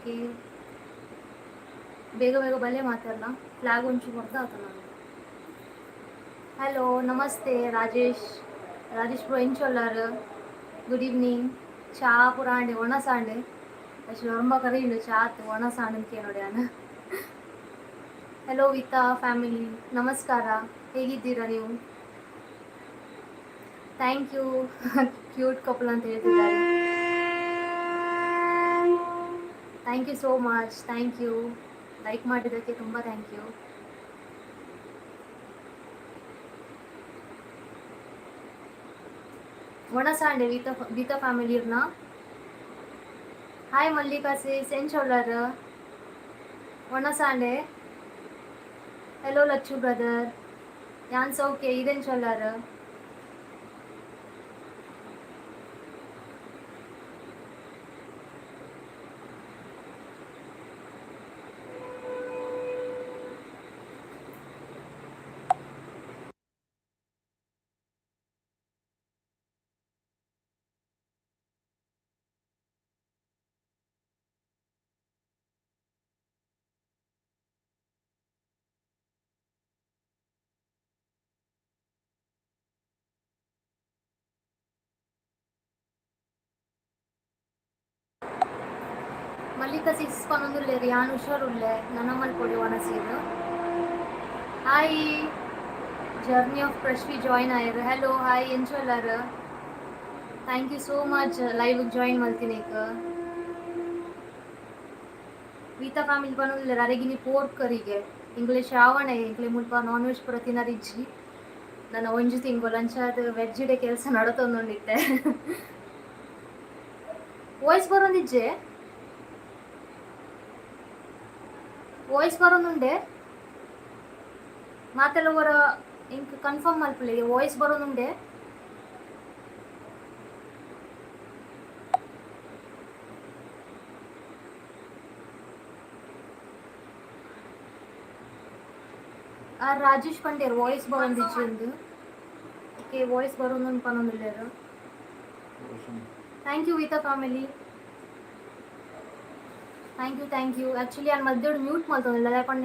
Okay, ಬೇಗ ಬೇಗ ಬಲೆ ಮಾತಾಡಲ್ಲ. ಫ್ಲಾಗ್ ಒಂಚೂರು ಹೊಡೆದ ಆತ ನಾನು. ಹಲೋ, ನಮಸ್ತೆ ರಾಜೇಶ್. ರಾಜೇಶ್ ಬ್ರೋ, ಎಂಚೊಲ್ಲಾರ್? Good evening. ಚಾ ಪೂರ ಆಂಡ್, ಒಣಸಾಂಡ್. ಆಕ್ಚುಲಿ ಒರಂಬ ಕರೀಂಡು ಚಾತ್ ಒಣಸಾಂಡ್ ಕೇನೋಡೆ ಯಾನ್. ಹಲೋ ವಿತಾ ಫ್ಯಾಮಿಲಿ, ನಮಸ್ಕಾರ. ಹೇಗಿದ್ದೀರಾ ನೀವು? Thank you. Cute couple ಅಂತ ಹೇಳ್ತಿದ್ದಾರೆ. Thank you so much, thank you. Like ಮಾಡಿದ್ದಕ್ಕೆ ತುಂಬ thank you. ಒಣಸಾಂಡೆ ವೀತಾ, ವೀತಾ ಫ್ಯಾಮಿಲಿರ್ನ. ಹಾಯ್ ಮಲ್ಲಿಕಾ ಸಿಸ್, ಎಂಚೊಲ್ಲರ್? ಒಣಸಾಂಡೆ. ಹಲೋ ಲಚ್ಚು ಬ್ರದರ್, ಯಾನ್ ಸೌಖ್ಯ. ಈರೆಂಚೊಲ್ಲರ್? ಮಲ್ಲಿಕಾ ಸಿಸ್ ಪನೊಂದುಲ್ಲೆರ್. ಯಾನ್ ಹುಷಾರುಲ್ಲೆ, ನನ ಮಲ್ಪೊಡು ಒಣಸೀರ್. Hi, journey of Prashvi join ಆಯೆರ್. ಹಲೋ, ಹಾಯ್, ಎಂಚೊಲ್ಲರ್? Thank you so much live join ಮಲ್ತಿನೇಕ್. ವೀತಾ ಫ್ಯಾಮಿಲಿ ಪನೊಂದುಲ್ಲೆರ್, ಅರೆಗಿನಿ ಪೋರ್ಕ್ ಕರಿಗೆ. ಇಂಗ್ಲೆ ಶ್ರಾವಣ, ಎಂಕ್ಲೆ ಮುಲ್ಪ ನಾನ್ ವೆಜ್ ಪೂರ ತಿನರಿಜ್ಜಿ ನನ್ನ ಒಂಜಿ ತಿಂಗಳು. ಅಂಚಾದ್ ವೆಜ್ ಡೆ ಕೆಲಸ ನಡತೊಂದುಂಡಿತ್ತೆ. ವಾಯ್ಸ್ ಬರೋಂದಿಜ್ಜೆ? ವಾಯ್ಸ್ ಬರೋದುಂಡೆ? ಮಾತೆಲ್ಲ ಒರ ಇಂಕ್ ಕನ್ಫರ್ಮ್ ಮಲ್ಪುಲೆ, ವಾಯ್ಸ್ ಬರೋದುಂಡೆ? ಆ ರಾಜೇಶ್ ಪಂಡೇರ್ ವಾಯ್ಸ್ ಬರೋಂದಿಜ್ಜಿ ಅಂದ್. ಓಕೆ, ವಾಯ್ಸ್ ಬರೋದು ಪನೊಂದುಲ್ಲೆರ್. Thank you Vita family, thank you, thank you. Actually ಯಾನ್ ಮಧ್ಯೋಡು ಮ್ಯೂಟ್ ಮಲ್ತೊಂದುಲ್ಲೆ, ದಾಯೆ ಪಂಡ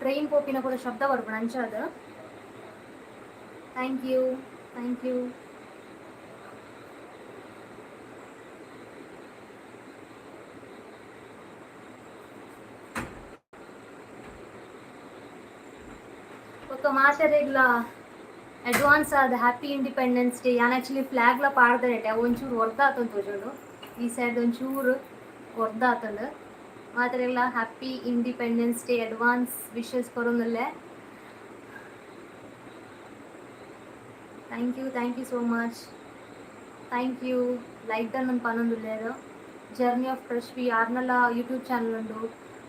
ಟ್ರೈನ್ ಪೋಪಿನ ಪೂರ ಶಬ್ದ ಬರ್ಪುಂಡು ಅಂಚಾದ್. Thank you, thank you. ಬೊಕ್ಕ ಮಾತೆರೆಗ್ಲ ಅಡ್ವಾನ್ಸ್ ಆದ್ ಹ್ಯಾಪಿ ಇಂಡಿಪೆಂಡೆನ್ಸ್ ಡೇ. ಯಾನ್ ಆಕ್ಚುಲಿ ಫ್ಲಾಗ್ಲ ಪಾಡ್ದೆನೆಟ್ ಅವು ಒಂಚೂರು ಒರ್ದ ಆತೊಂದು ತೋಜುಂಡು. ಈ ಸೈಡ್ ಒಂಚೂರು ಒರ್ದ ಆತುಂಡು. ಮಾತೆರೆಗ್ಲ happy independence day advance wishes ಕೊರೊಂದುಲ್ಲೆ. Thank you, thank you so much, thank you. Like done ಅಂತ ಪನೊಂದುಲ್ಲೆರ್. ಜರ್ನಿ ಆಫ್ ಪ್ರಶ್ವಿ ಆರ್ನಲ ಯೂಟ್ಯೂಬ್ ಚಾನಲ್ ಉಂಡು.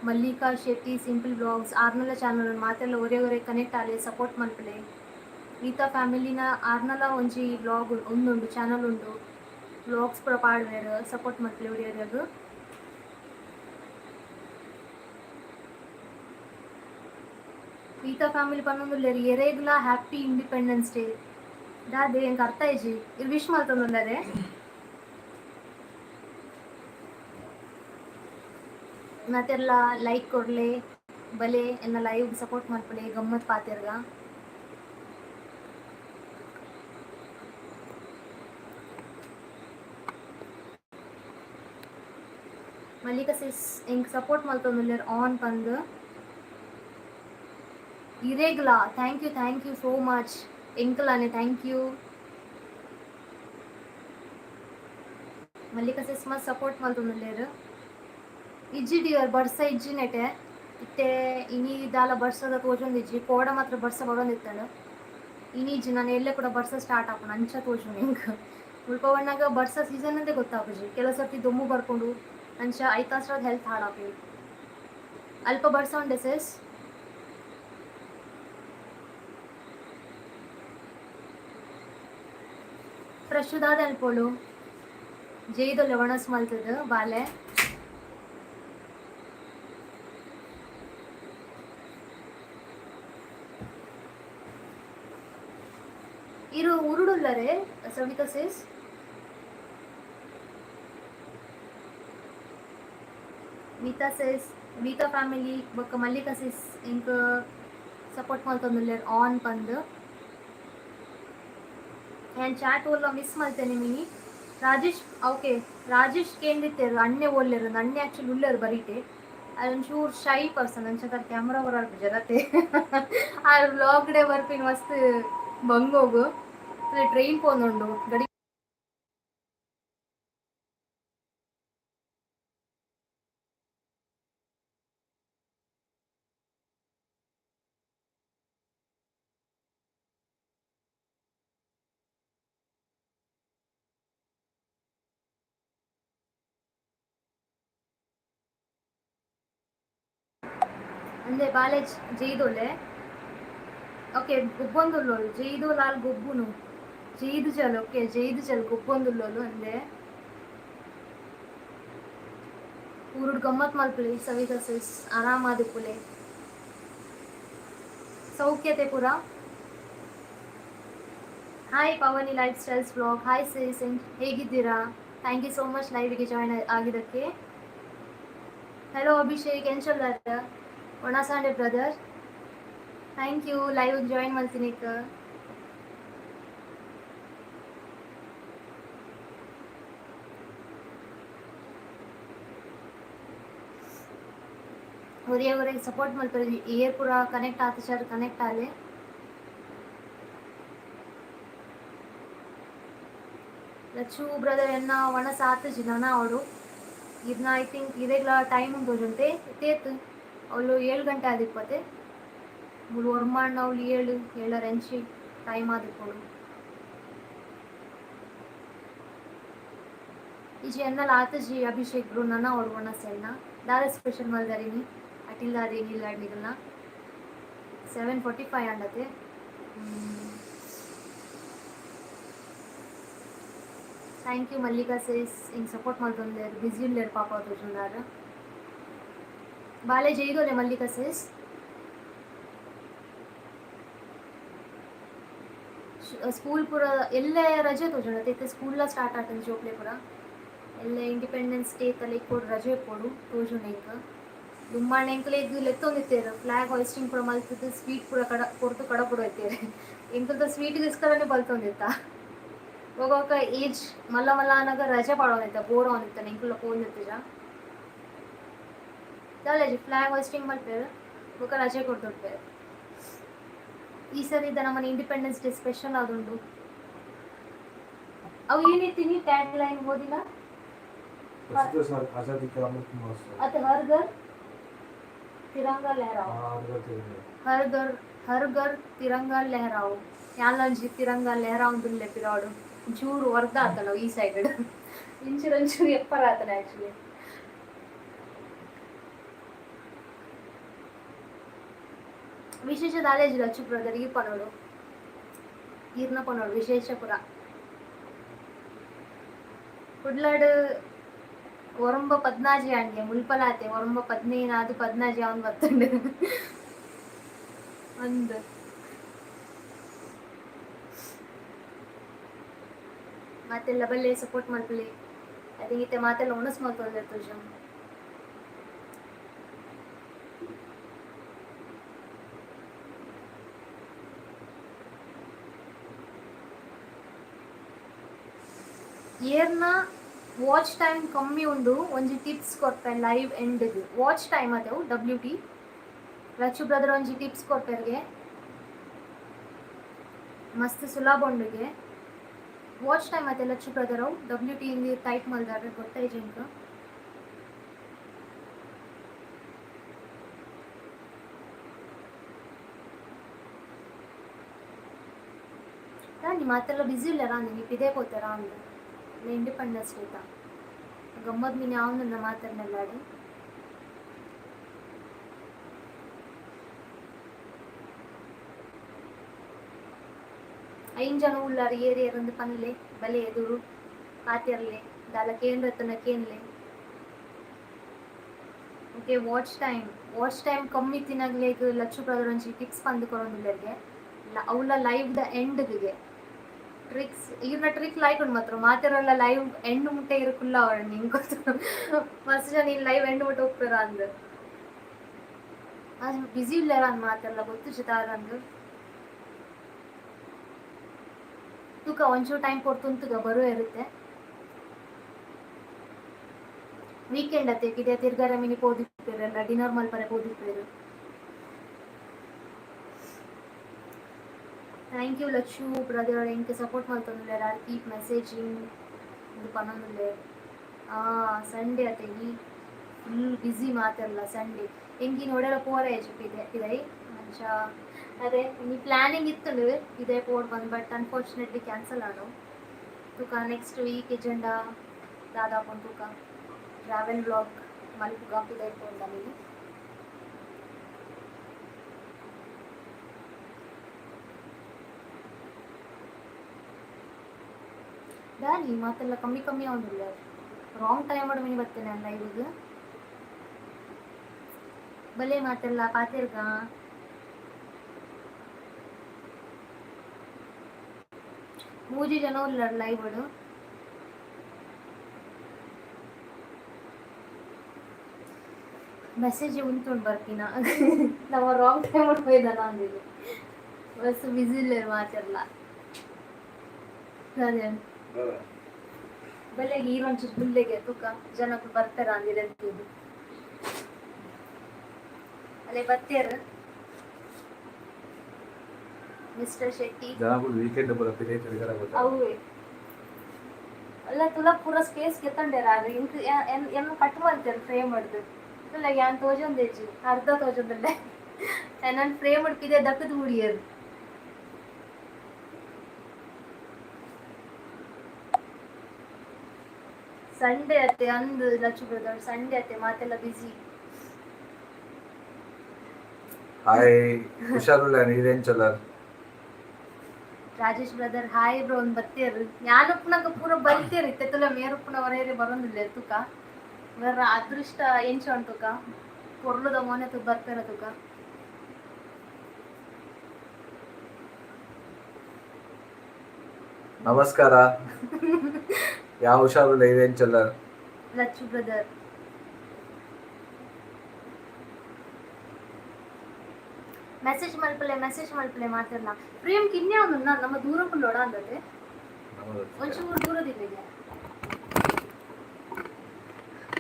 ಮಲ್ಲಿಕಾ ಶೆಟ್ಟಿ ಸಿಂಪಲ್ ವ್ಲಾಗ್ಸ್ ಆರ್ನಲ ಚಾನಲ್ ಉಂಡು. ಮಾತೆಲ್ಲ ಒರೇ ಒರೇ ಕನೆಕ್ಟ್ ಆಲೆ, ಸಪೋರ್ಟ್ ಮಲ್ಪಲೆ. ಗೀತಾ ಫ್ಯಾಮಿಲಿನ ಆರ್ನಲ ಒಂಜಿ ವ್ಲಾಗ್ ಉಂದುಂಡು, ಚಾನಲ್ ಉಂಡು. ವ್ಲಾಗ್ಸ್ ಪೂರ ಪಾಡ್ವೆರ್. ಸಪೋರ್ಟ್ ಮಲ್ಪಲೆ ಒರಿಯೊರಿಯಗ್. ಗೀತಾ ಫ್ಯಾಮಿಲಿ ಪನೊಂದುಲ್ಲೆರ್, ಎರೆಗ್ಲಾ ಹ್ಯಾಪಿ ಇಂಡಿಪೆಂಡೆನ್ಸ್ ಡೇ. ದಾದೆ, ಎಂಕ್ ಅರ್ಥ ಆಯ್ಜಿ. ಇರ್ ವಿಶ್ ಮಲ್ತೊಂದುಲ್ಲೆರೆ? ಮಾತೆರ್ಲ ಲೈಕ್ ಕೊರ್ಲೆ, ಬಲೆ, ಎನ್ನ ಲೈವ್ ಸಪೋರ್ಟ್ ಮಲ್ಪಲೆ. ಗಮ್ಮತ್ ಪಾತೆರ್ಗ. ಮಲ್ಲಿಕಾ ಸಿಸ್ ಎಂಕ್ ಸಪೋರ್ಟ್ ಮಲ್ತೊಂದುಲ್ಲೆರ್ ಆನ್ ಪಂದ್. ಇರೆಗ್ಲಾ thank you, thank you so much. ಎಂಕಲಾನೆ thank you. Mallika ಸಿಸ್ ಮಸ್ತ್ ಸಪೋರ್ಟ್ ಮಲ್ತೊಂದುಲ್ಲೆರ್. ಇಜ್ಜಿ ಡಿಯರ್, ಬರ್ಸ ಇಜ್ಜಿ ನೆಟೆ. ಇತ್ತೆ ಇನಿ ದಾಲ ಬರ್ಸದ ತೋಜೊಂದಿಜ್ಜಿ. ಕೋಡ ಮಾತ್ರ ಬರ್ಸ ಬರೋಂದಿತ್ತಂಡ್. ಇನಿ ಇಜ್ಜಿ. ನಾನು ಎಲ್ಲೆ ಕೂಡ ಬರ್ಸ ಸ್ಟಾರ್ಟ್ ಆಪುಂಡು, ಅಂಚ ತೋಜುಂಡು ಎಂಕ್. ಮುಲ್ಪ ಬನ್ನಗ ಬರ್ಸ ಸೀಸನ್ ಅಂದೇ ಗೊತ್ತಾಪುಜಿ. ಕೆಲವು ಸರ್ತಿ ದೊಮ್ಮು ಬರ್ಪುಂಡು, ಅಂಚ ಐತಾಸ್ರದ ಹೆಲ್ತ್ ಹಾಳಾಪುಂಡು. ಅಲ್ಪ ಬರ್ಸ ಉಂಡೆ ಸಿಸ್? ಫ್ರೆಶ್ ದಾದ ಅಲ್ಪೋಳು ಜೈದೊಲ್ಲೆ ಒಣಸ್ ಮಲ್ತದ ಬಾಲೆ. ಇರು ಉರುಡುಲ್ಲರೆ ಸವಿತಾ ಸಿಸ್? Geetha sis, Geetha family ಬೊಕ್ಕ ಮಲ್ಲಿಕಾ ಸಿಸ್ ಎಂಕ್ ಸಪೋರ್ಟ್ ಮಲ್ತೊಂದುಲ್ಲೆರ್ ಆನ್ ಪಂದ್. ಯಾನ್ ಚಾಟ್ ಓಲ್ಲ ಮಿಸ್ ಮಲ್ತೇನೆ ಮಿನಿ. ರಾಜೇಶ್, ಓಕೆ, ರಾಜೇಶ್ ಕೇಂದಿತ್ತೆರ್ ಅಣ್ಣೆ ಓಲ್ಲೆರ್. ಅಣ್ಣೆ ಆಕ್ಚುಲಿ ಉಲ್ಲೆರ್ ಬರೀಟೆ. ಆರ್ ಒಂಚೂರು ಶೈ ಪರ್ಸನ್, ಅಂಚ ಕ್ಯಾಮ್ರಾ ಬರಾರ್ ಜರತೆ. ಆರ್ ವ್ಲಾಗ್ ಡೇ ಬರ್ಪಿನ ಮಸ್ತ್ ಬಂಗೋಗು. ಟ್ರೈನ್ ಪೋಂದುಂಡು ಗಡಿ. ಅಂದೆ ಬಾಲೆ ಜೈದೋಲೆ. ಓಕೆ, ಗೊಬ್ಬೊಂದುಲ್ಲೋಲು ಜೈದೋಲಾಲ್ ಗೊಬ್ಬುನು ಜೈದು ಜಲ್. ಓಕೆ, ಜೈದು ಜಲ್ ಗೊಬ್ಬೊಂದುಲ್ಲೋಲು ಅಂದೆ. ಊರುಡು ಗಮ್ಮತ್ ಮಲ್ಪುಲೆ ಸವಿತಾ ಸಿಸ್, ಆರಾಮಾದಿಪ್ಪುಲೆ, ಸೌಖ್ಯತೆ ಪೂರ. Hi Pavani life styles vlog, hi sis, ಹೇಗಿದ್ದೀರಾ? Thank you so much ಲೈವ್ಗೆ ಜಾಯ್ನ್ ಆಗಿದ್ದಕ್ಕೆ. ಹಲೋ ಅಭಿಷೇಕ್, ಎಂಚೊಲ್ಲಾರ್? ಒಣಸಾಂಡೆ brother, thank you live join ಮಲ್ತಿನಿಕ್. ಒರಿಯ ಒರಿಗೆ ಸಪೋರ್ಟ್ ಮಲ್ಪೆರ್. ಏರ್ ಪೂರ ಕನೆಕ್ಟ್ ಆತಿಚಾರ್ ಕನೆಕ್ಟ್ ಆಲೆ. ಲಚ್ಚು ಬ್ರದರ್, ಎನ್ನ ಒಣಸ್ ಆತುಜಿ, ನನ ಅವಳು ಇದನ್ನ I think ಇರೆಗ್ಲ ಟೈಮ್ ಉಂಟು ತೇತ್. ಅವಳು 7 ಗಂಟೆ ಆದಿಪ್ಪತೆ. ಮುಳು ಒರ್ಮಾಣ್ಣ ಅವಳು ಏಳು ಏಳರ ಎಂಚಿ ಟೈಮ್ ಆದಿಪ್ಪೊಡು. ಈಜಿ ಎನ್ನಲ ಆತುಜಿ ಅಭಿಷೇಕ್ ಬ್ರೋ, ನನ ಅವಳು ಒಣಸ್ ಎನ್ನ. ದಾದ ಸ್ಪೆಷಲ್ ಮಲ್ದರಿನಿ ಅಟಿಲ್ದಾದ ಇಲ್ಲ? 7:45 ಅಂಡತೆ. Thank you Mallika sis, ಹಿಂಗೆ ಸಪೋರ್ಟ್ ಮಲ್ತೊಂದೇರ್. ಬಿಸಿ ಉಲ್ಲೇರ್ ಪಾಪ ತೋಜುಂಡಾರ್. ಬಾಲೆ ಜೈದೋಲೆ ಮಲ್ಲಿಕಾ ಸಿಸ್. ಸ್ಕೂಲ್ ಪೂರ ಎಲ್ಲೆ ರಜೆ ತೋಜುಂಡು ಇತ್ತೆ. ಸ್ಕೂಲ್ಲ ಸ್ಟಾರ್ಟ್ ಆತಂದ್ ಜೋಕ್ಲೆ ಪೂರ. ಎಲ್ಲೆ ಇಂಡಿಪೆಂಡೆನ್ಸ್ ಡೇ ತಲೆ ಕೊಡು ರಜೆ ಕೊಡು ತೋಜುಂಡು ಎಂಕ್. ದುಂಬಾಂಡ ಎಂಕ್ಲೆಗ್ ಲೆತ್ತೊಂದಿತ್ತೆರ್, ಫ್ಲಾಗ್ ಹಾಯ್ಸ್ಟಿಂಗ್ ಪೂರ ಮಲ್ತುದು, ಸ್ವೀಟ್ ಪೂರ ಕಡ ಕೊರ್ತು ಕಡಪುಡು ಇತ್ತೆರ್. ಎಂಕುಲ್ದ ಸ್ವೀಟ್ ಗೋಸ್ಕರನೇ ಬಲ್ತೊಂದಿತ್ತ. ಬೊಕ ಏಜ್ ಮಲ್ಲ ಮಲ್ಲ ಆನಗ ರಜೆ ಪಾಡೊಂದಿತ್ತ, ಬೋರ್ ಆವೊಂದಿತ್ತ, ಎಂಕುಲ ಪೋವೊಂದಿತ್ತುಜ. ದಾಲ ಫ್ಲಾಗ್ ಹಾಯ್ಸ್ಟಿಂಗ್ ಮಲ್ಪೆರ್, ಬೊಕ ರಜೆ ಕೊರ್ತುಡ್ಪೆರ್. ಈ ಸರಿ ನಮ್ಮನೆ ಇಂಡಿಪೆಂಡೆನ್ಸ್ ಡೇ ಸ್ಪೆಷಲ್ ಆದುಂಡು. ಅವು ಏನಿತ್ತೀನಿ ಟ್ಯಾಗ್ ಲೈನ್ ಓದಿಲ್ಲ. आजादी का अमृत महोत्सव. ಅದು हर घर तिरंगा लहराओ. हाँ, हर घर तिरंगा. हर घर, हर घर तिरंगा लहराओ. ಯಾಲಂಜಿ ತಿರಂಗ ಲಹರಾವುಂದುಲ್ಲೆ ಪಿರಾಡು. ಒಂಚೂರು ವರ್ಧ ಆತನ ಈ ಸೈಡ್ ಇಂಚೂರು ಒಂಚೂರು ಎಪ್ಪರ ಆತನ ಆಕ್ಚುಲಿ. ವಿಶೇಷ ದಾಲೇಜಿ ಲಚ್ಚು ಬ್ರದರ್, ಈ ಪನೋಡು ಈರ್ನ ಪನೋಡು ವಿಶೇಷ ಪುರ. ಕುಡ್ಲಾಡ್ ಒರಂಬ ಪದ್ನಾಜಿ ಆಂಡ್ಗೆ ಮುಲ್ಪಲಾತೆ. ಒರಂಬ 15 ಅದು 14 ಅವನ್ ಬತ್ತುಂಡು ಅಂದ್. ಮಾತೆಲ್ಲ ಬಲ್ಲೆ, ಸಪೋರ್ಟ್ ಮಲ್ಪುಲೆ. I think ಇತ್ತೆ ಮಾತೆಲ್ಲ ಒಣಸ್ ಮಲ್ತೊಂದೆರ್ ತೋಜುಂಡು. ಏರ್ನ ವಾಚ್ ಟೈಮ್ ಕಮ್ಮಿ ಉಂಡು, ಒಂಜಿ ಟಿಪ್ಸ್ ಕೊರ್ಪೆ ಲೈವ್ ಎಂಡ್ಗ್. ವಾಚ್ ಟೈಮ್ ಅದೇವು ಡಬ್ಲ್ಯೂ ಟಿ. ಲಚ್ಚು ಬ್ರದರ್ ಒಂಜಿ ಟಿಪ್ಸ್ ಕೊರ್ಪೆರ್ಗೆ, ಮಸ್ತ್ ಸುಲಭ ಉಂಡುಗೆ ವಾಚ್ ಟೈಮ್ ಅತ್ತೆ. ಲಚ್ಚು ಬ್ರದರ್ ಅವು ಡಬ್ಲ್ಯೂ ಟಿ ಇಂದ ಟೈಪ್ ಮಲ್ದಾರೆ, ಗೊತ್ತಾಯ್ತು ಎಂಕ್. ರಾಣಿ ಮಾತೆಲ್ಲ ಬಿಸಿ ಇಲ್ಲ ರಾಣಿ, ನೀವು ಇದೇ ಪೋತಾರ ಅಂದ. ಇಂಡಿಪೆಂಡೆನ್ಸ್ ಡೇತ ಗಮ್ಮತ್ ಮೀನ್ ಯಾವನ್ನ ಮಾತಾಡ್ನೆಲ್ಲಾಡು. ಐನ್ ಜನ ಉಳ್ಳಾರ, ಏರ್ ಏರಂದು ಪನ್ಲೆ, ಬಲೆ ಎದುರು ಪಾತೆರ್ಲೆ, ದಾಲ ಕೇಂದ್ರತನ ಕೇನ್ಲೆ. Okay, watch time, watch time ಕಮ್ಮಿ ತಿನ್ನಗ್ಲೇಗ್ ಲಚ್ಚು ಬ್ರದರ್ ಒಂಜಿ ಟಿಪ್ಸ್ ಪಂದ್ ಕೊರೊಂದುಲ್ಲೆರ್ಗೆ ಅವಲ ಲೈವ್ ದ ಎಂಡ್ಗೆ. ಟ್ರಿಕ್ಸ್ ಈರ್ನ ಟ್ರಿಕ್ ಲೈಕ್ ಉಂಡು ಮಾತ್ರ ಮಾತೆರೆಲ್ಲ ಲೈವ್ ಎಂಡ್ ಮುಟ್ಟೆ ಇರುಕುಲ್ಲ ಅವಳು ನಿಂಗೆ ಗೊತ್ತು. ಮಸ್ತ್ ಜನ ನೀನು ಲೈವ್ ಎಂಡ್ ಮುಟ್ಟ ಹೋಗ್ತಾರ ಅಂದ್. ಅದು ಬ್ಯುಸಿ ಇಲ್ಲಾರ ಅಂದ್ ಮಾತೆಲ್ಲ ಗೊತ್ತು ಚಿತಾರಂದು. ತೂಕ ಒಂಚೂರು ಟೈಮ್ ಕೊಡ್ತುಂತುಗ ಬರುವ ಇರುತ್ತೆ. ವೀಕೆಂಡ್ ಅತ್ತೆ ಕಿದೆ ತಿರ್ಗಾರ ಮಿನಿ ಪೋದಿಪ್ಪೇರಲ್ಲ, ಡಿನ್ನರ್ ಮಲ್ಪರೆ ಪೋದಿಪ್ಪೇರು. Thank you Lachchu brother, ಎಂಕ್ ಸಪೋರ್ಟ್ ಮಲ್ತೊಂದುಲ್ಲೆರ್ ಆರ್ ಕೀಪ್ ಮೆಸೇಜಿಂಗ್ ಇಂದು ಪನೊಂದುಲ್ಲೆರ್. ಸಂಡೇ ಅತ್ತೆ ಈ ಫುಲ್ ಬ್ಯುಸಿ ಮಾತೆರ್ಲ ಸಂಡೇ. ಎಂಕ್ ಇನಿ ಒಡೆಲ ಪೋರೆ ಇದೆ ಪಿದೈ ಅಂಚ. ಅದೇ ಇನಿ ಪ್ಲಾನಿಂಗ್ ಇತ್ತುಂಡು ಇದೇ ಪೋಡ್ ಬಂದು, ಬಟ್ ಅನ್ಫಾರ್ಚುನೇಟ್ಲಿ ಕ್ಯಾನ್ಸಲ್ ಆಂಡು. ತುಕ ನೆಕ್ಸ್ಟ್ ವೀಕ್ ಎಜೆಂಡಾ ದಾದಾಪುಂಡು ತುಕ. ಟ್ರಾವೆಲ್ ವ್ಲಾಗ್ ಮಲ್ಪುಗ ಪಿದೈ ಪೋಂಡ ಮಿನಿ. ದಾನಿ ಮಾತೆಲ್ಲ ಕಮ್ಮಿ ಕಮ್ಮಿ ಆವೊಂದುಲ್ಲ. ರಾಂಗ್ ಟೈಮ್ ಮಿನಿ ಬತ್ತೇನೆ ಅಲ್ಲ ಇವಾಗ. ಬಲೆ ಮಾತೆಲ್ಲ ಪಾತೆರ್ಗ. ಮೂಜಿ ಜನ ಉಲ್ಲರ್ ಲೈವ್. ಮೆಸೇಜ್ ಉಂಟುಂಡು ಬರ್ಪಿನ. ನಮ್ಮ ರಾಂಗ್ ಟೈಮ್ ಪೋಯ್ದನ ಅಂದಿದ್ದು. ಬಸ್ ಬ್ಯುಸಿ ಇಲ್ಲೇರು ಮಾತೆರ್ಲ. ಅದೇ ಬಲ್ಲೆಗೆ ಈರೊಂಚೂರು ಬುಲ್ಲೆಗೆ ತುಕ ಜನಕ್ಕೂ ಬರ್ತಾರ ಅಂದಿದೆ ಅಂತಿದ್ದು. ಅಲ್ಲೇ ಬತ್ತೇರು ಮಿಸ್ಟರ್ ಶೆಟ್ಟಿ. ಜನಗಳು ವೀಕೆಂಡ್ ಬರ ಪಿದೈ ತಿರ್ಗಾರ ಗೊತ್ತಾ. ಅವುವೆ ಅಲ್ಲ ತುಲ ಪೂರ ಸ್ಪೇಸ್ ಗೆತ್ತೊಂಡೇರ ಅದು ಇಂಕ್ ಎನ್ನ ಕಟ್ ಮಲ್ತೇರು ಫ್ರೇಮ್ ಹಿಡ್ದು. ತುಲ ಯಾನ್ ತೋಜೊಂದೇಜಿ, ಅರ್ಧ ತೋಜೊಂದುಲ್ಲೆ. ನನ್ ಫ್ರೇಮ್ ಹಿಡ್ಪಿದೆ ದಕ್ಕದ ಬುಡಿಯರು. ಸಂಡೇ ಅತ್ತೆ ಅಂದು ಲಚ್ಚು ಬ್ರದರ್, ಸಂಡೇ ಅತ್ತೆ ಮಾತೆಲ್ಲ ಬ್ಯುಸಿ. ಹಾಯ್, ಹುಷಾರುಲ್ಲ ನೀರೇನ್ ಚಲರ್. ರಾಜೇಶ್ ಬ್ರದರ್ ಹಾಯ್ ಬ್ರೋ ಒಂದು ಬತ್ತೇರು. ಯಾನುಪ್ಪುನಗ ಪೂರ ಬಲ್ತೇರು ಇತ್ತೆ ತುಲ ಮೇರುಪ್ಪುನ ಹೊರೇರಿ ಬರೋದಿಲ್ಲ ತುಕ. ಬರ್ರ ಅದೃಷ್ಟ ಎಂಚ ಉಂಟುಕ ಪೊರ್ಲುದ ಮೋನೆ ತು ಬರ್ಪೇರ ತುಕ. ನಮಸ್ಕಾರ, ಯಾವ ಹುಷಾರುಲ್ಲ ಇರೇನ್ ಚಲರ್. ಲಚ್ಚು ಬ್ರದರ್ ಮೆಸೇಜ್ ಮಲ್ಪಲೆ, ಮೆಸೇಜ್ ಮಲ್ಪಲೆ ಮಾತಿರ್ಲ. ಪ್ರೇಮ್ ಕಿನ್ನೆ ಒಂದು ನಮ್ಮ ದೂರ ಲೊಡ ಅಂದತೆ. ಒಂಚೂರು ದೂರದಿಲ್ಲ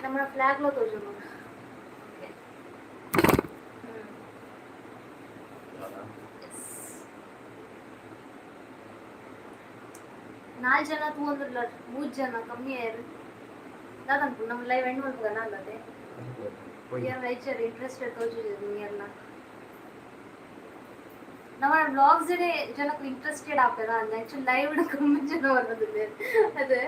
ನಮ್ಮ ಫ್ಲಾಗ್ ಲೋ ತೋಜುನು. ನಾಲ್ಕು ಜನ ತೂವೊಂದುಲ್ಲ, ಮೂರು ಜನ ಕಮ್ಮಿ ಆಯ್ರು. ದಾದನ್ಪು ನಮ್ಮ ಲೈವ್ ಎಂಡ್ ಮಲ್ಪುಗ ನಾಲ್ದೆ. ಯಾರು ರೈಚರ್ ಇಂಟ್ರೆಸ್ಟೆಡ್ ತೋಜುಜೆರ್ ಎಲ್ಲ. ನಮ್ಮ ವ್ಲಾಗ್ಸ್ ಜನಕ್ಕೆ ಇಂಟ್ರೆಸ್ಟೆಡ್ ಆಪೆರ ಅಂದ್. ಆಕ್ಚುಲಿ ಲೈವ್ ಕಮ್ಮಿ ಜನ ಬರೋದಿಲ್ಲ. ಅದೇ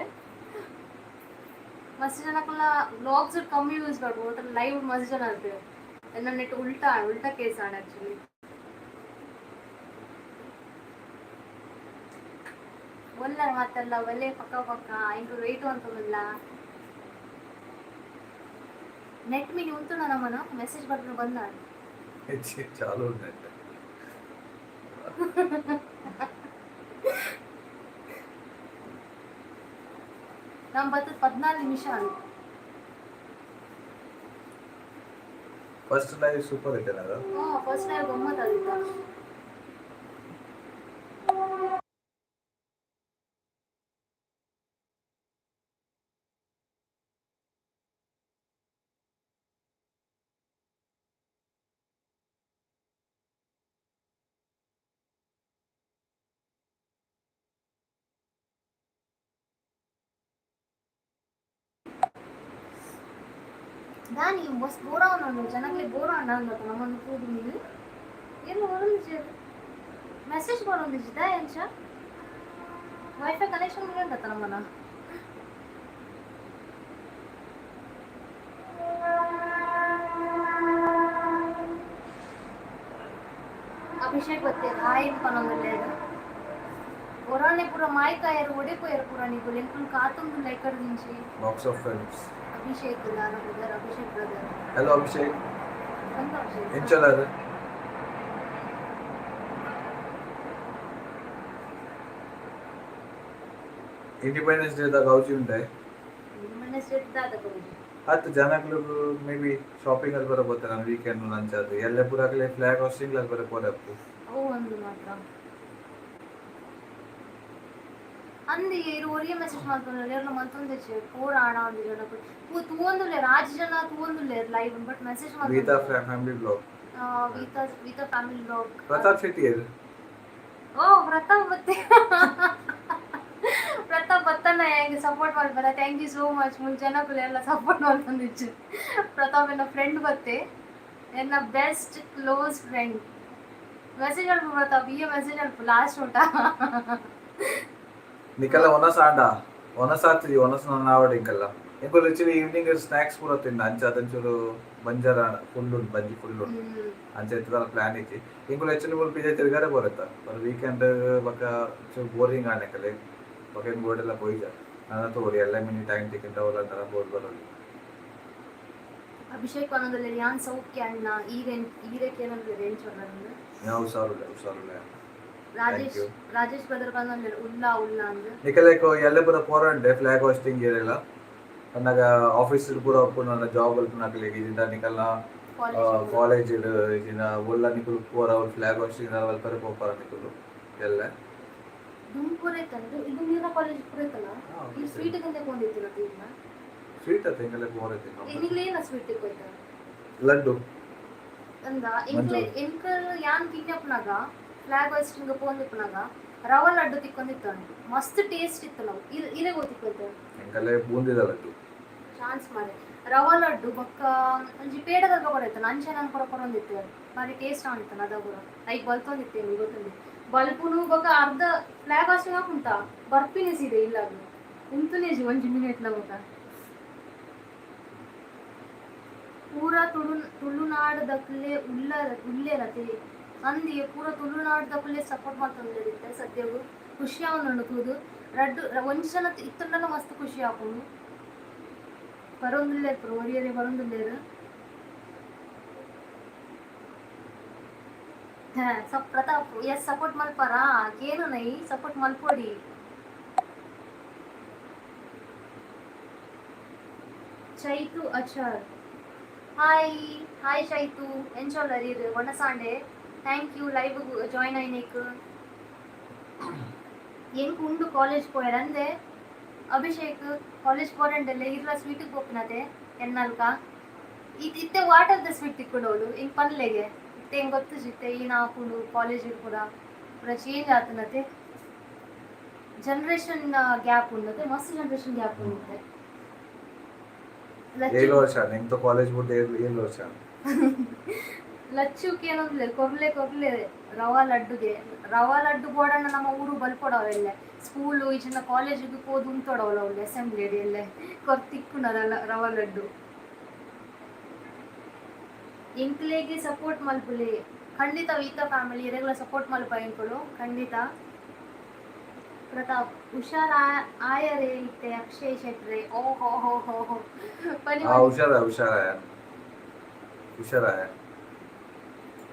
ಮಸ್ತ್ ಜನಕ್ಕೆಲ್ಲ ವ್ಲಾಗ್ಸ್ ಕಮ್ಮಿ ಯೂಸ್ ಮಾಡ್ಬೋದು, ಲೈವ್ ಮಸ್ತ್ ಜನ ಇರ್ತಾರೆ. ಎಲ್ಲ ನೆಟ್ ಉಲ್ಟಾ ಉಲ್ಟಾ ಕೇಸ್ ಆಣ ಆಕ್ಚುಲಿ. ಒಲ್ಲ ಮಾತಲ್ಲ ಒಲ್ಲೆ ಪಕ್ಕ ಪಕ್ಕ ಇಂಟು ರೇಟು ಅಂತಲ್ಲ. ನೆಟ್ ಮಿನಿ ಉಂಟು ನಮ್ಮನ ಮೆಸೇಜ್ ಬರ್ತಾರೆ ಬಂದ. ಚಾಲು ನೆಟ್. ನಮ್ಮ ಬತ್ತದ 14 ನಿಮಿಷ ಆಯ್ತು. ಫಸ್ಟ್ ಲೈವ್ ಸೂಪರ್ ಐತೆ ಅದು. ಹಾ, ಫಸ್ಟ್ ಲೈವ್ ಗಮ್ಮತ್ ಆಗಿತ್ತ. ದಾನಿ ಬಸ್ ಬೋರ ಅವನು ಜನಕ್ಕೆ ಬೋರ ಅಣ್ಣ ಅಂದತ್ತ ನಮ್ಮನ್ನು ಕೂದು ನೀನು ಏನು ಬರೋದು ಮೆಸೇಜ್ ಬರೋದಿಜ್ಜ ಎಂಚ ವೈಫೈ ಕನೆಕ್ಷನ್ ಉಂಟತ್ತ ನಮ್ಮನ. ಅಭಿಷೇಕ್ ಬತ್ತೆ ಹಾಯ್ ಪನೊಂದುಲ್ಲೆರ್. ಒರಾನೆ ಪೂರ ಮಾಯ್ಕಾಯೆರ್ ಒಡೆ ಪೋಯೆರ್ ಪೂರ ನಿಕುಲು ಎಂಕುಲು ಕಾತೊಂದುಲ್ಲ ಇಕಡ್ದಿಂಚಿ. Box of films. ಅಭಿಷೇಕ್ ದಾನ brother, Abhishek brother. Hello Abhishek. ಬಂದ ಅಭಿಷೇಕ್. ಎಂಚಲರ್. ಇಂಡಿಪೆಂಡೆನ್ಸ್ ಡೇ ದ ಗೌಜಿ ಉಂಡೆ. ಇಂಡಿಪೆಂಡೆನ್ಸ್ ಡೇ ದಾದ ಗೌಜಿ? ಅತ್ ಜನಕ್ಲು ಮೇ ಬಿ ಶಾಪಿಂಗ್ ಅಲ್ಲಿ ಬರ ಬೋತಾರೆ ನಾನು ವೀಕೆಂಡ್ ಅಂಚಾದ್ ಎಲ್ಲೆ ಪೂರ ಫ್ಲಾಗ್ ಹಾಸ್ಟಿಂಗ್ ಅಲ್ಲಿ ಬರ ಪೋರಪ್ಪು. ಅವು ಒಂದು ಮಾತ್ರ ಅಂದಿ ಇರು ಒರಿಯ ಮೆಸೇಜ್ ಮಲ್ತೊಂದು ಏರ್ಲ ಮಲ್ತೊಂದಿಜ್ಜೆ ಪೂರ ಆಣ ಒಂದು ಜನ ಪೂ ತೂವೊಂದುಲ್ಲೆರ್, ಆಜಿ ಜನ ತೂವೊಂದುಲ್ಲೆರ್ ಲೈವ್, ಬಟ್ ಮೆಸೇಜ್ ವೀತಾ ಮಲ್ತೊಂದು. Family blog. Veetha, Veetha family blog. Pratap Shetty ಏರ್? ಓ, ಪ್ರತಾಪ್ ಬತ್ತೆ. ಪ್ರತಾಪ್ ಬತ್ತಣ್ಣ, ಹೆಂಗೆ ಸಪೋರ್ಟ್ ಮಾಡ್ಬಾರ? Thank you so much. ಮುಲ್ ಜನಕ್ಕೂ ಎಲ್ಲ ಸಪೋರ್ಟ್ ಮಾಡ್ತಂದಿಚ್ಚು. ಪ್ರತಾಪ್ ಎನ್ನ ಫ್ರೆಂಡ್ ಬತ್ತೆ, ಎನ್ನ ಬೆಸ್ಟ್ ಕ್ಲೋಸ್ ಫ್ರೆಂಡ್. ಮೆಸೇಜ್ ಅಲ್ಪ ಪ್ರತಾಪ್, ಈ ಮೆಸೇಜ್ ಅಲ್ಪ ಲಾಸ್ಟ್ ಊಟ. ನಿಕಲ್ಲ ಒನಸ್ ಆಂಡ ಒನಸ್ ಆತಿಜಿ, ಒನಸ್ ನನ್ನ ಆವಡ್ ಇಂಕಲ್ಲ. ಎಂಕುಲು ಆಕ್ಚುಲಿ ಈವ್ನಿಂಗ್ ಸ್ನಾಕ್ಸ್ ಪೂರ ತಿಂದ, ಅಂಚ ಅದಂಚೂರು ಬಂಜಾರ ಫುಲ್ ಉಂಟು, ಬಂಜಿ ಫುಲ್ ಉಂಟು. ಅಂಚ ಇತ್ತದಲ್ಲ ಪ್ಲಾನ್ ಇಜ್ಜಿ. ಎಂಕುಲು ಆಕ್ಚುಲಿ ಮುಲ್ಪ ಪಿಜೆ ತಿರ್ಗಾರೆ ಬೋರತ್ತ ಬರ್ ವೀಕೆಂಡ್ ಬೊಕ ಚೂರು ಬೋರಿಂಗ್ ಆಂಡ್ ಬೊಕ ಎಂಕ್ ಬೋರ್ಡೆಲ್ಲ ಪೋಯಿಜ. ನನ್ನ ತೋಡಿ ಎಲ್ಲ ಮಿನಿ ಟೈಮ್ ತಿಕ್ಕಿಂತ ಅವಲ್ಲ ಅಂತರ ಬೋರ್ಡ್ ಬರೋದು. ಅಭಿಷೇಕ್ ಅನ್ನೋದ್ರಲ್ಲಿ ಯಾನ್ ಸೌಖ್ಯ ಅಣ್ಣ, ಈರೇನ್ ಈರಕ್ಕೆ ಏನಂದ್ರೆ ರೇಂಜ್ ಅಂದ್ರೆ. ನಾವು ಹುಷಾರುಲ್ಲ, ಹುಷಾರುಲ್ಲ. ರಾಜೇಶ್ you. Rajesh brother ಬಂದ್ರೆ ಉಲ್ಲಾ ಉಲ್ಲಾ ಅಂದ್ರೆ. ನಿಕಲೇಕು ಎಲ್ಲೆ ಪೂರ ಪೋರಂಡೆ ಫ್ಲಾಗ್ ಹೋಸ್ಟಿಂಗ್ ಏರೆಲ್ಲ ಪನ್ನಗ ಆಫೀಸ್ ಪೂರ ಉಪ್ಪುನ ಜಾಬ್ ಅಲ್ಪನಕ್ಲೆಗ್ ಇಜಿಂಡ ನಿಕಲ್ನ ಕಾಲೇಜ್. ಕಾಲೇಜ್ ಇಜಿಂಡ ಒಲ್ಲ ನಿಕುಲು ಪೂರ ಅವ್ಲು ಫ್ಲಾಗ್ ಹೋಸ್ಟಿಂಗ್ ಅಲ್ಪರೆ ಪೋಪರ ನಿಕುಲು ಎಲ್ಲ? ದುಂಬು ಪೂರ ಇತ್ತಂದ್ರೆ ಇದು ನೀರ್ನ ಕಾಲೇಜ್ ಪೂರ ಇತ್ತಲ್ಲ. ಹಾ, ಈ ಸ್ವೀಟ್ ಕಂತೆ ಕೊಂಡಿತ್ತಿರ ಇದನ್ನ? ಸ್ವೀಟ್ ಅತ್ತ ಎಂಕಲೆ ಪೋರೈತೆ. ನಿಗ್ಲ ಏನ ಸ್ವೀಟ್ ತಿಕ್ಕೋಯ್ತ? ಲಡ್ಡು. ಅಂದ ಎಂಕ್ಲೆ ಎಂಕಲ್ ಯಾನ್ ಕಿನ್ಯಪ್ಪನಾಗ ಫ್ಲಾಗ್ ಹೋಸ್ಟಿಂಗ್ ಪೋಂದಿಪ್ಪನಾಗ ರವಾ ಲಡ್ಡು ತಿಕ್ಕೊಂಡಿತ್ತು, ಮಸ್ತ್ ಟೇಸ್ಟ್ ಇತ್ತು. ನಾವು ಇದೇ ಗೊತ್ತಿಕ್ಕೋಯ್ತು. ಎಂಕಲೆ ಬೂಂದಿದ ಲಡ್ಡು. ಚಾನ್ಸ್ ಮಾರೆ, ರವಾ ಲಡ್ಡು ಬೊಕ್ಕ ಒಂಜಿ ಪೇಡದ ಕೊರೈತ ಅಂಚೆ ನಾನು ಕೊರ ಕೊರೊಂದಿತ್ತು, ಬಾರಿ ಟೇಸ್ಟ್ ಆಣಿತ್ತು. ಅದ ಪೂರ ಐಕ್ ಬಲ್ತೊಂದಿತ್ತು, ಗೊತ್ತುಂಡು. ಬಲ್ಪುನು ಬೊಕ್ಕ ಅರ್ಧ ಫ್ಲಾಗ್ ಹಾಸ್ಟಿಂಗ್ ಹಾಕುಂಟ ಬರ್ಪಿನೇ ಸೀದೆ ಇಲ್ಲ, ಅದು ಉಂತುನೇಜಿ ಒಂಜಿ ಮಿನಿಟ್ ಬೊಕ್ಕ ಪೂರ ತುಳುನಾಡದಕ್ಲೆ ಉಲ್ಲ ಉಲ್ಲೇರತೆ ಅಂದಿಗೆ ಪೂರ ತುಳುನಾಡದಕ್ಲೆ ಸಪೋರ್ಟ್ ಮಾಡ್ತಂದಿರುತ್ತೆ. ಸದ್ಯಗು ಖುಷಿ ಆವೊಂದುಂಡು ತೂದು. ರಡ್ಡು ಒಂಜಿ ಜನ ಇತ್ತುಂಡಲ ಮಸ್ತ್ ಖುಷಿ ಆಪುಂಡು. ಬರೊಂದುಲ್ಲೆರ್ ಪೂರ ಒರಿಯರೆ ಬರೊಂದುಲ್ಲೆರ್. ಹಾ ಸಪ್ ಪ್ರತಾಪ್ ಎಸ್ ಸಪೋರ್ಟ್ ಮಲ್ಪರಾ ಕೇನು ನೈ support ಮಲ್ಪೊಡಿ. Chaitu ಅಚರ್, hi hi Chaitu, ಎಂಚೊಲ್ಲರ್ ಇರು? ಒಣಸಾಂಡೆ. Thank you live join ಆಯ್ನೇಕ್. ಎಂಕ್ ಉಂಡು ಕಾಲೇಜ್ ಪೋಯರ್ ಅಂದೆ ಅಭಿಷೇಕ್, ಕಾಲೇಜ್ ಪೋರಂಡೆಲ್ಲ ಇರ್ಲ ಸ್ವೀಟಿಗೆ ಪೋಪಿನತೆ ಎನ್ನಲ್ಕ. ಇತ್ತೆ ಇತ್ತೆ what are the sweet ತಿಕ್ಕೊಂಡವಳು ಎಂಕ್ ಪನ್ಲೆಗೆ. ಇತ್ತೆ ಎಂಕ್ ಗೊತ್ತುಜಿ. ಇತ್ತೆ ಏನ್ ಆಪುಂಡು ಕಾಲೇಜ್ ಪೂರ ಪೂರ ಚೇಂಜ್ ಆತನತೆ. ಜನರೇಷನ್ ಗ್ಯಾಪ್ ಉಂಡತೆ, ಮಸ್ತ್ ಜನರೇಷನ್ ಗ್ಯಾಪ್ ಉಂಡತೆ. 7 ವರ್ಷ ನಿಂತ ಕಾಲೇಜ್ ಬಿಟ್ಟು 7 ವರ್ಷ. ಲಚ್ಚುಕ್ ಏನಂದ್ರೆ ಕೊರ್ಲೆ ಕೊರ್ಲೆ ರವಾ ಲಡ್ಡುಗೆ. ರವಾ ಲಡ್ಡು ಬೋಡಣ್ಣ ನಮ್ಮ ಊರು ಬಲ್ಪೊಡವೆಲ್ಲೆ ಸ್ಕೂಲು ಈಚಿನ ಕಾಲೇಜಿಗೆ ಪೋದು ಉಂತೊಡವಲ್ಲ ಅವ್ಲು ಅಸೆಂಬ್ಲಿ ಎಲ್ಲೆ ಕೊರ್ತಿಕ್ಕುನದಲ್ಲ ರವಾ ಲಡ್ಡು. ಎಂಕ್ಲೆಗೆ ಸಪೋರ್ಟ್ ಮಲ್ಪುಲೆ. ಖಂಡಿತ ವೀತಾ ಫ್ಯಾಮಿಲಿ ಇರೆಗ್ಲ ಸಪೋರ್ಟ್ ಮಲ್ಪ ಎಂಕುಲು ಖಂಡಿತ. ಪ್ರತಾಪ್ ಹುಷಾರ್ ಆಯರೇ ಇತ್ತೆ ಅಕ್ಷಯ್ ಶೆಟ್ರೆ. ಓ ಹೋ ಹೋ ಹೋ ಹೋ ಪನಿ. ಹಾ, ಹುಷಾರ, ಹುಷಾರ, ಹುಷಾರ.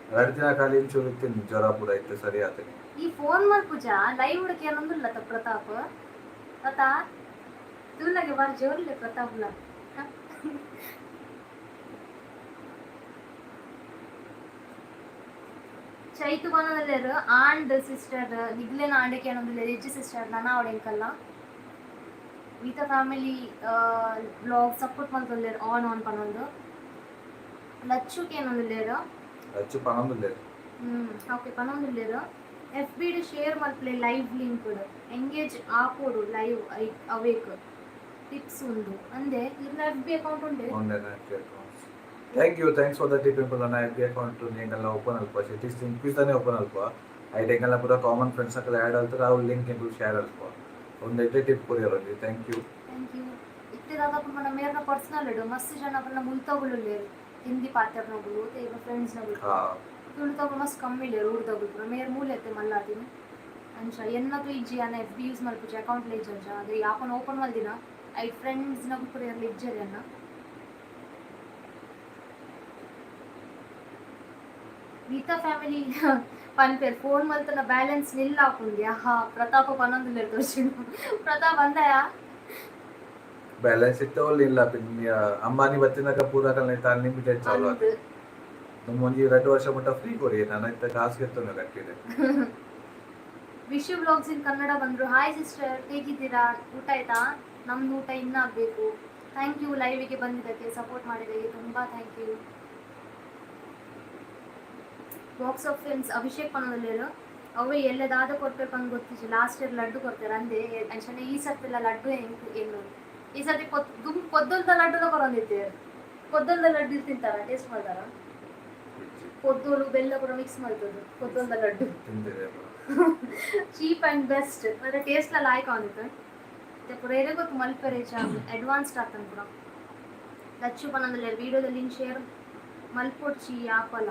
2 ದಿನ ಖಾಲಿ ಚೂರು ಇತ್ತು ಜ್ವರ ಪೂರ ಇತ್ತು, ಸರಿ ಆತನಿ. ಈ ಫೋನ್ ಮಲ್ಪುಜ ಲೈವ್ ಹುಡುಕಿ ಏನೊಂದುಲ್ಲ ಪ್ರತಾಪ್ ಅತಾ ತೂಲಗೆ ಬಾರಿ ಜೋರ್ಲೆ ಪ್ರತಾಪ್ಲ. ಚೈತು ಬನದಲ್ಲೇರು ಆಂಡ್ ಸಿಸ್ಟರ್ ನಿಗ್ಲೇನ ಆಂಡಕ್ಕೆ ಏನೊಂದುಲ್ಲೆರ್ ಇಜ್ಜಿ ಸಿಸ್ಟರ್ ನನ ಅವಡೆಂಕಲ್ಲ. ವೀತಾ ಫ್ಯಾಮಿಲಿ ಬ್ಲಾಗ್ ಸಪೋರ್ಟ್ ಮಲ್ತೊಂದುಲ್ಲೆರ್ ಆನ್ ಆನ್ ಪನೊಂದು. ಲಚ್ಚುಕ್ ಏನೊಂದುಲ್ಲೆರ್? ಲಚ್ಚು ಪನೊಂದುಲ್ಲೆರ್. ಓಕೆ, ಪನೊಂದುಲ್ಲೆರ್. ಎಫ್ ಬಿ ಡ್ ಶೇರ್ ಮಲ್ಪಲೆ ಲೈವ್ ಲಿಂಕ್ ಎಂಗೇಜ್ ಆಪೋಡು ಲೈವ್ ಅವೇಕ್ ಟಿಪ್ಸ್ ಉಂಡು ಅಂದೆ. ಇರ್ನ ಎಫ್ ಬಿ ಅಕೌಂಟ್ ಉಂಡೆ? Thank you, thanks for the tip. ಇಂಪಲ್ ನನ್ನ ಎಫ್ ಬಿ ಅಕೌಂಟ್ ಎಂಕಲ್ನ ಓಪನ್ ಅಲ್ಪ ಶೆಟ್ಟಿಸ್ ಇನ್ಕ್ರೀಸ್ ತಾನೆ ಓಪನ್ ಅಲ್ಪ ಐಟ್ ಎಂಕಲ್ನ ಪೂರ ಕಾಮನ್ ಫ್ರೆಂಡ್ಸ್ ಅಕಲ್ ಆ್ಯಡ್ ಆಲ್ತಾರೆ, ಅವು ಲಿಂಕ್ ಎಂಕುಲು ಶೇರ್ ಅಲ್ಪ. ಒಂದು ಎಡ್ಡೆ ಟಿಪ್ ಕೊರಿಯರ್ ಒಂಜಿ, thank you. Thank you. ಇತ್ತೆ ದಾದ ಪಂಡ ಮೇರ್ನ ಪರ್ಸನಲ್ ಇಡು ಮಸ್ತ್ ಜನ ಪಂಡ ಮುಲ್ತಗುಲು ಉಲ್ಲೆರ್, ಹಿಂದಿ ಪಾತೆರ್ನಗುಲು ಇವ ಫ್ರೆಂಡ್ಸ್ ನಗುಲು. ತುಳುತಗುಲು ಮಸ್ತ್ ಕಮ್ಮಿ ಉಲ್ಲೆರ್, ಊರ್ದಗುಲು ಪೂರ. ಮೇರ್ ಮೂಲೆ ಮಲ್ಲಾದಿನ ಅಂಚ ಎನ್ನದು ಇಜ್ಜಿ ಅನ್ನ ಎಫ್ ಬಿ ಯೂಸ್ ಮಲ್ಪುಜಿ, ಅಕೌಂಟ್ ಇಜ್ಜಿ ಅಂಚ. ಅದೇ ಯಾಪನ ಓಪನ್ ಮಲ್ದಿನ I friends ನಗು ಪೂರ ಎರ್ಲ ಇಜ್ಜೆರ್ ಎನ್ನ. ವೀತಾ ಫ್ಯಾಮಿಲಿ ಪನ್ಪೇರ್ ಫೋನ್ ಮಲ್ತನ ಬ್ಯಾಲೆನ್ಸ್ ನಿಲ್ಲ ಹಾಕುಂಡಿ. ಆಹಾ, ಪ್ರತಾಪ ಪನ್ನೊಂದು ತೋಚಿಂಡು. ಪ್ರತಾಪ್ ಅಂದಯ. ಬ್ಯಾಲೆನ್ಸ್ ಇತ್ತವಲ್ಲ ಇಲ್ಲ ಪಿನ್. ಅಂಬಾನಿ ಬತ್ತಿನಕ ಪೂರ ಅನ್ಲಿಮಿಟೆಡ್ ಚಾಲು ಆತ. ನಮ್ಮ ಒಂಜಿ 2 ವರ್ಷ ಮುಟ್ಟ ಫ್ರೀ ಕೊಡಿ. ನಾನು ಇತ್ತ ಕಾಸು ಗೆತ್ತೊಂದು ಕಟ್ಟಿದೆ. ವಿಶು ಬ್ಲಾಗ್ಸ್ ಇನ್ ಕನ್ನಡ ಬಂದ್ರು. ಹಾಯ್ ಸಿಸ್ಟರ್, ಹೇಗಿದ್ದೀರಾ? ಊಟ ಆಯ್ತಾ? ನಮ್ದು ಊಟ ಇನ್ನೂ ಆಗಬೇಕು. Thank you, ಲೈವಿಗೆ ಬಂದಿದ್ದಕ್ಕೆ, ಸಪೋರ್ಟ್ ಮಾಡಿದ್ದಕ್ಕೆ ತುಂಬಾ thank you. Box of films Abhishek ಪನದಲ್ಲಿರು ಅವು ಎಲ್ಲದಾದ ಕೊಡ್ಬೇಕು ಅಂತ ಗೊತ್ತಿಜ್ಜಿ. ಲಾಸ್ಟ್ ಇಯರ್ ಲಡ್ಡು ಕೊಡ್ತಾರೆ ಅಂದೆ. ಅಂಚನೆ ಈ ಸರ್ತಿಲ್ಲ ಲಡ್ಡು ಹೆಂಗ್ ಏನು ಈ ಸರ್ತಿ ಪೊದ್ ದುಮ್ ಪೊದ್ದಲ್ದ ಲಡ್ಡುನ ಕೊರೊಂದಿತ್ತೆ. ಪೊದ್ದಲ್ದ ಲಡ್ಡು ತಿಂತಾರ? ಟೇಸ್ಟ್ ಮಾಡ್ತಾರ? ಪೊದ್ದೋಲು ಬೆಲ್ಲ ಕೂಡ ಮಿಕ್ಸ್ ಮಾಡ್ತದೆ ಪೊದ್ದಲ್ದ ಲಡ್ಡು. ತಿಂದಿದೆ. ಚೀಪ್ ಆ್ಯಂಡ್ ಬೆಸ್ಟ್, ಅಂದ್ರೆ ಟೇಸ್ಟ್ ಎಲ್ಲ ಲಾಯ್ಕ್ ಆನಿತ್ತು. ಪೂರ ಎರೆ ಗೊತ್ತು ಮಲ್ಪೆರೆ ಅಡ್ವಾನ್ಸ್ಡ್ ಆಗ್ತಾನೆ ಪೂರ. ಲಚ್ಚು ಪನಂದ್ರೆ ವಿಡಿಯೋದ ಲಿಂಕ್ ಶೇರ್ ಮಲ್ಪೊಡ್ಚಿ. ಯಾಪಲ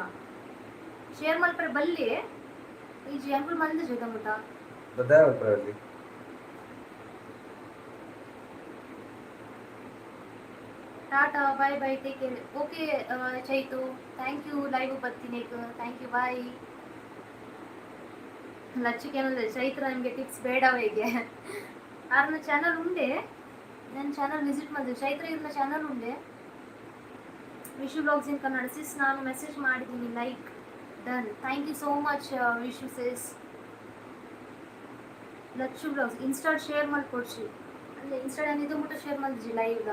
ಶೇರ್ ಮಲ್ಪರೆ ಬಲ್ಲಿ ಈ ಜಂಗುಲ್ ಮಲ್ದ ಜೊತೆ ಮುಟ. ದದ್ದ ಅಲ್ಲಿ. Tata, bye bye, take care. Okay Chaitu, thank you. Live ಬರ್ತೀನಿ. Thank you, bye. ಲಚ್ಚುಕೇನಂದ್ರೆ ಚೈತ್ರ ನಿಮಗೆ ಟಿಪ್ಸ್ ಬೇಡವ ಹೇಗೆ? ಆರ್ನ ಚಾನಲ್ ಉಂಡೆ, ನನ್ನ ಚಾನಲ್ ವಿಸಿಟ್ ಮಾಡಿದೆ. ಚೈತ್ರ ಇವ್ರನ್ನ ಚಾನಲ್ ಉಂಡೆ. ವಿಶು ಬ್ಲಾಗ್ಸ್ ಇನ್ ಕನ್ನಡ ಸಿಸ್, ನಾನು ಮೆಸೇಜ್ ಮಾಡಿದ್ದೀನಿ. Like done. Thank you so much Vishu sis. Lachchu blogs insta share ಮಲ್ಕೊಡ್ಸಿ ಅಂದರೆ ಇನ್ಸ್ಟಾ ಇದು ಮುಟ್ಟ ಶೇರ್ ಮಾಡಿದ್ವಿ ಲೈವ್ಗ.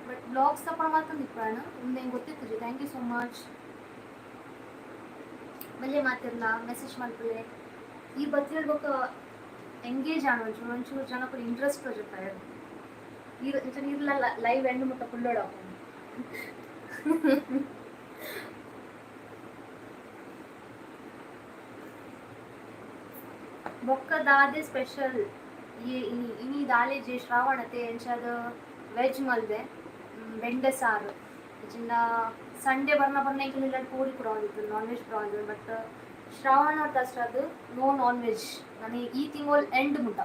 ಬಟ್ ಬ್ಲಾಗ್ಸ್ ತಗೊಂಡು ಮಾತಂದು ಪ್ರಾಣ ಮುಂದೆ ಹೆಂಗೆ ಗೊತ್ತಿತ್ತು. Thank you so much. ಮಲ್ಲೆ ಮಾತಿರಲ್ಲ ಮೆಸೇಜ್ ಮಾಡ್ಕೊಳ್ಳೆ. ಈ ಬತ್ತಿರ್ಬೇಕು ಎಂಗೇಜ್ ಆಣ ಒಂಚೂರು ಒಂಚೂರು ಜನಕ್ಕೂ ಇಂಟ್ರೆಸ್ಟ್ ತೋಜುತ್ತಾರೆ. ಈ ಒಂಚೂರು ಇರಲ್ಲ ಲೈವ್ ಎಂಡ್ ಮುಟ್ಟ ಫುಲ್ಲೋಡ. ಬೊಕ್ಕ ದಾದೆ ಸ್ಪೆಷಲ್ ಈ ಇನಿ? ಇನಿ ದಾಲೆ ಜೆ ಶ್ರಾವಣತೆ ಎಂಚಾದ ವೆಜ್ ಮಲ್ದೆ, ಬೆಂಡೆ ಸಾರು. ಚಿನ್ನ ಸಂಡೇ ಬರ್ನ ಬರ್ನ ಎಂಕಲ್ ಪೂರಿ ಪೂರ ಒಂದಿತ್ತು, ನಾನ್ ವೆಜ್ ಪೂರ ಒಂದಿತ್ತು. ಬಟ್ ಶ್ರಾವಣ ಅದು ನೋ ನಾನ್ ವೆಜ್ ನಾನು ಈ ತಿಂಗಳು ಎಂಡ್ ಮುಟ್ಟ.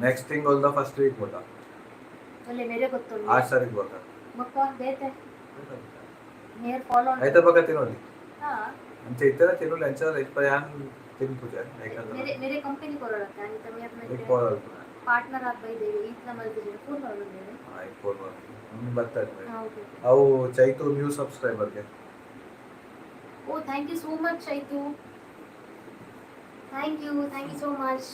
ನೆಕ್ಸ್ಟ್ ತಿಂಗಳದ ಫಸ್ಟ್ ವೀಕ್ ಮುಟ್ಟ. ಒಳ್ಳೆ ಮೇರೆ ಗೊತ್ತುಂಡು. 6 ತಾರೀಕು ಬರ್ತ. ಬೊಕ್ಕ ಬೇತೆ ನೇರ್ ಫಾಲೋ. ಐತ ಬಕ್ಕ ತಿನ್ನೋಲಿ. ಹಾ. ಅಂಚೆ ಇತ್ತರ ತಿನ್ನೋಲಿ. ಅಂಚೆ ಇಪ್ಪ ಯಾನ್ ತಿನ್ಪುಜೆ. ಯಾಕಂದ್ರೆ ಮೇರೆ ಮೇರೆ ಕಂಪನಿ ಕೊರೋಳತ್ತೆ ಅನಿತ ಮೇರೆ. ಫೋನ್. ಪಾರ್ಟ್ನರ್ ಆಗಿ ಬೈದೇವಿ ಈತ್ಲ ಮಲ್ತಿದ್ದೇವೆ ಫೋನ್ ಮಾಡೋದೇವೆ. ಆಯ್ತು, ಫೋನ್ ಬರ್ತಾ. ಓಕೆ. ಅವು Chaitu new ಸಬ್ಸ್ಕ್ರೈಬರ್ಗೆ. Oh, thank you so much Chaitu. Thank you, thank you so much.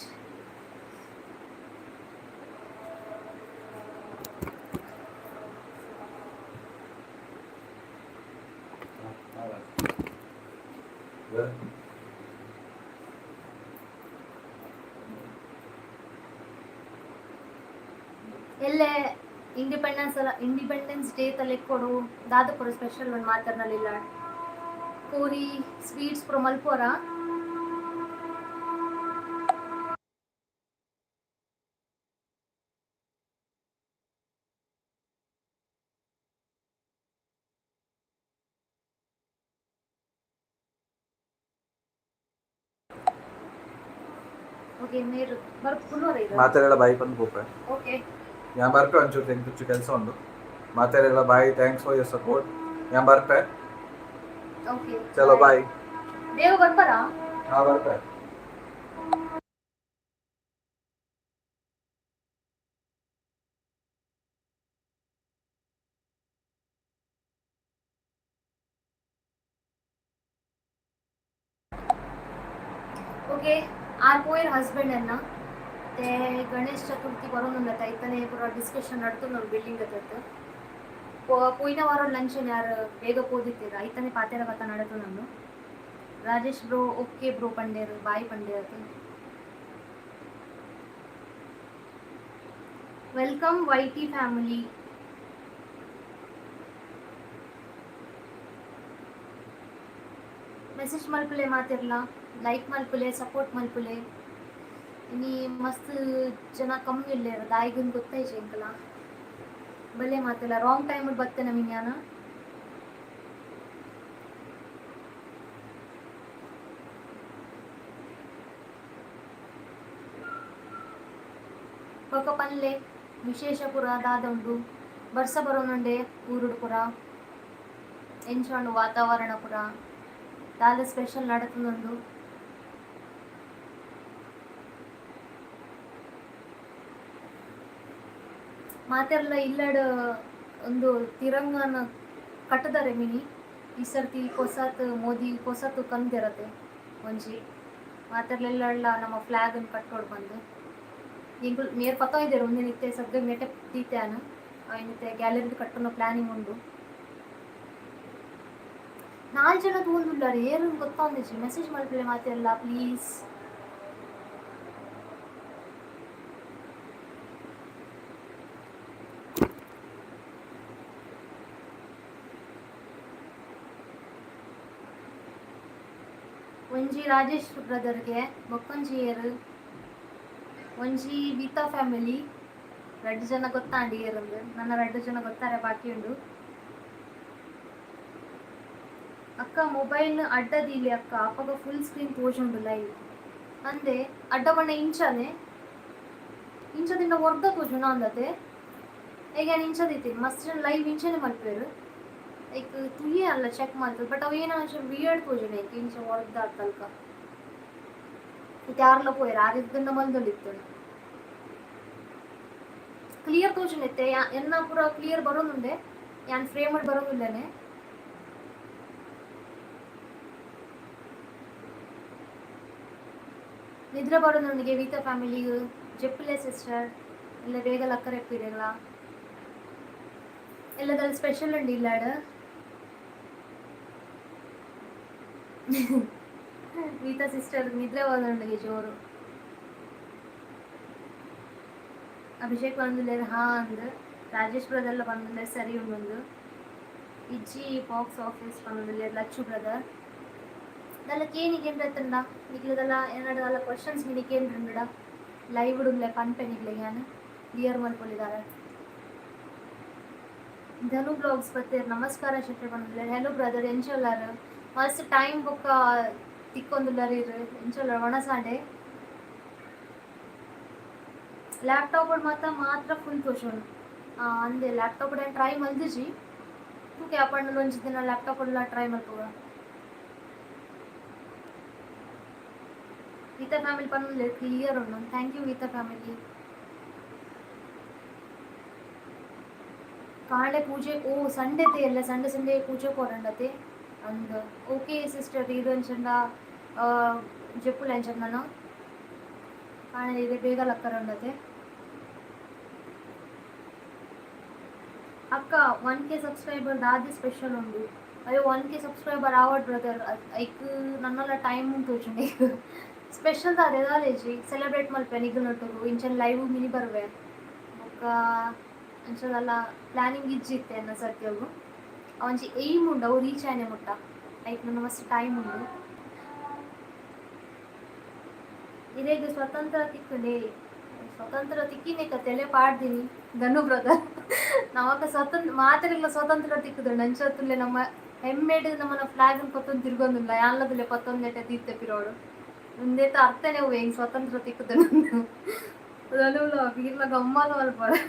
ಎಲ್ಲೇ ಇಂಡಿಪೆಂಡೆನ್ಸ್ ಅಲ್ಲ, ಇಂಡಿಪೆಂಡೆನ್ಸ್ ಡೇ ತಲೆ ಕೊಡು ದಾದ ಕೊಡು ಸ್ಪೆಷಲ್ ಒಂದು ಮಾತಾಡ್ನಲ್ಲಿಲ್ಲ. ಕೋರಿ ಸ್ವೀಟ್ಸ್ ಪೂರ ಮಲ್ಪೋರ? ಓಕೆ, ಮೇರು ಬರ್ದು ಫುಲ್ ಈಗ. ಮಾತಾಡೆಲ್ಲ ಬಾಯಿ ಬಂದು ಪೋಪೆ. ಓಕೆ. ಯಾನ್ ಬರ್ಪೆ, ಒಂಚೂರು ತೆಂಕುಚ್ಚು ಕೆಲಸ ಉಂಡು. ಮಾತಾಡೆಲ್ಲ bye, thanks for your support. ಯಾನ್ ಬರ್ಪೆ. ಓಕೆ. ಚಲೋ, ಬಾಯ್. ಬೇಗ ಬರ್ಪಾರಾ? ಹಾ, ಬರ್ಪೆ. ಓಕೆ, ಆರ್ ಪೋಯರ್ ಹಸ್ಬೆಂಡ್ ಅನ್ನ ते ಗಣೇಶ ಚತುರ್ಥಿ ಬರೋನುಲ್ಲ ಐತನೆ ಪೂರ ಡಿಸ್ಕಷನ್ ನಡ್ತು ಬಿಲ್ಡಿಂಗ್ ಹತ್ತತ್ತು. ಪೋಯಿನ ವಾರ ಲಂಚನ್ ಯಾರು ಬೇಗ ಪೋದಿತ್ತೀರ ಐತನೆ ಪಾತೆರ ಕಥ ನಡತು ನಾನು. ರಾಜೇಶ್ ಬ್ರೋ, ಓಕೆ ಬ್ರೋ ಪಂಡೇರು, ಬಾಯ್ ಪಂಡೇರು. Welcome YT family. Message ಮಲ್ಪುಲೆ ಮಾತಿರ್ಲ, ಲೈಕ್ ಮಲ್ಪುಲೆ, ಸಪೋರ್ಟ್ ಮಲ್ಪುಲೆ. ಇನಿ ಮಸ್ತ್ ಜನ ಕಮ್ಮಿ ಇಲ್ಲೇರ ದಾಯಿಗುನ್ ಗೊತ್ತಾಯ್ತು ಎಂಕಲ. ಬಲ್ಲೆ ಮಾತಿಲ್ಲ, ರಾಂಗ್ ಟೈಮ್ ಬತ್ತೆ ನಮಿನ್ಯಾನ. ಬೊಕ ಪನ್ಲೆ, ವಿಶೇಷ ಪುರ ದಾದ ಉಂಡು? ಬರ್ಸ ಬರೋನುಂಡೆ ಊರುಡು ಪುರ. ಎಂಚ ಉಂಡು ವಾತಾವರಣ ಪುರ? ದಾಲ ಸ್ಪೆಷಲ್ ನಡತುಂಡು? ಮಾತೆರ್ಲ ಇಲ್ಲಡ್ ಒಂದು ತಿರಂಗನ ಕಟ್ಟುದಾರೆ ಮಿನಿ. ಈ ಸರ್ತಿ ಪೊಸತ್ ಮೋದಿ ಪೊಸತ್ ಕಂದಿರತೆ ಒಂಜಿ ಮಾತೆರ್ಲೆಲ್ಲ ನಮ್ಮ ಫ್ಲಾಗ್ ಅನ್ನು ಕಟ್ಟೋಡು ಬಂದು ಎಂಕುಲು ಮೇರ್ ಪತ್ತೊಂದಿದ್ದೇರು. ಒಂದಿನ ಇತ್ತೆ ಸದ್ಯ ನೆಟೆ ದೀತ್ಯಾನ ಐನಿತ್ತೆ ಗ್ಯಾಲರಿ ಕಟ್ಟುನ ಪ್ಲಾನಿಂಗ್ ಉಂಡು. ನಾಲ್ ಜನ ತೂವೊಂದುಲ್ಲಾರ್, ಏರ್ ಗೊತ್ತಾಂದಿಜ್ಜಿ. ಮೆಸೇಜ್ ಮಲ್ಪುಲೆ ಮಾತೆರ್ಲ ಪ್ಲೀಸ್. ಒಂಜಿ ರಾಜೇಶ್ ಬ್ರದರ್ಗೆ, ಬೊಕ್ಕೊಂಜಿ ಏರ್? ಒಂಜಿ ವೀತಾ ಫ್ಯಾಮಿಲಿ. ರಡ್ಡ್ ಜನ ಗೊತ್ತಾಂಡ್ ಏರಂದು. ನನ್ನ ರಡ್ಡ್ ಜನ ಗೊತ್ತಾರೆ ಬಾಕಿ ಉಂಡು. ಅಕ್ಕ, ಮೊಬೈಲ್ ಅಡ್ಡ ದೀಲೆ ಅಕ್ಕ, ಅಪಗ ಫುಲ್ ಸ್ಕ್ರೀನ್ ತೋಜುಂಡು ಲೈವ್. ಅಂದೆ, ಅಡ್ಡ ಬಣ್ಣ ಇಂಚನೆ ಇಂಚದಿಂದ ಒರ್ದ ತೋಜುನ ಅಂದತೆ. ಈಗ ಯಾನ್ ಇಂಚ ದೀತೀನಿ. ಮಸ್ತ್ ಜನ ಲೈವ್ ಇಂಚನೆ ಮಲ್ಪೆರ್. ಲೈಕ್ ತುಯೆ ಅಲ್ಲ ಚೆಕ್ ಮಲ್ತದ್, ಬಟ್ ಅವು ಏನ ಒಂಚೂರು ವಿಯರ್ಡ್ ತೋಜುಂಡು ಎಂಕ್ ಇಂಚ ಒರ್ದ ತಲ್ಕ. ಇತ್ತೆ ಯಾರ್ಲ ಪೋಯೆರ್, ಆರ್ ಇತ್ತಂಡ ಮಲ್ದೊಂದಿತ್ತುಂಡು. ಕ್ಲಿಯರ್ ತೋಜುಂಡು ಇತ್ತೆ. ಎನ್ನ ಪೂರ ಕ್ಲಿಯರ್ ಬರೋದುಂಡೆ, ಯಾನ್ ಫ್ರೇಮ್ ಬರೋದುಲ್ಲೇನೆ. ನಿದ್ರೆ ಬರೋದುಂಡಿಗೆ ವೀತಾ ಫ್ಯಾಮಿಲಿ. ಜೆಪ್ಪುಲೆ ಸಿಸ್ಟರ್, ಎಲ್ಲ ಬೇಗ ಲಕ್ಕರೆ ಎಪ್ಪಿರೆಗ್ಲ. ಎಲ್ಲದಲ್ಲಿ ಸ್ಪೆಷಲ್ ಉಂಡು ಇಲ್ಲಾಡ್? ಗೀತಾ ಸಿಸ್ಟರ್ ನಿದ್ರೆ ಬರೋದುಂಡಿಗೆ ಜೋರು. ಅಭಿಷೇಕ್ ಬಂದುಲ್ಲೇರ್, ಹಾ ಅಂದ್. ರಾಜೇಶ್ ಬ್ರದರ್ ಎಲ್ಲ ಬಂದುಲ್ಲೇರ್, ಸರಿ ಉಂಡೊಂದು. ಇಜ್ಜಿ ಬಾಕ್ಸ್ ಆಫೀಸ್ ಬಂದುಲ್ಲೇರ್ ಲಚ್ಚು ಬ್ರದರ್. ದಾಲ ಕೇನಿಗೆ ಏನ್ರ ನಿಕ್ಲೆದಲ್ಲ ಏನಾಡ ದಾಲ ಕ್ವಶನ್ಸ್ ಮಿನಿ ಕೇಂದ್ರಂಡ ಲೈವ್ ಉಂಡ್ಲೆ ಪನ್ಪೆ ನಿಕ್ಲೆಗ್ ಯಾನ್, ಕ್ಲಿಯರ್ ಮಲ್ಪೊಲಿದಾರೆ. ಧನು ಬ್ಲಾಗ್ಸ್ ಬತ್ತೇರ್, ನಮಸ್ಕಾರ ಶೆಟ್ರ್ ಬಂದುಲ್ಲೇರ್. ಹೆಲೋ ಬ್ರದರ್, ಎಂಚ ಉಲ್ಲಾರ್? ಮಸ್ತ್ ಟೈಮ್ ಬೊಕ್ಕ ತಿಕ್ಕೊಂದುಲ್ಲಾರ್ ಇರ್. ಎಂಚ ಉಲ್ಲಾರ್? ಒಣಸಾಂಡೆ. ಲ್ಯಾಪ್ಟಾಪ್ ಮಾತ್ರ ಮಾತ್ರ ಫುಲ್ ತೋಜುಂಡು ಅಂದೆ. Laptop try ಮಲ್ದಿಜಿ. ತೂಕೆ, ಅಪಂಡಲ ಒಂಜಿ ದಿನ ಲ್ಯಾಪ್ಟಾಪ್ ಟ್ರೈ ಮಲ್ಪುಗ. ಗೀತಾ ಫ್ಯಾಮಿಲಿ ಪನ್ನೊಂದು ಕ್ಲಿಯರ್ ಉಂಡು. Thank you Geetha family. ಕಾಂಡೆ ಪೂಜೆ? ಓ, ಸಂಡೆ ಎಲ್ಲ ಸಂಡೆ ಸಂಡೆ ಪೂಜೆ ಕೊರಂಡತೆ ಅಂದ್. ಓಕೆ ಸಿಸ್ಟರ್, ಇದು ಅಂಚಂಡ ಜೆಪ್ಪುಲೆ ಅಂಚಂಡ ಕಾಣೆ ಇದೆ ಬೇಗ ಲಕ್ಕರಂಡತೆ. ಅಕ್ಕ, 1K subscriber ದಾದಿ ಸ್ಪೆಷಲ್ ಉಂಡು? ಅಯ್ಯೋ, 1K subscriber ಆವಡ್ ಬ್ರದರ್, ಐಕ್ ನನ್ನೆಲ್ಲ ಟೈಮ್ ಉಂಟು. ಸ್ಪೆಷಲ್ ದಾದೆ ದಾಲೇಜಿ, ಸೆಲೆಬ್ರೇಟ್ ಮಲ್ಪೆ ನಿಗುನೊಟ್ಟುಗು. ಇಂಚನ್ ಲೈವ್ ಮಿನಿ ಬರುವೆ. ಬೊಕ್ಕ ಅಂಚದಲ್ಲ ಪ್ಲಾನಿಂಗ್ ಇಜ್ಜಿ ಇತ್ತೆ ಎನ್ನ ಸತ್ಯಗು. ಒಂಜಿ ಏಮ್ ಉಂಡು, ಅವು ರೀಚ್ ಆಯ್ನೆ ಮುಟ್ಟ ಐಕ್ ನನ್ನ ಮಸ್ತ್ ಟೈಮ್ ಉಂಡು. ಇರೆಗ್ ಸ್ವತಂತ್ರ ತಿಕ್ಕುಂಡೆ? ಸ್ವತಂತ್ರ ತಿಕ್ಕಿನೇಕ ತಲೆ ಪಾಡ್ದಿನಿ ಧನು ಬ್ರದರ್. ನಮಕ ಸ್ವತಂತ್ರ ಮಾತೆರೆಗ್ಲ ಸ್ವತಂತ್ರ ತಿಕ್ಕುದುಂಡು. ಅಂಚತ್ತುಲ್ಲೆ ನಮ್ಮ ಹೆಮ್ಮೆಡ್ ನಮ್ಮನ ಫ್ಲಾಗ್ ಪತ್ತೊಂದು ತಿರ್ಗೊಂದುಲ್ಲ. ಯಾನ್ಲದುಲ್ಲೆ ಪತ್ತೊಂದೆಟೆ ದೀತೆ ಪಿರೋಡು. ಉಂದೇತ ಅರ್ಥನೇ ಅವು ಹೆಂಗ್ ಸ್ವತಂತ್ರ ತಿಕ್ಕುದುಂಡು. ಧನುಲ ಬೀರ್ಲ ಗಮ್ಮಲ ಮಲ್ಪರೆ.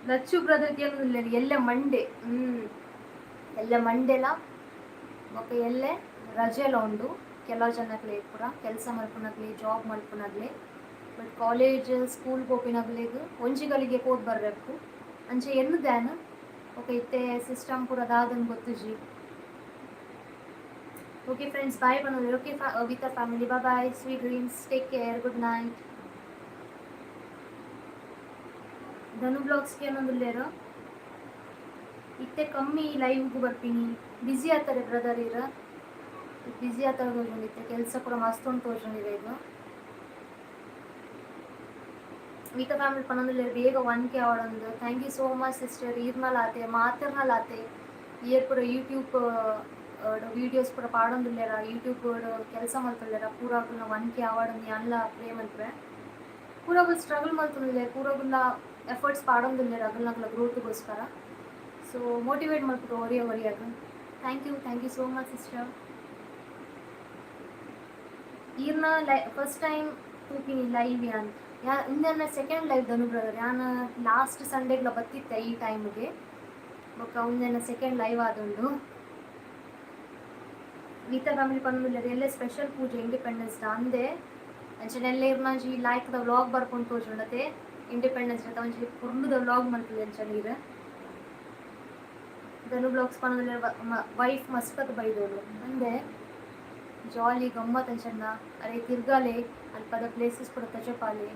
ಲಚ್ಚು ಬ್ರದರ್ ಕೇಳೋದಿಲ್ಲ. ಎಲ್ಲೆ ಮಂಡೆ. ಎಲ್ಲೆ ಮಂಡೆಲ ಬೊಕ್ಕ ಎಲ್ಲೆ ರಜೆಲ ಉಂಡು. ಕೆಲವು ಜನಕ್ಲೆ ಪೂರ ಕೆಲಸ ಮಲ್ಪುನಗ್ಲೆ, ಜಾಬ್ ಮಲ್ಪುನಗ್ಲೆ, ಬಟ್ ಕಾಲೇಜ್ ಸ್ಕೂಲ್ ಪೋಪಿನಗ್ಲೆಗ್ ಒಂಜಿ ಗಳಿಗೆ ಪೋದ್ ಬರ್ರೆಪ್ಪು. ಅಂಚೆ ಎನ್ನುದಾನ್. ಓಕೆ, ಇತ್ತೆ ಸಿಸ್ಟಮ್ ಪೂರ ದಾದನ್ ಗೊತ್ತುಜಿ. ಓಕೆ ಫ್ರೆಂಡ್ಸ್, ಬಾಯ್ ಪನೊಂದು. Okay with family, bye, sweet dreams, take care, good night. Dhanu ಬ್ಲಾಗ್ಸ್ಗೆ ಏನೊಂದುಲ್ಲೇರು? ಇತ್ತೆ ಕಮ್ಮಿ ಲೈವ್ಗೂ ಬರ್ತೀನಿ. ಬ್ಯುಸಿ ಆಗ್ತಾರೆ ಬ್ರದರ್ ಇರ. ಬ್ಯುಸಿ ಆತರ ತೋಜೊಂದಿತ್ತೆ. ಕೆಲಸ ಪೂರ ಮಸ್ತ್ ಉಂಟು ತೋಜೊಂದಿದೆ ಈಗ. ವೀತಾ ಫ್ಯಾಮಿಲಿ ಪನೊಂದುಲ್ಲೆರ್ ಬೇಗ 1K ಆವಡೊಂದು. Thank you so much sister. ಈರ್ನಲ ಆತೆ, ಮಾತೆರ್ನಲ ಆತೆ. ಇಯರ್ ಪೂರ ಯೂಟ್ಯೂಬ್ ವೀಡಿಯೋಸ್ ಪೂರ ಪಾಡೊಂದುಲ್ಲೆರ, ಯೂಟ್ಯೂಬ್ ಕೆಲಸ ಮಲ್ತೊಲ್ಲೆರ, ಪೂರ 1K ಆವಡೊಂದು ಯಾನ್ಲ ಪ್ರೇ ಮಲ್ಪುವೆ. ಪೂರ ಸ್ಟ್ರಗಲ್ ಮಲ್ತೊಂದುಲ್ಲೆರ್, ಪೂರಗುಲ ಎಫರ್ಟ್ಸ್ ಪಾಡೊಂದುಲ್ಲೆರ್ ಅಗಲ್ನಗಲ ಗ್ರೋತ್ಗೋಸ್ಕರ. ಸೊ ಮೋಟಿವೇಟ್ ಮಲ್ಪುಗ ಒರಿಯ ಒರಿಯಾಗ. Thank you, thank you so much sister. ಈರ್ನ ಲೈ ಫಸ್ಟ್ ಟೈಮ್ ತೂಪಿನಿ ಲೈವ್ ಯಾನ್. ಯಾ ಇಂದೆನ್ನ ಸೆಕೆಂಡ್ ಲೈವ್ ಧನು ಬ್ರದರ್. ಯಾನ್ ಲಾಸ್ಟ್ ಸಂಡೇಗ್ಲ ಬತ್ತಿತ್ತೆ ಈ ಟೈಮ್ಗೆ. ಬೊಕ್ಕ ಉಂದೆನ ಸೆಕೆಂಡ್ ಲೈವ್ ಆದುಂಡು. ಗೀತಾ ಫ್ಯಾಮಿಲಿ ಪಂದ್ ಎಲ್ಲೆ ಸ್ಪೆಷಲ್ ಪೂಜೆ ಇಂಡಿಪೆಂಡೆನ್ಸ್ ಡೇ ಅಂದೆ. ಅಂಚನೆ ಎಲ್ಲೆ ಇರ್ನಂಜಿ ಲಾಯ್ಕ್ ದ ವ್ಲಾಗ್ ಬರ್ಪುಂಡು ತೋಜುಂಡತೆ. ಇಂಡಿಪೆಂಡೆನ್ಸ್ ಡೇ ಒಂಜಿ ಪೊರ್ಲುದ ವ್ಲಾಗ್ ಮಲ್ಪುಲೆ ಅಂಚನೆ ಇರ್. ಧನು ಬ್ಲಾಗ್ಸ್ ಪನೊಂದುಲ್ಲೆರ್, ವೈಫ್ ಮಸ್ತ್ ಬೈದೋಲು ಅಂದೆ. ಜಾಲಿ ಗಮ್ಮತ್ ಅಂಚನ್ನ ಅರೆ ತಿರ್ಗಾಲೆ, ಅಲ್ಪದ ಪ್ಲೇಸಸ್ ಪೂರ ತೋಜಪಾಲೆ,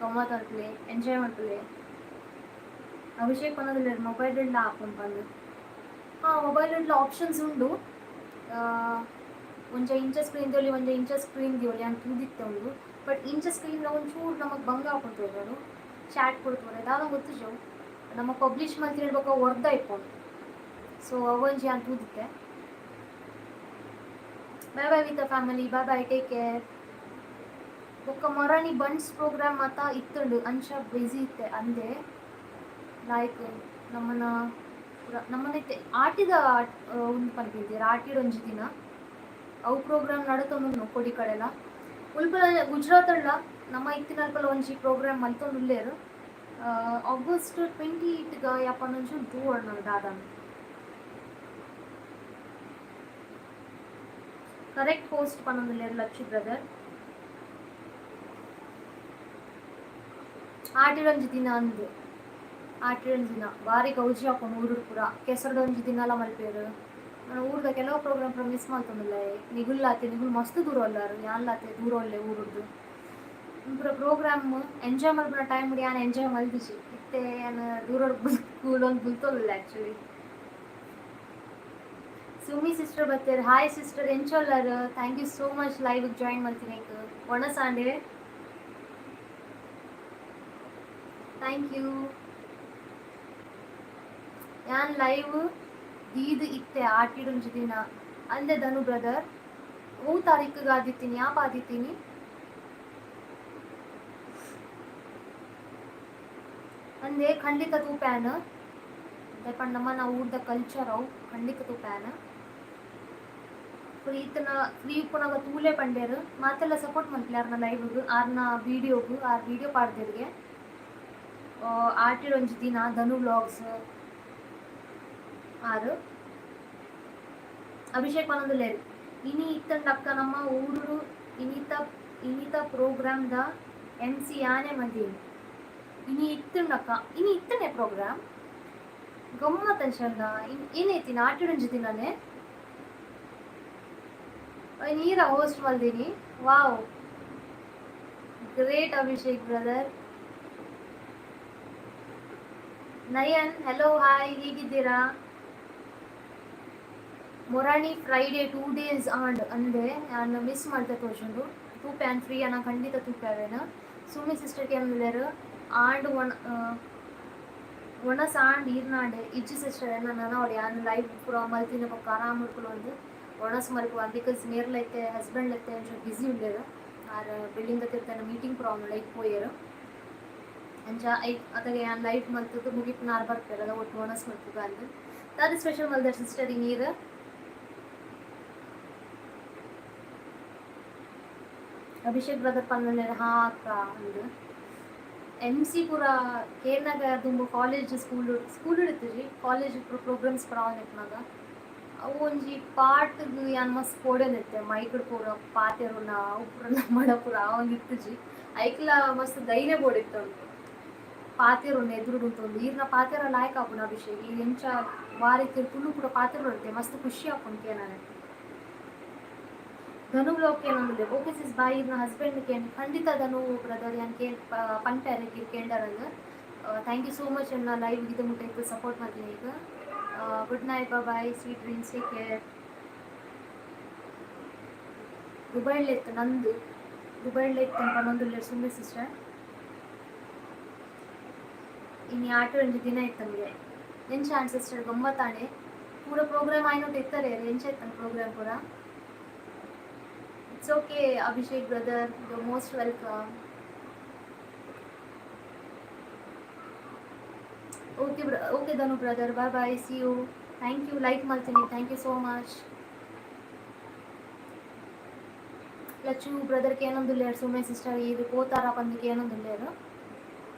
ಗಮ್ಮತ್ ಮಲ್ಪುಲೆ, ಎಂಜಾಯ್ ಮಲ್ಪುಲೆ. ಅಭಿಷೇಕ್ ಪನೊಂದುಲ್ಲೆರ್ ಮೊಬೈಲ್ ಡ್ಲ ಆಪುಂಡು ಪಂದ್. ಹಾ, ಮೊಬೈಲ್ ಡ್ಲ ಆಪ್ಷನ್ಸ್ ಉಂಡು. ಒಂಜ ಇಂಚ ಸ್ಕ್ರೀನ್ ದಿಯೊಲಿ, ಒಂಜ ಇಂಚ ಸ್ಕ್ರೀನ್ ದಿಯೊಲಿ ಅಂತ ತೂದಿತ್ತೆ ಉಂಡು. ಬಟ್ ಇಂಚ ಸ್ಕ್ರೀನ್ ಒಂಚೂರು ನಮಕ್ ಬಂಗ ಆಪುಂಡು ತೋಜೋಡು, ಚಾಟ್ ಕೊಡ್ತೋರೆ ದಾದ ಗೊತ್ತುಜು. ನಮ್ಮ ಪಬ್ಲಿಷ್ ಮಲ್ತಿನ ಬೊಕ್ಕ ಒರ್ದ ಇಪ್ಪುಂಡು. ಸೊ ಅವೊಂಜಿ ಯಾನ್ ತೂದಿತ್ತೆ. Bye bye with family, bye bye, take care. ಬೊಕ್ಕ ಮೊರಾನಿ ಬಂಟ್ಸ್ ಪ್ರೋಗ್ರಾಮ್ ಮಾತ ಇತ್ತುಂಡು, ಅಂಚ ಬಿಸಿ ಇತ್ತೆ ಅಂದೆ. ಲೈಕ್ ನಮ್ಮನ ನಮ್ಮನ ಇತ್ತೆ ಆಟಿದ ಉಂದು ಪನ್ಪಿದ್ದೀರ, ಆಟಿಡ್ ಒಂಜಿ ದಿನ ಅವು ಪ್ರೋಗ್ರಾಮ್ ನಡತೊಂದುಂಡು ಕೊಡಿ ಕಡೆಲ. ಉಲ್ಪಲ ಗುಜರಾತ್ ನಮ್ಮ ಇತ್ತಿನಲ್ಪಲ ಒಂಜಿ ಪ್ರೋಗ್ರಾಮ್ ಮಲ್ತೊಂದುಲ್ಲೆರ್. ಆಗಸ್ಟ್ 28 ಗ ಯಾಪನೊಂಜಿ ತೂವೊಡು ದಾದ. ಕರೆಕ್ಟ್ ಹೋಸ್ಟ್ ಪನೊಂದುಲ್ಲೆರ್ ಲಚ್ಚು ಬ್ರದರ್. ಆಟಿಡೊಂಜಿ ದಿನ ಅಂದ್, ಆಟಿಡೊಂಜಿ ದಿನ ಬಾರಿ ಗೌಜಿ ಆಪುಂಡು ಊರುಡು ಪೂರ. ಕೆಸರುಡೊಂಜಿ ದಿನಲ ಮಲ್ಪೆರ್. ಊರುದ ಕೆಲವು ಪ್ರೋಗ್ರಾಮ್ ಪೂರ ಮಿಸ್ ಮಲ್ತೊಂದುಲ್ಲೆ. ನಿಗುಲ್ಲಾತೆ, ನಿಗುಲ್ ಮಸ್ತ್ ದೂರ ಉಲ್ಲರ್, ಯಾನ್ಲಾತೆ ದೂರ ಉಲ್ಲೆ ಊರುಡ್ದು. ಪೂರ ಪ್ರೋಗ್ರಾಮ್ ಎಂಜಾಯ್ ಮಲ್ಪುನ ಟೈಮ್ ಯಾನ್ ಎಂಜಾಯ್ ಮಲ್ದಿಜಿ. ಇತ್ತೆ ಯಾನ್ ದೂರಡ್ ಕುಲೊಂದು ಬುಲ್ತೊಂದುಲ್ಲೆ ಆಕ್ಚುಲಿ. ಸುಮಿ ಸಿಸ್ಟರ್ ಬತ್ತೆರ್. ಹಾಯ್ ಸಿಸ್ಟರ್, ಎಂಚ ಉಲ್ಲರ್? Thank you so much live join ಮಲ್ತಿನೇಕ್. ಒಣಸಾಂಡೆ thank you. ಯಾನ್ ಲೈವ್ ದೀದ್ ಇತ್ತೆ ಆಟಿಡೊಂಜಿ ದಿನ ಅಂದೆ ಧನು ಬ್ರದರ್. ಓ ತಾರೀಕಿಗೆ ಆದಿತ್ತೀನಿ, ಯಾಪ ಆದಿತ್ತೀನಿ? ಅಂದೆ ಖಂಡಿತ ತೂಪ್ಯಾನ್ ದಾಯೆ ನಮ್ಮ ಊರ್ದ ಕಲ್ಚರ್ ಅವು, ಖಂಡಿತ ತೂಪ್ಯಾನ್. ಫ್ರೀ ಇತ್ತನ ಫ್ರೀ ಉಪ್ಪುನಗ ತೂಲೆ ಪಂಡೇರು. ಮಾತೆಲ್ಲ ಸಪೋರ್ಟ್ ಮಲ್ಪುಲೆ ಆರ್ನ ಲೈವ್ಗ್, ಆರ್ನ ವೀಡಿಯೋಗು. ಆರ್ ವೀಡಿಯೋ ಪಾಡ್ದೆರ್ಗೆ ಆಟಿಡೊಂಜಿ ದಿನ ಧನು ವ್ಲಾಗ್ಸ್ ಆರು. ಅಭಿಷೇಕ್ ಪನೊಂದುಲ್ಲೆರ್ ಇನಿ ಇತ್ತಂಡ ಅಕ್ಕ ನಮ್ಮ ಊರುಡು ಇನಿತ ಇನಿತ ಪ್ರೋಗ್ರಾಮ್ ದ ಎಂ ಸಿ ಯಾನೆ ಮಲ್ದಿನಿ. ಇನಿ ಇತ್ತಂಡಕ್ಕ, ಇನಿ ಇತ್ತನೆ ಪ್ರೋಗ್ರಾಮ್ ಗಮ್ಮತ್ ಅಂಚಂಡ. ಏನಾಯ್ತಿನ ಆಟಿಡೊಂಜಿ ದಿನನೇ ನೀರ host ಮಲ್ದಿನಿ. Wow, great Abhishek brother. Nayan hello, hi, ಹೇಗಿದ್ದೀರಾ? ಮೊರಾಣಿ ಫ್ರೈಡೆ 2 ಡೇಸ್ ಆಂಡ್ ಅಂದೆ. ಯಾನ್ ಮಿಸ್ ಮಲ್ತೆ ತೋಜುಂಡು. ತೂಪೆ ಫ್ರೀ ಅನ್ನ ಖಂಡಿತ ತೂಪೆವೇನ. ಸುಮಿ ಸಿಸ್ಟರ್ ಕೇಂದ್ಲೇರ್ ಆಂಡ್ ಒಣ ಒಣಸ್ ಆಂಡ್ ಈರ್ನಾಂಡ್ ಇಜ್ಜಿ ಸಿಸ್ಟರ್. ಎನ್ನ ನನ ಯಾನ್ ಲೈವ್ ಪೂರ ಮಲ್ತಿನ ಬೊಕ್ಕ ಆರಾಮ್ ಒಂದು ಒಣಸ್ ಮಲ್ಪುವ. Because ಮೇರ್ಲೈತೆ ಹಸ್ಬೆಂಡ್ ಲೈತೆ ಒಂಚೂರು ಬ್ಯುಸಿ ಉಲ್ಲೆರ್. ಆರ್ ಬಿಲ್ಡಿಂಗ್ ತಿರ್ತನ ಮೀಟಿಂಗ್ ಪೂರ ಲೈಕ್ ಪೋಯೆರ್. ಅಂಚ I ಅತಗ ಯಾನ್ ಲೈವ್ ಮಲ್ತುದು ಮುಗಿಪುನ ಆರ್ ಬರ್ಪೆರ್, ಅದ ಒಟ್ಟು ಒಣಸ್ ಮಲ್ಪುಗ ಅಂದ್. ದಾದ ಸ್ಪೆಷಲ್ ಮಲ್ದರ್ ಸಿಸ್ಟರ್ ನೀರ್? ಅಭಿಷೇಕ್ ಬ್ರದರ್ ಪನ್ನೊಂದುಲ್ಲೆರ್ ಹಾ ಅಕ್ಕ ಅಂದ್. ಎಮ್ ಸಿ ಪೂರ ಕೇರ್ನಗ ದುಂಬು ಕಾಲೇಜ್ ಸ್ಕೂಲ್ ಸ್ಕೂಲ್ ಇತ್ತಿಜಿ, ಕಾಲೇಜ್ ಪ್ರೋಗ್ರಾಮ್ಸ್ ಪೂರ ಆವೊಂದಿಪ್ಪುನಗ ಅವು ಒಂಜಿ ಪಾಟ್ಗ್ ಯಾನ್ ಮಸ್ತ್ ಪೋಡ್ಯೊಂದಿತ್ತೆ. ಮೈಕ್ಡ್ ಪೂರ ಪಾತೆರುನ ಅವು ಪೂರ ನಮ್ಮಡ ಪೂರ ಆವೊಂದಿತ್ತಿಜಿ. ಐಕ್ಲ ಮಸ್ತ್ ಧೈರ್ಯ ಬೋಡಿತ್ತು ಪಾತೆರುನ ಎದುರುಡು ಉಂತೊಂದು. ಈರ್ನ ಪಾತೆರ ಲಾಯ್ಕ್ ಆಪುಂಡು ಅಭಿಷೇಕ್. ಈರ್ ಎಂಚ ವಾರಿತಿರ್ ತುಳು ಪೂರ ಪಾತೆರೊಂತೆ, ಮಸ್ತ್ ಖುಷಿ ಆಪುಂಡು ಕೇನರೆ. ಧನು ಬ್ಲಾಗ್ ಕೇನೊಂದುಲ್ಲೆರ್. Okay sis bye. ಇರ್ನ ಹಸ್ಬೆಂಡ್ ಕೇನ್ ಖಂಡಿತ ಧನು ಬ್ರದರ್, ಯಾನ್ ಕೇನ್ ಪನ್ಪೆರ್ ಈರ್ ಕೇಂಡರಂದ್. Thank you so much ಎನ್ನ ಲೈವ್ ಇದ ಮುಟ್ಟ ಸಪೋರ್ಟ್ ಮಲ್ತಿನೇಕ್. Good night, bye, sweet dreams, take care. ದುಬೈಡ್ಲ ನಂದು ದುಬೈಡ್ಲ ಇತ್ತು ಪನೊಂದುಲ್ಲೆರ್ ಸುಮ್ಮನೆ ಸಿಸ್ಟರ್. ಇನಿ ಆಟ ಒಂಜಿ ದಿನ ಇತ್ತಂಗೆ ಎಂಚ ಆಂಡ್ ಸಿಸ್ಟರ್? ಗಮ್ಮತ್ತಾಂಡೆ ಪೂರ ಪ್ರೋಗ್ರಾಮ್ ಆಯ್ನೊಟ್ಟು ಇತ್ತಾರೆ. ಎಂಚ ಇತ್ತಂಗೆ ಪ್ರೋಗ್ರಾಮ್ ಪೂರ? It's okay Abhishek brother, you most welcome. Okay okay Dhanu brother, bye bye, see you. Thank you, like ಮಲ್ತೀನಿ. Thank you so much. Lachu brother ಕೇನೊಂದುಲ್ಲೆರ್ ಸುಮೆ ಸಿಸ್ಟರ್ ಈರ್ ಪೋತಾರ ಪಂದ್ ಕೇನೊಂದುಲ್ಲೆರ್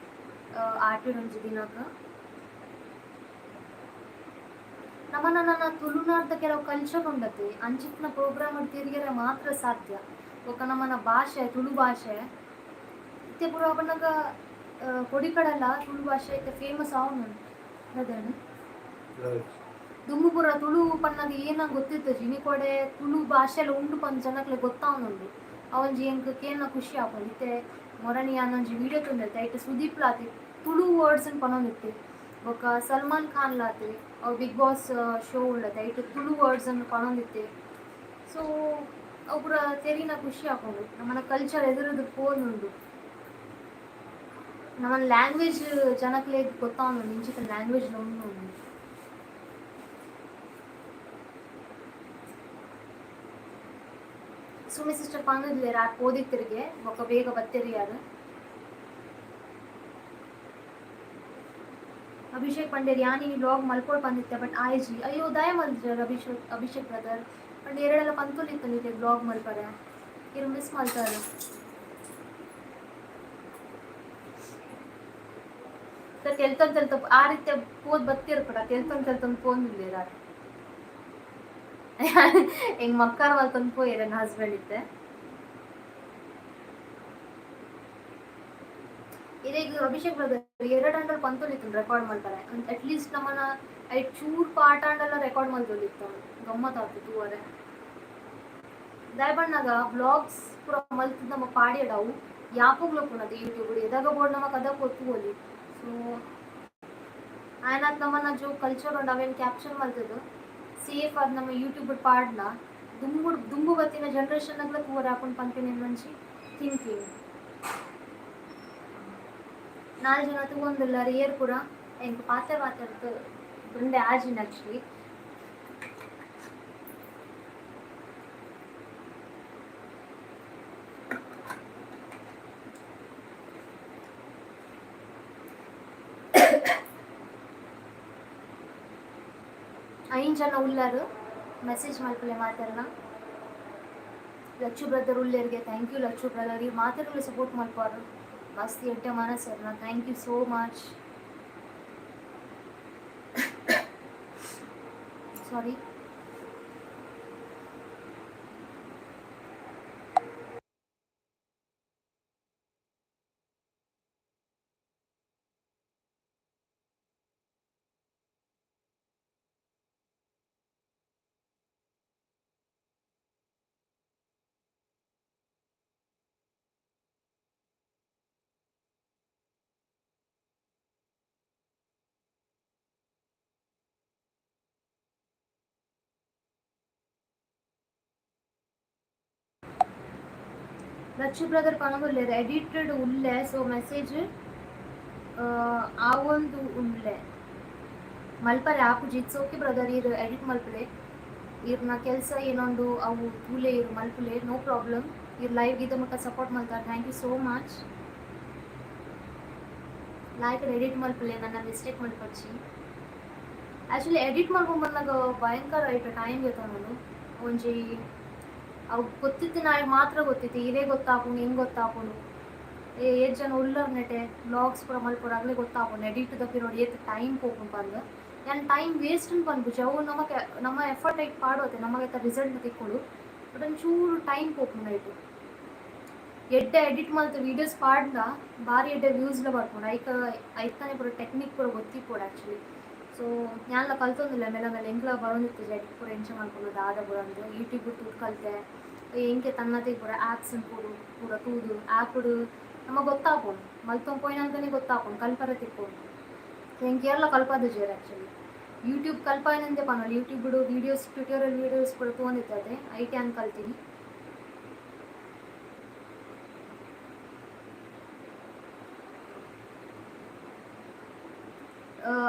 ಆಟಿಡೊಂಜಿ ದಿನಕ್. ನಮನ ನನ್ನ ತುಳುನಾಡ್ದ ಕೆಲವು ಕಲ್ಚರ್ ಉಂಡತೆ, ಅಂಚಿತ್ತಿನ ಪ್ರೋಗ್ರಾಮ್ ತಿರಿಯರೆ ಮಾತ್ರ ಸಾಧ್ಯ. ಬೊಕ ನಮನ ಭಾಷೆ, ತುಳು ಭಾಷೆ ಇತ್ತೆ ಪೂರ ಪನ್ನಗ ಕೊಡಿಕಡಲ ತುಳು ಭಾಷೆ ಇತ್ತೆ ಫೇಮಸ್ ಆವೊಂದುಂಡು ದಾದನ. ದುಂಬು ಪೂರ ತುಳು ಪನ್ನಗ ಏನ ಗೊತ್ತಿತ್ತಜಿ. ಇನಿ ಕೋಡೆ ತುಳು ಭಾಷೆಲ ಉಂಡು ಪಂದ್ ಜನಕ್ಲೆ ಗೊತ್ತಾವೊಂದುಂಡು. ಅವೊಂಜಿ ಎಂಕ್ ಕೇನ್ನ ಖುಷಿ ಆಪುಂಡು. ಇತ್ತೆ ಮೊರನಿ ಯಾನೊಂಜಿ ವೀಡಿಯೋ ತೂಂದಿತ್ತೆ, ಐಟ್ ಸುದೀಪ್ಲ ಆತೆ ತುಳು ವರ್ಡ್ಸ್ ನ್ ಪನೊಂದಿತ್ತೆ. ಬೊಕ್ಕ ಸಲ್ಮಾನ್ ಖಾನ್ ಲಾತೆ, ಅವು ಬಿಗ್ ಬಾಸ್ ಶೋ ಉಳ್ಳತೆ, ಐಟ್ ತುಳು ವರ್ಡ್ಸ್ ಅನ್ನು ಪನೊಂದಿತ್ತೆ. ಸೊ ಅವು ಪೂರ ತೆರಿನ ಖುಷಿ ಆಪುಂಡು. ನಮ್ಮನ ಕಲ್ಚರ್ ಎದುರುದು ಪೋನುಂಡು. ನಮ್ಮನ ಲ್ಯಾಂಗ್ವೇಜ್ ಜನಕ್ಲೆಗ್ ಗೊತ್ತಾವೊಂದುಂಡು, ಇಂಚಿತ ಲ್ಯಾಂಗ್ವೇಜ್ ಉಂಡು. ಸುಮಿ ಸಿಸ್ಟರ್ ಪಂದುಲ್ಲೆರ್, ಆರ್ ಪೋದಿತ್ತಿರ್ಗೆ, ಬೊಕ ಬೇಗ ಬತ್ತೆರ್ ಯಾರ್. ಅಭಿಷೇಕ್ ಪಂಡೆರ್, ಯಾನ್ ಇನಿ ವ್ಲಾಗ್ ಮಲ್ಪೊಡು ಪಂದಿತ್ತೆ, ಬಟ್ ಆಯ್ಜಿ. ಅಯ್ಯೋ, ದಯ ಮಲ್ಜರ್ ಅಭಿಷೇಕ್, ಅಭಿಷೇಕ್ ಬ್ರದರ್. ಪಂಡ ಏರೆಡಲ ಪಂತೊಂದಿತ್ತು ನಿಕ್ಲೆ ವ್ಲಾಗ್ ಮಲ್ಪರೆ, ಇರ್ ಮಿಸ್ ಮಲ್ತಾರ್. ತೆಲ್ತೊಂದು ತೆಲ್ತೊ ಆ ರೀತಿ ಪೋದ್ ಬತ್ತಿರ್ ಕೂಡ ತೆಲ್ತೊಂದು ತೆಲ್ತೊಂದು ಪೋಂದುಲ್ಲೆರ್ ಆರ್. ಎಂಕ್ ಮಕ್ಕಾರ ಮಲ್ತೊಂದು ಪೋಯೆರ್ ಎನ್ನ ಹಸ್ಬೆಂಡ್ ಇತ್ತೆ. ಇರೆಗ್ ಅಭಿಷೇಕ್ ಬ್ರದರ್ ಎರಡು ಅಂಡಲ್ ಪಂತೊಂದಿತ್ತು ರೆಕಾರ್ಡ್ ಮಲ್ಪರೆ. ಅಟ್ ಲೀಸ್ಟ್ ನಮ್ಮನ ಐಟ್ ಚೂರ್ ಪಾಠ ಅಂಡಲ ರೆಕಾರ್ಡ್ ಮಲ್ತೊಂದಿತ್ತು, ಗಮ್ಮತ್ ಆತು ತೂವರೆ. ದಾಯೆ ಪನ್ನಗ ವ್ಲಾಗ್ಸ್ ಪೂರ ಮಲ್ತ್ ನಮ್ಮ ಪಾಡ್ಯಡವು ಯಾಪೊಗ್ಲ ಉಪ್ಪುನತೆ ಯೂಟ್ಯೂಬ್ ಎದಾಗ ಬೋಡ್ ನಮಕ್ ಅದ ತೂವೊಲಿ. ಸೊ ಆಯನಾತ್ ನಮ್ಮನ ಜೋ ಕಲ್ಚರ್ ಉಂಡು, ಅವೇನ್ ಕ್ಯಾಪ್ಚರ್ ಮಲ್ತುದು ಸೇಫ್ ಆದ್ ನಮ್ಮ ಯೂಟ್ಯೂಬ್ ಪಾಡ್ನ ದುಂಬು ದುಂಬು ಬತ್ತಿನ ಜನರೇಷನ್ ನಗ್ಲ ತೂವರೆ ಆಪುಂಡು ಪನ್ಪಿನ ಒಂಜಿ ಥಿಂಕಿಂಗ್. ನಾಲ್ ಜನ ತೂವೊಂದುಲ್ಲಾರ್, ಏರ್ ಪೂರ? ಎಂಕ್ ಪಾತೆರ್ ಪಾತೆರ್ದ್ ಉಂಡೆ ಆಜಿಂಡ್ ಆಕ್ಚುಲಿ. ಐನ್ ಜನ ಉಲ್ಲಾರು, ಮೆಸೇಜ್ ಮಲ್ಪುಲೆ ಮಾತೆರ್ನ. ಲಚ್ಚು ಬ್ರದರ್ ಉಲ್ಲೆರ್ಗೆ, thank you Lachchu brother. ಈ ಮಾತೆರ್ಲ ಸಪೋರ್ಟ್ ಮಲ್ಪಾರು, ಮಸ್ತ್ ಎಡ್ಡೆ ಮನಸ್ಸರ್ನ. Thank you so much. Sorry. Lachchu brother ಪನೊಂದುಲ್ಲೆರ್, edited ಉಲ್ಲೆ, ಸೊ ಮೆಸೇಜ್ ಆವೊಂದು ಉಲ್ಲೆ, ಮಲ್ಪರೆ ಆಪುಜಿ. It's okay brother, ಈರ್ ಎಡಿಟ್ ಮಲ್ಪುಲೆ. ಈರ್ನ ಕೆಲಸ ಏನೊಂಡು ಅವು ತೂಲೆ, ಇರ್ ಮಲ್ಪುಲೆ, ನೋ ಪ್ರಾಬ್ಲಮ್. ಈರ್ ಲೈವ್ ಗೀತ ಮುಟ್ಟ ಸಪೋರ್ಟ್ ಮಲ್ತಾರೆ, thank you so much. Like edit ಮಲ್ಪುಲೆ, ನನ್ನ ಮಿಸ್ಟೇಕ್ ಮಲ್ಪೊಚ್ಚಿ. ಆ್ಯಕ್ಚುಲಿ ಎಡಿಟ್ ಮಲ್ಪೊಂದು ಬಂದಾಗ ಭಯಂಕರ ಐಟ್ ಟೈಮ್ ಗೆತೊನುಂಡು ಒಂಜಿ. ಅವು ಗೊತ್ತಿತ್ತು ಮಾತ್ರ ಗೊತ್ತಿತ್ತು, ಇರೇ ಗೊತ್ತಾಪುಂಡು, ಹೆಂಗೆ ಗೊತ್ತಾಪುಂಡು. ಏತ್ ಜನ ಉಲ್ಲರ್ ನೆಟೆ ವ್ಲಾಗ್ಸ್ ಪೂರ ಮಲ್ಪೊಡು, ಅಗ್ಲೆ ಗೊತ್ತಾಪುಂಡು ಎಡಿಟ್ ದ ಪಿರೋಡ್ ಏತ್ ಟೈಮ್ ಪೋಪುಂಡು ಪಂದ್. ಯಾನ್ ಟೈಮ್ ವೇಸ್ಟ್ ಪನ್ಪುಜಿ, ಅವು ನಮಕ್ ನಮ್ಮ ಎಫರ್ಟ್ ಐಟ್ ಪಾಡೋತೆ, ನಮಗೆ ರಿಸಲ್ಟ್ ತಿಕ್ಕೊಡು. ಬಟ್ ಒಂಚೂರು ಟೈಮ್ ಪೋಪುಂಡು ಐಟ್. ಎಡ್ಡೆ ಎಡಿಟ್ ಮಲ್ತ್ ವೀಡಿಯೋಸ್ ಪಾಡ್ಂಡ ಬಾರಿ ಎಡ್ಡೆ ವ್ಯೂಸ್ಲ ಬರ್ಪುಂಡು. ಐಕ್ ಐತಾನೆ ಪೂರ ಟೆಕ್ನಿಕ್ ಪೂರ ಗೊತ್ತಿಪ್ಪೊಡು ಆ್ಯಕ್ಚುಲಿ. ಸೊ ಯಾನ್ಲ ಕಲ್ತೊಂದುಲ್ಲೆ ಮೆಲ್ಲ ಮೆಲ್ಲ. ಎಂಕ್ಲ ಬರೊಂದಿತ್ತಿಜಿ ಎಡಿಟ್ ಪೂರ ಎಂಚ ಮಲ್ಪೊಡು ದಾದ ಪೂರ ಅಂದ್. ಯೂಟ್ಯೂಬ್ ತೂದು ಕಲ್ತೆ. ಎಂಕೆ ತನ್ನತೆ ಪೂರ ಆ್ಯಪ್ಸ್ ಪೂರ ಪೂರ ತೂದು ಆ್ಯಪ್ಡ್ ನಮಗೆ ಗೊತ್ತಾಪುಂಡು. ಮಲ್ತೊಂದು ಪೋಯಿನಲ್ಕನೆ ಗೊತ್ತಾಪುಂಡು, ಕಲ್ಪರೆ ತಿಕ್ಕುಂಡು. ಎಂಕ್ ಏರ್ಲ ಕಲ್ಪಾದಿಜೆರ್ ಆ್ಯಕ್ಚುಲಿ. ಯೂಟ್ಯೂಬ್ ಕಲ್ಪಾಯಿನಂತೆ ಪನೊಲಿ. ಯೂಟ್ಯೂಬ್ ವೀಡಿಯೋಸ್, ಟ್ಯುಟೋರಿಯಲ್ ವೀಡಿಯೋಸ್ ಪೂರ ತೂವೊಂದಿತ್ತೆ, ಐಟ್ ಯಾನ್ ಕಲ್ತೀನಿ.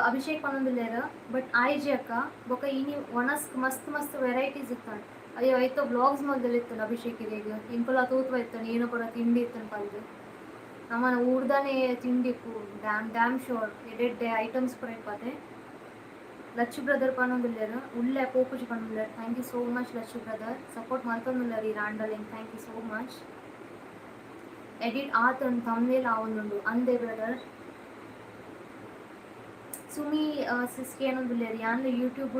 ಅಭಿಷೇಕ್ ಪನೊಂದುಲ್ಲೆರ್, ಬಟ್ ಆಯ್ಜಿ ಅಕ್ಕ. ಬೊಕ ಇನಿ ಒಣಸ್ಕ್ ಮಸ್ತ್ ಮಸ್ತ್ ವೆರೈಟೀಸ್ ಇತ್ತಂಡ್. ಅಯ್ಯೋ, ಐತ ವ್ಲಾಗ್ಸ್ ಮಲ್ದೆಲ್ ಅಭಿಷೇಕ್ ಇರೆಗ್. ಎಂಕುಲ ತೂತ್ವ ಇತ್ತಂಡ್, ಏನೋ ಪೂರ ತಿಂಡಿ ಇತ್ತಂಡ್ ಪಂದ್. ನಮ್ಮನ ಊರ್ದನೆ ತಿಂಡಿ ಇಪ್ಪು, ಡ್ಯಾಮ್ ಡ್ಯಾಮ್ ಶೋರ್ ಎಡ್ಡೆಡ್ಡೆ ಐಟಮ್ಸ್ ಪೂರ ಇಪ್ಪತೆ. ಲಚ್ಚು ಬ್ರದರ್ ಪನೊಂದುಲ್ಲೆರ್, ಉಲ್ಲೆ ಪೋಪುಜಿ ಪನೊಂದುಲ್ಲೆರ್. Thank you so much Lachchu brother, support ಮಲ್ತೊಂದುಲ್ಲೆರ್ ಈ ರಾಂಡಲ್. Thank you so much. Edit ಆತುಂಡು, thumbnail ಆವೊಂದುಂಡು ಅಂದೆ ಬ್ರದರ್. ಸುಮಿ ಸಿಸ್ ಕೇನೊಂದುಲ್ಲೆರ್, ಯಾನ್ಲ ಯೂಟ್ಯೂಬ್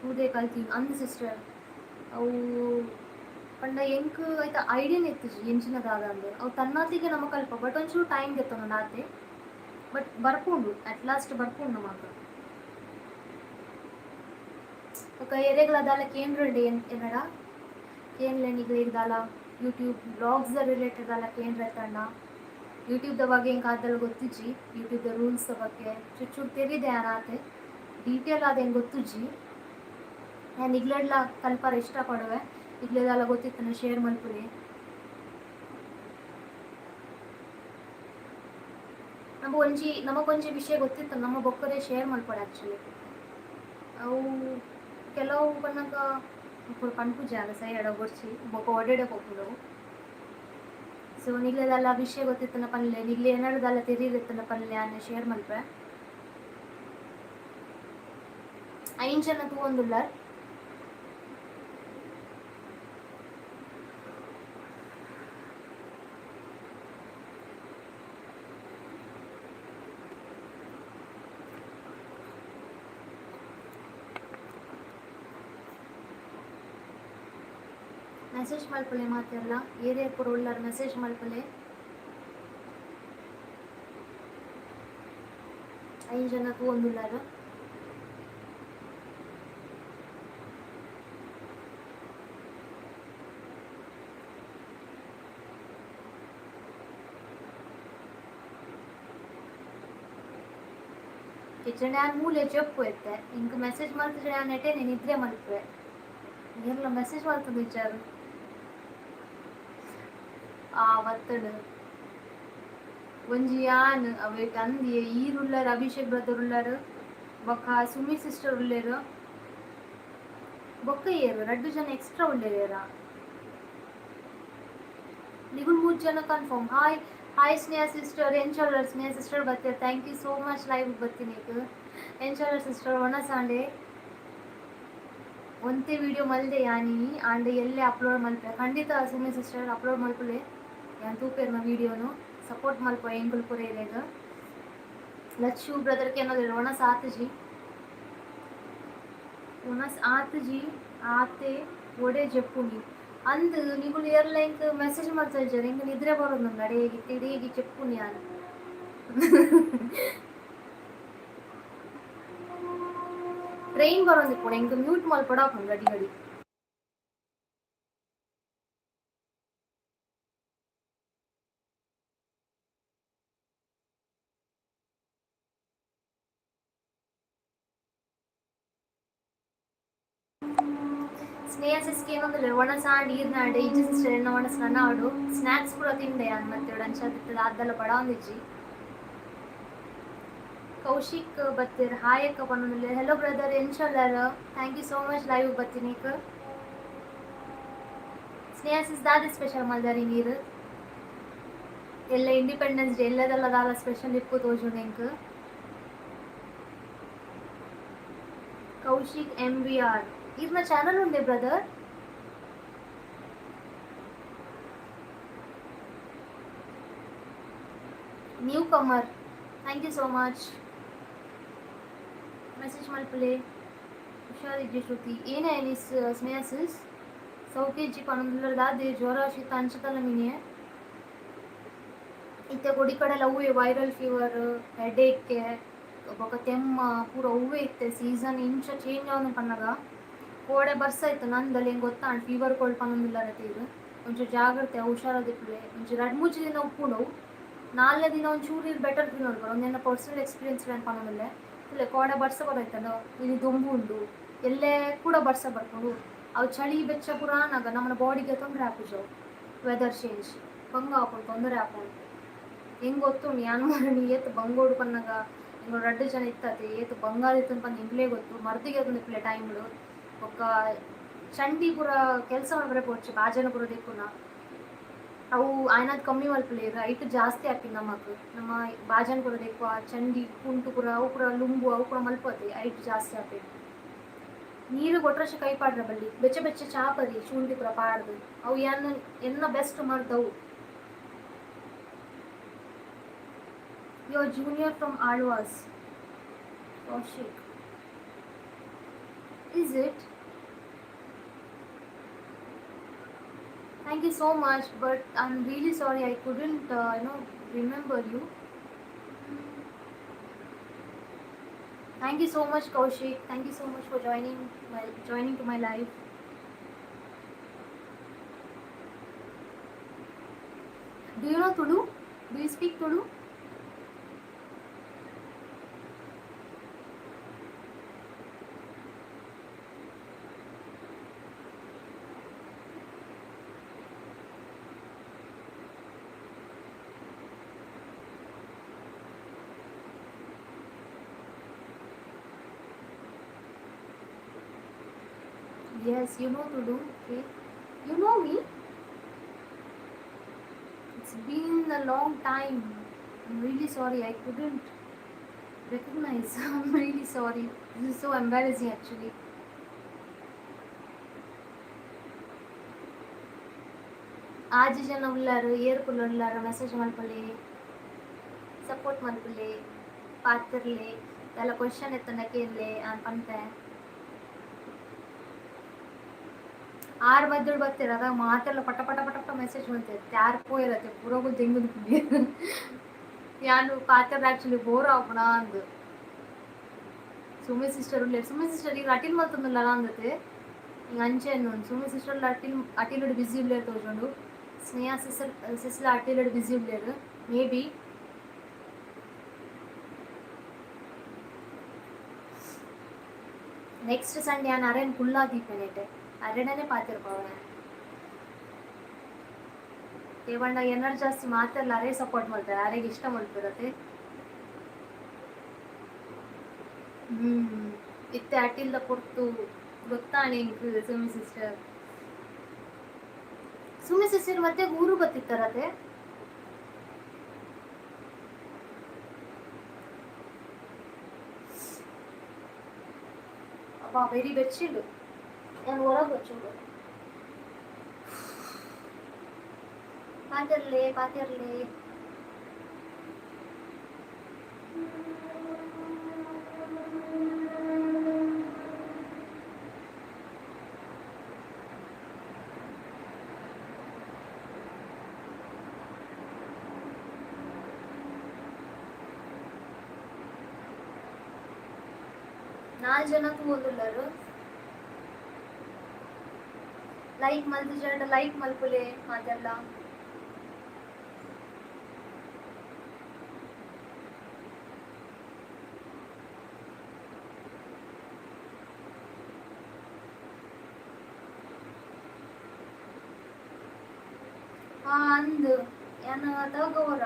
ತೂದೆ ಕಲ್ತಿ ಅಂದ್ ಸಿಸ್ಟರ್. ಅವು ಪಂಡ ಎಂಕ್ ಐತ ಐಡಿಯಾನೆ ಇತ್ತಿಜಿ ಎಂಚಿನ ದಾದ ಅಂದ್. ಅವು ತನ್ನಾತಿಗೆ ನಮ ಕಲ್ಪ, ಬಟ್ ಒಂಚೂರು ಟೈಮ್ ದೆತ್ತೊನುಂಡು ಆತೆ. ಬಟ್ ಬರ್ಪುಂಡು, ಅಟ್ ಲಾಸ್ಟ್ ಬರ್ಪುಂಡು ನಮಕ್. ಬೊಕ ಎರೆಗ್ಲ ದಾಲ ಕೇಂದ್ರಂಡೆ ಎನ್ನಡ ಕೇನ್ಲೆ ನಿಗ್ಲೆಗ್ ದಾಲ ಯೂಟ್ಯೂಬ್ ವ್ಲಾಗ್ಸ್ ದ ರಿಲೇಟೆಡ್ ದಾಲ ಕೇಂದ್ರ ಇತ್ತಂಡ. ಯೂಟ್ಯೂಬ್ ದ ಬಗ್ಗೆ ಎಂಕ್ ಆತಲ ಗೊತ್ತಿಜ್ಜಿ. ಯೂಟ್ಯೂಬ್ ದ ರೂಲ್ಸ್ ದ ಬಗ್ಗೆ ಚೂರು ಚೂರು ತೆರಿದೆ ಯಾನ್ ಆತೆ, ಡೀಟೇಲ್ ಆದ್ ಎಂಕ್ ಗೊತ್ತುಜ್ಜಿ. ಯಾನ್ ನಿಗ್ಲೆಡ್ಲ ಕಲ್ಪರೆ ಇಷ್ಟ ಪಡುವೆ. ನಿಗ್ಲೆಗ್ ದಾಲ ಗೊತ್ತಿತ್ತಂಡ ಶೇರ್ ಮಲ್ಪುಲೆ. ನಮ ಒಂಜಿ ನಮಕೊಂಜಿ ವಿಷಯ ಗೊತ್ತಿತ್ತು ನಮ್ಮ ಬೊಕ್ಕರೆ ಶೇರ್ ಮಲ್ಪೊಡು ಆಕ್ಚುಲಿ. ಅವು ಕೆಲವು ಪನ್ನಗ ಪನ್ಪುಜಿ ಆಗ ಸೈ ಎಡ ಬೊರ್ಚಿ ಬೊಕ್ಕ ಒಡೆಡೆ ಪೋಪುಂಡು. ಸೊ ನಿಗ್ಲೆದಾಲ ವಿಷಯ ಗೊತ್ತಿತ್ತಂಡ ಪನ್ಲೆ, ನಿಗ್ಲೆ ಏನಾದ್ರು ದಾಲ ತೆರಿದಿತ್ತಂಡ ಪನ್ಲೆ, ಯಾನ್ ಶೇರ್ ಮಲ್ಪೆ. ಐನ್ ಜನ ತೂವೊಂದುಲ್ಲರ್. ಮೆಸೇಜ್ ಮಲ್ಪುಲೆ ಮಾತೆರ್ಲ, ಏರೇರ್ ಪೂರ ಉಲ್ಲರ್ ಮೆಸೇಜ್ ಮಲ್ಪುಲೆ. ಐನ್ ಜನ ತೂವೊಂದುಲ್ಲರ್. ಇಜ್ಜಂಡ ಯಾನ್ ಮೂಲೆ ಜೆಪ್ಪು ಇತ್ತೆ. ಇಂಕ್ ಮೆಸೇಜ್ ಮಲ್ತಿಜ ಯಾನ್ ನೆಟೆ ನಿದ್ರೆ ಮಲ್ಪುವೆ. ಏರ್ಲ ಮೆಸೇಜ್ ಮಲ್ತೊಂದಿಜ್ಜಾರ್. ಆ ಬತ್ತಡ್ ಒಂಜಿ ಯಾನ್ ಅವೇಟ್ ಅಂದಿಯೆ ಈರ್ ಉಲ್ಲರ್, ಅಭಿಷೇಕ್ ಬ್ರದರ್ ಉಲ್ಲರ್, ಬೊಕ್ಕ ಸುಮಿ ಸಿಸ್ಟರ್ ಉಲ್ಲೆರ್. ಬೊಕ್ಕ ಏರ್ ರಡ್ಡ್ ಜನ ಎಕ್ಸ್ಟ್ರಾ ಉಲ್ಲೆರ್ ಏರಾ? ನಿಗುಲ್ ಮೂರು ಜನ ಕನ್ಫರ್ಮ್. ಹಾಯ್ ಹಾಯ್ ಸ್ನೇಹ ಸಿಸ್ಟರ್, ಎಂಚ ಸ್ನೇಹ ಸಿಸ್ಟರ್ ಬತ್ತೆ. Thank you so much live ಬತ್ತೀನಿ. ಎಂಚ ಸಿಸ್ಟರ್? ಒಣಸಾಂಡೆ ಒಂತೆ ವಿಡಿಯೋ ಮಲ್ದೆ ಯಾನಿ ಆಂಡ ಎಲ್ಲೆ ಅಪ್ಲೋಡ್ ಮಲ್ಪೆ. ಖಂಡಿತ ಸುಮಿ ಸಿಸ್ಟರ್, ಅಪ್ಲೋಡ್ ಮಲ್ಪುಲೆ. ಯಾನ್ ತೂಪೆರ್ನ ವಿಡಿಯೋನು. ಸಪೋರ್ಟ್ ಮಲ್ಪ ಎಂಕುಲು ಪೂರ ಇರೆಗ್. ಲಚ್ಚು ಬ್ರದರ್ ಕೇನೋದಿಲ್ಲ. ಒಣಸ್ ಆತುಜಿ, ಒಣಸ್ ಆತುಜಿ, ಆತೆ ಒಡೆ ಜೆಪ್ಪುನಿ ಅಂದ್. ನಿಗುಲು ಏರ್ಲ ಎಂಕ್ ಮೆಸೇಜ್ ಮಲ್ತೊಂದಿಜ್ಜಾರ್. ಎಂಕ್ ನಿದ್ರೆ ಬರೋದುಂಡು. ಅಡೇಗೆ ತಿಡೇಗಿ ಜೆಪ್ಪುನಿ ಯಾನ್. ಟ್ರೈನ್ ಬರೋಂದಿಪ್ಪುಂಡು, ಎಂಕ್ ಮ್ಯೂಟ್ ಮಲ್ಪೊಡಾಪುಂಡು ಗಡಿ ಗಡಿ. ಸ್ನೇಹ ಸಿಸ್ಗೆ ಏನೊಂದಿಲ್ಲ ಒಣಸ ಆಂಡ್ ಈರ್ನಾಂಡ್ ಇಜ್ಜಿ ಸಿಸ್ಟರ್, ಎನ್ನ ಒಣಸ್ ನನ ಆಡು. ಸ್ನಾಕ್ಸ್ ಪೂರ ತಿಂಡೆ ಯಾನ್ ಮತ್ತೆ ಅಂಚಾದಿತ್ತದ ಆದ್ದಲ ಬಡಾವೊಂದಿಜ್ಜಿ. ಕೌಶಿಕ್ ಬತ್ತೆರ್, ಹಾಯ್ ಅಕ್ಕ ಪನೊಂದುಲ್ಲೆರ್. ಹೆಲೋ ಬ್ರದರ್, ಎಂಚ ಉಲ್ಲರ್? Thank you so much live ಬತ್ತಿನೇಕ್. ಸ್ನೇಹ ಸಿಸ್, ದಾದ ಸ್ಪೆಷಲ್ ಮಲ್ದಾರಿ ನೀರು? ಎಲ್ಲ ಇಂಡಿಪೆಂಡೆನ್ಸ್ ಡೇ ಎಲ್ಲದೆಲ್ಲ ದಾಲ ಸ್ಪೆಷಲ್ ಇಪ್ಪು ತೋಜುಂಡು ಎಂಕ್. ಕೌಶಿಕ್ ಎಂ.ವಿ.ಆರ್ ಇರ್ನ ಚಾನಲ್ ಉಂಡೆ brother? Newcomer, thank you so much. Message ಮಲ್ಪುಲೆ. ಹುಷಾರಿಜ್ಜಿ ಶ್ರುತಿ. ಏನೇ ಸ್ನೇಹ ಸಿಸ್, ಸೌಖ್ಯ ಪನೊಂದುಲ್ಲೆರ್? ದಾದೆ ಜ್ವರ ಶೀತ ಅಂಚತಲ್ಲ ಮಿನಿಯೆ? ಇತ್ತೆ ಕೊಡಿ ಕಡೆಲ ಅವ್ವೆ ವೈರಲ್ ಫೀವರ್, ಹೆಡೇಕ್, ಬೊಕ ತೆಮ್ಮ ಪೂರ ಅವ್ವೆ ಇತ್ತೆ. ಸೀಸನ್ ಇಂಚ ಚೇಂಜ್ ಆವೊಂದು ಪನ್ನಗ ಕೋಡೆ ಬರ್ಸ ಇತ್ತು ನಂದಲ್ಲಿ ಎಂಕ್ ಗೊತ್ತಾಂಡ್. ಫೀವರ್ ಕೋಲ್ಡ್ ಪನೊಂದುಲ್ಲೆರ್ ಈರ್. ಒಂಚೂರು ಜಾಗ್ರತೆ, ಹುಷಾರಾದಿಪ್ಪುಲೆ. ಒಂಜಿ ರಡ್ಡ್ ಮೂಜಿ ದಿನ ಉಪ್ಪುಂಡು, ನಾಲ್ನೇ ದಿನ ಒಂಚೂರು ಈರ್ ಬೆಟರ್ ಫೀಲ್ ಮಲ್ಪೊಡು. ಉಂದು ಎನ್ನ ಪರ್ಸನಲ್ ಎಕ್ಸ್ಪೀರಿಯನ್ಸ್ ಯಾನ್ ಪನೊಂದುಲ್ಲೆ. ತೂಲೆ, ಕೋಡೆ ಬರ್ಸ ಬರೈತಂಡ, ಇನಿ ದೊಂಬು ಉಂಡು, ಎಲ್ಲೆ ಕೂಡ ಬರ್ಸ ಬರ್ಪುಂಡು. ಅವು ಚಳಿ ಬೆಚ್ಚ ಪೂರ ಆನಗ ನಮ್ಮನ ಬಾಡಿಗೆ ತೊಂದರೆ ಆಪುಜವು. ವೆದರ್ ಚೇಂಜ್ ಬಂಗ ಆಪುಂಡು, ತೊಂದರೆ ಆಪುಂಡು. ಎಂಕ್ ಗೊತ್ತುಂಡು ಯಾನ್ ಮಾರಣಿ ಏತ್ ಬಂಗೋಡು ಪನ್ನಗ. ಎಂಕುಲು ರಡ್ಡ್ ಜನ ಇತ್ತತೆ, ಏತ್ ಬಂಗಾದಿತ್ತಂದ್ ಪಂದ್ ಎಂಕ್ಲೇ ಗೊತ್ತು. ಮರ್ದಿಗೆ ಇಪ್ಪುಲೆ ಟೈಮ್ಡ್. ಬೊಕ್ಕ ಚಂಡಿ ಪೂರ ಕೆಲಸ ಮಲ್ಪರೆ ಪೋಡ್ಚಿ, ಬಾಜನ ಪೂರ ದೆಕ್ಕುನ ಅವು ಆಯ್ನಾತ್ ಕಮ್ಮಿ ಮಲ್ಪುಲೆರ್. ಐಟ್ ಜಾಸ್ತಿ ಆಪಿನ ನಮಕ್. ನಮ್ಮ ಬಾಜನ ಪೂರ ದೆಕ್ಕುವ, ಚಂಡಿ ಕುಂಟು ಪೂರ ಅವು ಪೂರ ಲುಂಬು ಅವು ಪೂರ ಮಲ್ಪತೆ, ಐಟ್ ಜಾಸ್ತಿ ಆಪಿನ. ನೀರು ಕೊಟ್ರಶ ಕೈ ಪಾಡ್ರ ಬಲ್ಲಿ. ಬೆಚ್ಚ ಬೆಚ್ಚ ಚಾ ಪರಿ, ಶುಂಠಿ ಪೂರ ಪಾಡ್ದು. ಅವು ಯಾನ್ ಎನ್ನ ಬೆಸ್ಟ್ ಮರ್ದ್ ಅವು. Your junior from Alva's, Kaushik. Is it? Thank you so much, but I'm really sorry I couldn't, remember you. Thank you so much, Kaushik. Thank you so much for joining to my live. Do you know Tulu? Do you speak Tulu? Yes, you know Tulu. Okay. You know me? It's been a long time. I'm really sorry. I couldn't recognize. I'm really sorry. This is so embarrassing actually. ಆಜಿ ಜನ ಉಲ್ಲಾರು ಏರ್ಪುಲ್ ಉಲ್ಲಾರು message ಮಲ್ಪುಲೆ, support ಮಲ್ಪುಲೆ, ಪಾತಿರ್ಲೆ, ದಾಲ question ಇತ್ತಂಡ ಕೇನ್ಲೆ ಆನ್ ಪನ್ಪೆ. ಆರು ಮಧ್ಯಡು ಬರ್ತೀರ ಅದಾಗ ಮಾತೆಲ್ಲ ಪಟ ಪಟ ಪಟ ಪಟ ಮೆಸೇಜ್ ಬಂತೆ ಯಾರು ಪೋಯಿರತ್ತೆ ಪೂರಗು ದೆಂಗುದು ಯಾನು ಪಾತ್ರ ಆಕ್ಚುಲಿ ಬೋರ್ ಆಪುಣ ಅಂದು. ಸುಮಿ ಸಿಸ್ಟರ್ ಉಲ್ಲೇರು. ಸುಮಿ ಸಿಸ್ಟರ್ ಈಗ ಅಟಿಲ್ ಮಲ್ತೊಂದುಲ್ಲ ಅಂದತೆ ಹಿಂಗೆ ಅಂಚೆ ಉಂಡು. ಸುಮಿ ಸಿಸ್ಟರ್ ಅಟಿಲ್ ಅಟಿಲುಡು ಬಿಸಿ ಉಲ್ಲೇರು ತೋಜುಂಡು. ಸ್ನೇಹ ಸಿಸ್ಟರ್ ಸಿಸ್ಲ ಅಟಿಲುಡು ಬಿಸಿ ಉಲ್ಲೇರು ಮೇ ಬಿ. ನೆಕ್ಸ್ಟ್ ಸಂಡೇ ನಾನು ಅರೇನ್ ಕುಲ್ಲಾ ದೀಪೇನೇಟೆ ಅರೆಡನೆ ಪಾತಿರ್ಪವನೆ ದೇವಣ್ಣ ಏನಾರು ಜಾಸ್ತಿ ಮಾತಾಡಲ್ಲ, ಅರೇ ಸಪೋರ್ಟ್ ಮಾಡ್ತಾರೆ, ಅರೆಗೆ ಇಷ್ಟ ಮಲ್ಪಿರತ್ತೆ. ಇತ್ತೆ ಅಟಿಲ್ದ ಪೊರ್ತು ಗೊತ್ತಾಣೆ ಇಂಕ್. ಸುಮಿ ಸಿಸ್ಟರ್, ಸುಮಿ ಸಿಸ್ಟರ್ ಮತ್ತೆ ಊರು ಬತ್ತಿತ್ತಾರತೆ. ಅಬ್ಬಾ, ವೆರಿ ಬೆಚ್ಚಿಡು. ನಾನು ಹೊರಗೆ ಬಚ್ಚುಡು. ಪಾತಿರ್ಲೆ ಪಾತಿರ್ಲೆ. ನಾಲ್ ಜನ ತೂವೊಂದುಲ್ಲರು. ಲೈಕ್ ಮಲ್ತಿಜಾಂಡ ಲೈಕ್ ಮಲ್ಪುಲೆ ಮಾತೆಲ್ಲ. ಹಾ ಅಂದ್ ಯಾನ್ ತಗವರ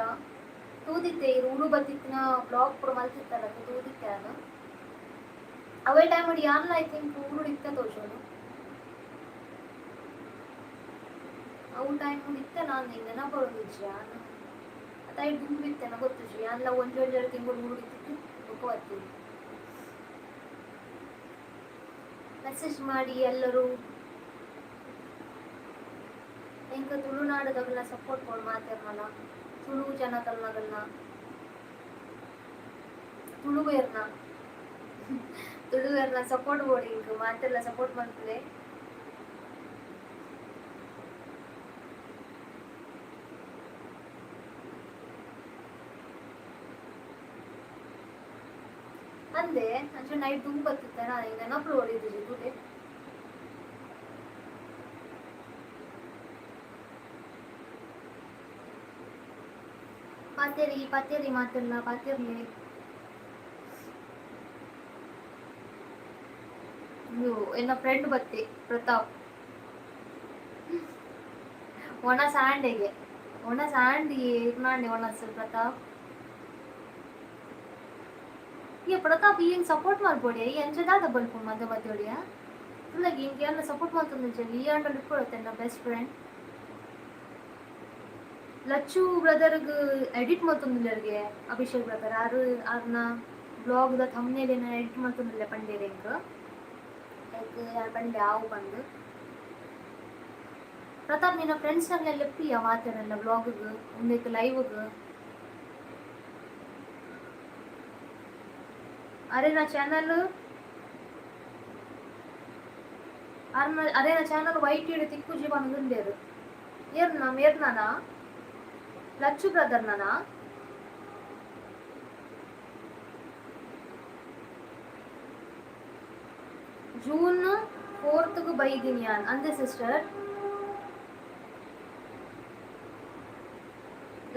ತೂದಿತ್ತೆ ಇರು ಉರು ಬತ್ತಿತ್ತಿನ ಬ್ಲಾಗ್ ಪೂರ ಮಲ್ತಿತ್ತಲ್ಲ, ತೂದಿತ್ತೆ ಯಾನ್. ಅವೇ ಟೈಮ್ ಯಾನ್ಲ I think ಊರುಡು ಇತ್ತೆ ತೋಜೋಡು. ಅವು ಟೈಮ್ ಇತ್ತೆ ನಾನು ನೆನಪರೊಂದಿಜ್ಜಿ ಯಾನ್ ಅತ್ತ ಐಟ್ ದುಂಬು ಇತ್ತೆನ ಗೊತ್ತುಜಿ. ಯಾನ್ಲ ಒಂಜಿ ಒಂಜೆರಡು ತಿಂಗಳು ಊರುಡು ಇತ್ತಿತ್ತು ಬೊಕ ಬತ್ತಿನಿ. ಮೆಸೇಜ್ ಮಾಡಿ ಎಲ್ಲರೂ. ಎಂಕ್ ತುಳುನಾಡುದಗಲ್ನ ಸಪೋರ್ಟ್ ಕೊಡು ಮಾತೆರ್ನಲ, ತುಳು ಜನಕಲ್ನಗಲ್ನ, ತುಳುವೆರ್ನ ತುಳುವೆರ್ನ ಸಪೋರ್ಟ್ ಬೋಡು ಎಂಕ್ ಮಾತೆರ್ಲ. ಸಪೋರ್ಟ್ ಮಲ್ಪುಲೆ. ಅಂದೆ ಅಂಚೆ ನೈಟ್ ದುಂಬು ಬತ್ತಿತ್ತ ನೆನಪು ಹೊಡಿದಿಜಿ ತೂಲೆ. ಪಾತೆರಿ ಪಾತೆರಿ ಮಾತೆರ್ಲ ಪಾತೆರ್ಲೆ. ಇದು ಎನ್ನ ಫ್ರೆಂಡ್ ಬತ್ತೆ ಪ್ರತಾಪ್. ಒಣಸ್ ಆಂಡೆಗೆ ಒಣಸ್ ಆಂಡಿ ಇರ್ನಾಂಡೆ ಒಣಸ್ ಪ್ರತಾಪ್. ಈ ಪ್ರತಾಪ್ ಈ ಸಪೋರ್ಟ್ ಮಲ್ಪೊಡಿ. ಈ ಅಂಚ ದಾದ ಬಲ್ಪು ಮಧ್ಯ ಮಧ್ಯೋಡಿಯ ತುಲಗಿ ಇಂಕ್ ಯಾರ್ನ ಸಪೋರ್ಟ್ ಮಲ್ತೊಂದುಜ್ಜೆರ್. ಈ ಆಂಡಲ ಇಪ್ಪೊಡತ್ತೆ ಎನ್ನ ಬೆಸ್ಟ್ ಫ್ರೆಂಡ್. ಲಚ್ಚು ಬ್ರದರ್ಗ್ ಎಡಿಟ್ ಮಲ್ತೊಂದುಲ್ಲೆರ್ಗೆ ಅಭಿಷೇಕ್ ಬ್ರದರ್. ಆರು ಆರ್ನ ಬ್ಲಾಗ್ ದ ಥಂಬ್ನೇಲ್ ಏನ ಎಡಿಟ್ ಮಲ್ತೊಂದುಲ್ಲೆ ಪಂಡೆರ್ ಎಂಕ್. ಐಕ್ ಯಾನ್ ಪಂಡೆ ಆವು ಪಂದ್. ಪ್ರತಾಪ್, ನಿನ್ನ ಫ್ರೆಂಡ್ಸ್ ನಗ್ಲೆನ್ ಲೆಪ್ಪಿಯ ಮಾತೆರೆನ್ಲ ಬ್ಲಾಗ್ ಉಂದೆಕ್ ಲೈವ್ ಗ್. ಅರೆನ ಚಾನಲ್ ಅರ್ನ ಅರೇನ ಚಾನಲ್ ವೈಟ್ ಇಡು ತಿಕ್ಕುಜಿ ಪನೊಂದುಲ್ಲೆರ್. ಏರ್ನ ಮೇರ್ನನ ಲಚ್ಚು ಬ್ರದರ್ನನ? ಜೂನ್ 4ಗ್ ಬೈದಿನಿ ಯಾನ್ ಅಂದೆ ಸಿಸ್ಟರ್.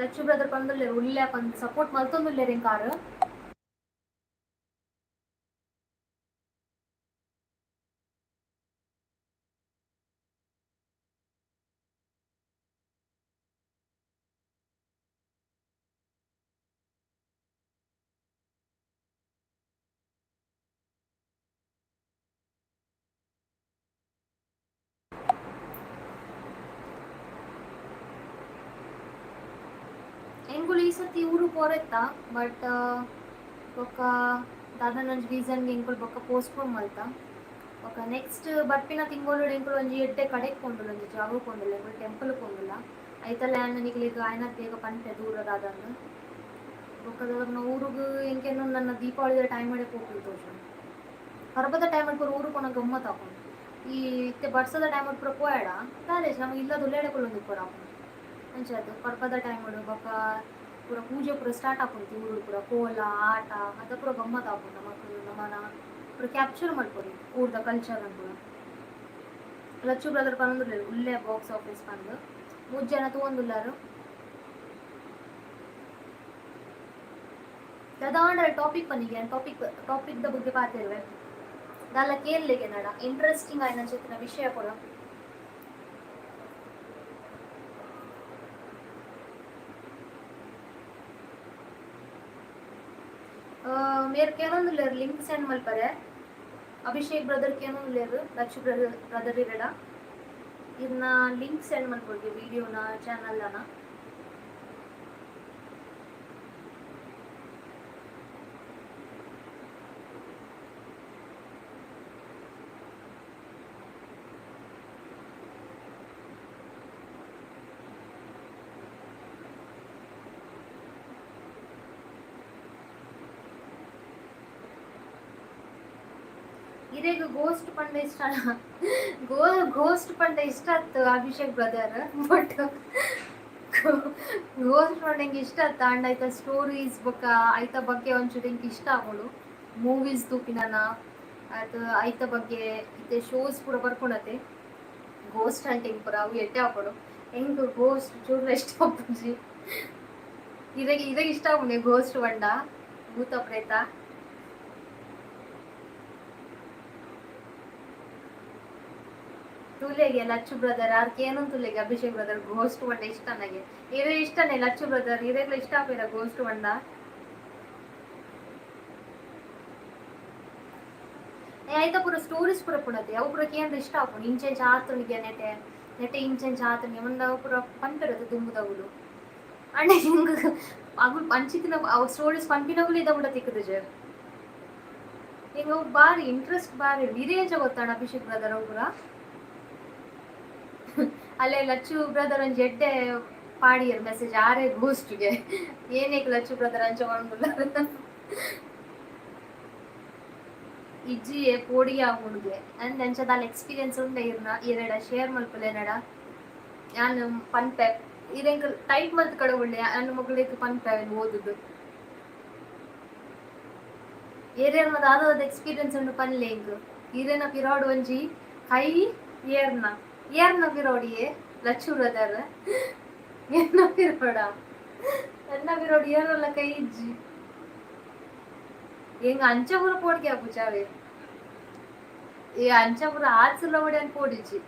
ಲಚ್ಚು ಬ್ರದರ್ ಪಂದುಲ್ಲೆರ್ ಉಲ್ಲೆ ಪಂದ್ ಸಪೋರ್ಟ್ ಮಲ್ತೊಂದುಲ್ಲೆರ್ ಎಂಕಾರ್. ಎಂಕುಲು ಈ ಸರ್ತಿ ಊರು ಪೋರೆತ್ತ, ಬಟ್ ಬೊಕ್ಕ ದಾದನೊಂಜಿ ರೀಸನ್ ಎಂಕುಲು ಬೊಕ್ಕ ಪೋಸ್ಟ್ಪೋನ್ ಮಲ್ತ. ಬೊಕ್ಕ ನೆಕ್ಸ್ಟ್ ಬರ್ಪಿನ ತಿಂಗೊಲುಡು ಎಂಕುಲು ಒಂಜಿ ಎಡ್ಡೆ ಕಡೆಕ್ ಪೋಂಡುಲ್ಲ, ಒಂಜಿ ಜಾಗಗ್ ಪೋಂಡುಲ್ಲ, ಎಂಕುಲು ಟೆಂಪಲ್ ಪೋಂಡುಲ್ಲ. ಐತಲ್ಲ ಯಾನ್ ನಿಕ್ಲೆಗ್ ಆಯ್ನಾತ್ ಬೇಗ ಪನ್ಪೆ ದೂರ ದಾದಂದ್. ಬೊಕ್ಕ ದಾದನ ಊರುಗು ಎಂಕೆನ್ ನನ್ನ ದೀಪಾವಳಿದ ಟೈಮ್ ಡೆ ಪೋಪುಂಡು ತೋಜುಂಡು. ಪರ್ಬದ ಟೈಮ್ ಪೂರ ಊರು ಪೋನ ಗಮ್ಮತ್ ಆಪುಂಡು. ಈ ಇತ್ತೆ ಬರ್ಸದ ಟೈಮ್ ಪೂರ ಪೋಯಡ ದಾದ ನಮ ಇಲ್ಲದ ಉಲ್ಲೆಡೆ ಕುಲ್ಲೊಂದು ಇಪ್ಪೊಡಾಪುಂಡು. ಅಂಚಾದ್ ಪರ್ಬದ ಟೈಮ್ ಬೊಕ್ಕ ಪೂರ ಪೂಜೆ ಪೂರ ಸ್ಟಾರ್ಟ್ ಆಪುಂಡು ಊರುಡು ಪೂರ ಕೋಲ ಆಟ ಅದ ಪೂರ ಗಮ್ಮತ್ ಆಪುಂಡು. ನಮಕ್ ನಮನ ಪೂರ ಕ್ಯಾಪ್ಚರ್ ಮಲ್ಪೊಲಿ ಊರ್ದ ಕಲ್ಚರ್ ಪೂರ. ಲಚ್ಚು ಬ್ರದರ್ ಪನೊಂದುಲ್ಲೆರ್ ಉಲ್ಲೆ ಬಾಕ್ಸ್ ಆಫೀಸ್ ಪಂದ್. ಮೂಜಿ ಜನ ತೂವೊಂದುಲ್ಲೆರ್. ದಾದಾಂಡಲ ಟಾಪಿಕ್ ಪನ್ನಿಗೆ ಟಾಪಿಕ್ ಟಾಪಿಕ್ ದ ಬಗ್ಗೆ ಪಾತೆರುವೆ. ದಾಲ ಕೇನ್ಲೆಗೆ ನಡ ಇಂಟ್ರೆಸ್ಟಿಂಗ್ ಆಯಿನಂಚಿತ್ತಿನ ವಿಷಯ ಪೂರ. ಮೇರ್ ಕೇನೊಂದುಲ್ಲೆರ್ ಲಿಂಕ್ ಸೆಂಡ್ ಮಲ್ಪರೆ. ಅಭಿಷೇಕ್ ಬ್ರದರ್ ಕೇನೊಂದುಲ್ಲೆರ್, ಲಚ್ಚು ಬ್ರದರ್ ಬ್ರದರ್ ಇರೆಡ ಇರ್ನ ಲಿಂಕ್ ಸೆಂಡ್ ಮಲ್ಪೊಡು ವಿಡಿಯೋನ ಚಾನಲ್ನ. ಇರೆಗ್ ಗೋಸ್ಟ್ ಪಂಡ ಇಷ್ಟ? ಗೋಸ್ಟ್ ಪಂಡ ಇಷ್ಟ ಆತು ಅಭಿಷೇಕ್ ಬ್ರದರ್, ಬಟ್ ಗೋಸ್ಟ್ ಪಂಡ ಎಂಕ್ ಇಷ್ಟ ಆತ. ಅಂಡ್ ಐತ ಸ್ಟೋರೀಸ್ ಬೊಕ್ಕ ಐತ ಬಗ್ಗೆ ಒಂಚೂರು ಎಂಕ್ ಇಷ್ಟ ಆಪುಂಡು. ಮೂವೀಸ್ ತೂಪಿನನ ಅದು ಐತ ಬಗ್ಗೆ ಇತ್ತೆ ಶೋಸ್ ಪೂರ ಬರ್ಪುಂಡತೆ ಗೋಸ್ಟ್ ಹಂಟಿಂಗ್ ಪೂರ, ಅವು ಎಡ್ಡೆ ಆಪುಂಡು. ಎಂಕ್ ಗೋಸ್ಟ್ ಚೂರ್ಲ ಇಷ್ಟ ಆಪುಜಿ. ಇರೆಗ್ ಇರೆಗ್ ಇಷ್ಟ ಆಪುಂಡೆ ಗೋಸ್ಟ್ ಪಂಡ, ಭೂತ ಪ್ರೇತ? ತುಲೆಗೆ ಲಚ್ಚು ಬ್ರದರ್ ಆರ್ ಕೇನೊಂದು ತುಲೆಗೆ ಅಭಿಷೇಕ್ ಬ್ರದರ್ ಗೋಸ್ಟ್ ಪಂಡ ಇಷ್ಟ ನನಗೆ. ಇರೆ ಇಷ್ಟನೇ ಲಚ್ಚು ಬ್ರದರ್, ಇರೆಗ್ಲ ಇಷ್ಟ ಆಪೇರ ಗೋಸ್ಟ್ ಪಂಡ? ಏ ಐತ ಪೂರ ಸ್ಟೋರೀಸ್ ಪೂರ ಪುಣತೆ ಅವು ಪೂರ ಕೇಂದ್ರ ಇಷ್ಟ ಆಪುಂಡು. ಇಂಚೆಂಚ ಆತುಂಡಿಗೆ ನೆಟೆ ನೆಟೆ ಇಂಚೆಂಚ ಆತುಂಡಿಗೆ ಮುಂದೆ ಅವು ಪೂರ ಪನ್ಪೆರದು ದುಂಬುದಗುಲು. ಅಂಡ ಹಿಂಗ ಅಗುಲು ಪಂಚಿತಿನ ಅವು ಸ್ಟೋರೀಸ್ ಪನ್ಪಿನಗುಲು ಇದ ಕೂಡ ತಿಕ್ಕುದುಜೆ ಹಿಂಗ. ಅವು ಬಾರಿ ಇಂಟ್ರೆಸ್ಟ್ ಬಾರಿ. ಇರೇ ಎಂಚ ಗೊತ್ತಾಣ ಅಭಿಷೇಕ್ ಬ್ರದರ್ ಅವು ಪೂರ? ಅಲ್ಲೇ ಲಚ್ಚು ಬ್ರದರ್ ಒಂಜಿ ಎಡ್ಡೆ ಪಾಡಿಯರ್ ಮೆಸೇಜ್, ಆರೇ ಗೋಸ್ಟ್ಗೆ. ಏನೇಕ್ ಲಚ್ಚು ಬ್ರದರ್ ಅಂಚ ಪಂಡುಲ್ಲ? ಇಜ್ಜಿಯೇ ಪೋಡಿಗೆ ಆಪುಂಡುಗೆ ಅಂದ್ ಅಂಚ ದಾಲ ಎಕ್ಸ್ಪೀರಿಯನ್ಸ್ ಉಂಡೆ ಇರ್ನ ಇರೆಡ ಶೇರ್ ಮಲ್ಪುಲೆ ನಡ. ಯಾನ್ ಪನ್ಪೆ ಇರೆಂಕ್ ಟೈಪ್ ಮಲ್ತ್ ಕಡವುಳ್ಳೆ ಯಾನ್ ಮೊಗುಲೆಗ್ ಪನ್ಪೆ ಅವೆನ್ ಓದುದು. ಏರೇರ್ನ ದಾದಾದ ಎಕ್ಸ್ಪೀರಿಯನ್ಸ್ ಉಂಡು ಪನ್ಲೆ ಎಂಕ್. ಇರೆನ ಪಿರಾಡ್ ಒಂಜಿ ಕೈ ಏರ್ನ ಏರ್ನ ಪಿರೋಡಿಯೇ ಲಚ್ಚು ಬ್ರದರ್? ಎನ್ನ ಪಿರೋಡ? ಎನ್ನ ಪಿರೋಡ್ ಏರಲ್ಲ ಕೈ ಇಜ್ಜಿ ಎಂಗ್. ಅಂಚ ಪೂರ ಪೋಡಿಗೆ ಆಪುಜಾವೆ. ಈ ಅಂಚ ಪೂರ ಆತ್ಸುಲ ಒಡೆ ಪೋಡಿಜಿ.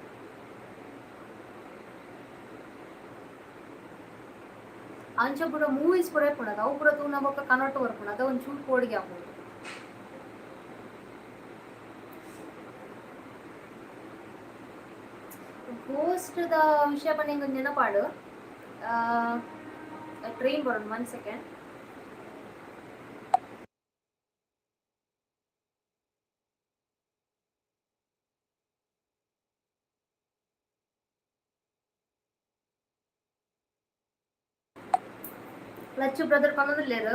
ಅಂಚ ಪೂರ ಮೂವೀಸ್ ಪೂರ ಇಪ್ಪುಂಡು ಅವು ಪೂರ ತೂನ ಬೊಕ್ಕ ಕನೋಟು ಬರ್ಪುಂಡು ಅದ ಒಂಚೂರು ಪೋಡಿಗೆ ಆಪುಂಡು. ಗೋಸ್ಟ್ the ವಿಷಯ ಪಂಡ ಎಂಕ್ ನೆನಪಾಂಡ್. ಟ್ರೈನ್ ಬರೋಣ, ಒನ್ ಸೆಕೆಂಡ್. ಲಚ್ಚು ಬ್ರದರ್ ಪನೊಂದುಲ್ಲೆರ್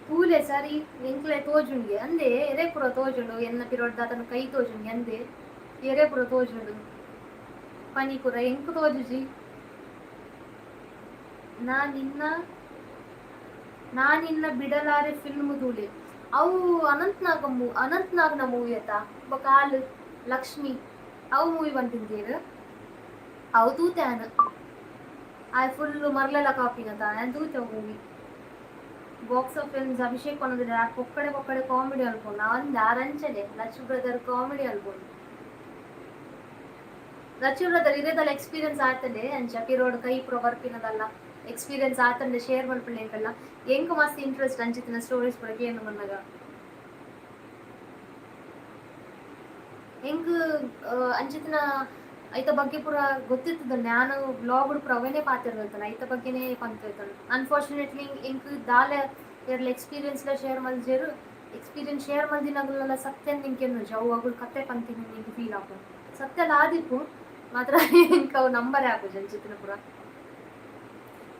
ತೂಲೆ ಸರಿ ಎಂಕ್ಲೆ ತೋಜುಂಡ್ಗೆ ಅಂದೆ. ಎರೆ ಪೂರ ತೋಜುಂಡು ಎನ್ನ ಪಿರೋಡ್ ದಾತನ ಕೈ ತೋಜುಂಡ್ಗೆ ಅಂದೆ. ಏರೇ ಪೂರ ತೋಜುಂಡು ಪನಿ ಪೂರ ಎಂಕ್ ತೋಜುಜಿ. ನಾ ನಿನ್ನ ಬಿಡಲಾರೆ ಫಿಲ್ಮ್ ತೂಲೆ. ಅವು ಅನಂತ್ ನಾಗ್ ಅನಂತ್ ನಾಗ್ನ ಮೂವಿ ಅತ್ತ. ಬೊಕ ಆಲ್ ಲಕ್ಷ್ಮಿ, ಅವು ಮೂವಿ ಪನ್ಪಿಂತೇರ್. ಅವು ತೂತೆ ಯಾನ್. ಆಯ್ ಫುಲ್ ಮರ್ಲೆಲ ಕಾಪಿನತ, ಯಾನ್ ತೂತೆ movie. Box of films Abhishek ಪನೊಂದಿಲ್ಲ. ಪೊಕ್ಕಡೆ ಪೊಕ್ಕಡೆ ಕಾಮಿಡಿ ಅನ್ಕೊಂಡು ಅಂದ್ ಆರಂಚನೆ ಲಚ್ಚು ಬ್ರದರ್ ಕಾಮಿಡಿ ಅನ್ಕೊಂಡು. ಲಚ್ಚು ಬ್ರದರ್, ಇರೇದಲ್ಲ ಎಕ್ಸ್ಪೀರಿಯನ್ಸ್ ಆತಂಡೆ ಅಂಚ ಪಿರೋಡ್ ಕೈ ಪೂರ ಬರ್ಪಿನದಲ್ಲ ಎಕ್ಸ್ಪೀರಿಯನ್ಸ್ ಆತಂಡೆ, ಶೇರ್ ಮಲ್ಪುಂಡೆ ಎಂಕಲ್ಲ. ಎಂಕ್ ಮಸ್ತ್ ಇಂಟ್ರೆಸ್ಟ್ ಅಂಚಿತ್ತಿನ ಸ್ಟೋರೀಸ್ ಪೂರ ಕೇಂದು ಬಂದಾಗ. ಎಂಕ್ ಅಂಚಿತ್ತಿನ ಐತ ಬಗ್ಗೆ ಪೂರ ಗೊತ್ತಿತ್ತದ. ನಾನು ಬ್ಲಾಗ್ ಪೂರ ಅವೇನೇ ಪಾತಿರ್ತಾನೆ, ಐತ ಬಗ್ಗೆನೇ ಪಂತಿರ್ತಾನೆ. ಅನ್ಫಾರ್ಚುನೇಟ್ಲಿ ಎಂಕ್ ದಾಲ ಎರ್ಲ ಎಕ್ಸ್ಪೀರಿಯನ್ಸ್ ಲ ಶೇರ್ ಮಲ್ಜೆರು. ಎಕ್ಸ್ಪೀರಿಯನ್ಸ್ ಶೇರ್ ಮಲ್ದಿನಗುಲೆಲ್ಲ ಸತ್ಯ ನಿಂಗೆ ಅವು ಅಗುಳು ಕತೆ ಪಂತೀನಿ ನಿಂಗೆ ಫೀಲ್ ಆಪು. ಸತ್ಯ ಆದಿಪ್ಪು ಮಾತ್ರ ಎಂಕ್ ಅವು ನಂಬರೇ ಆಪುಜಿ ಅಂಚಿತ್ತಿನ ಪೂರ.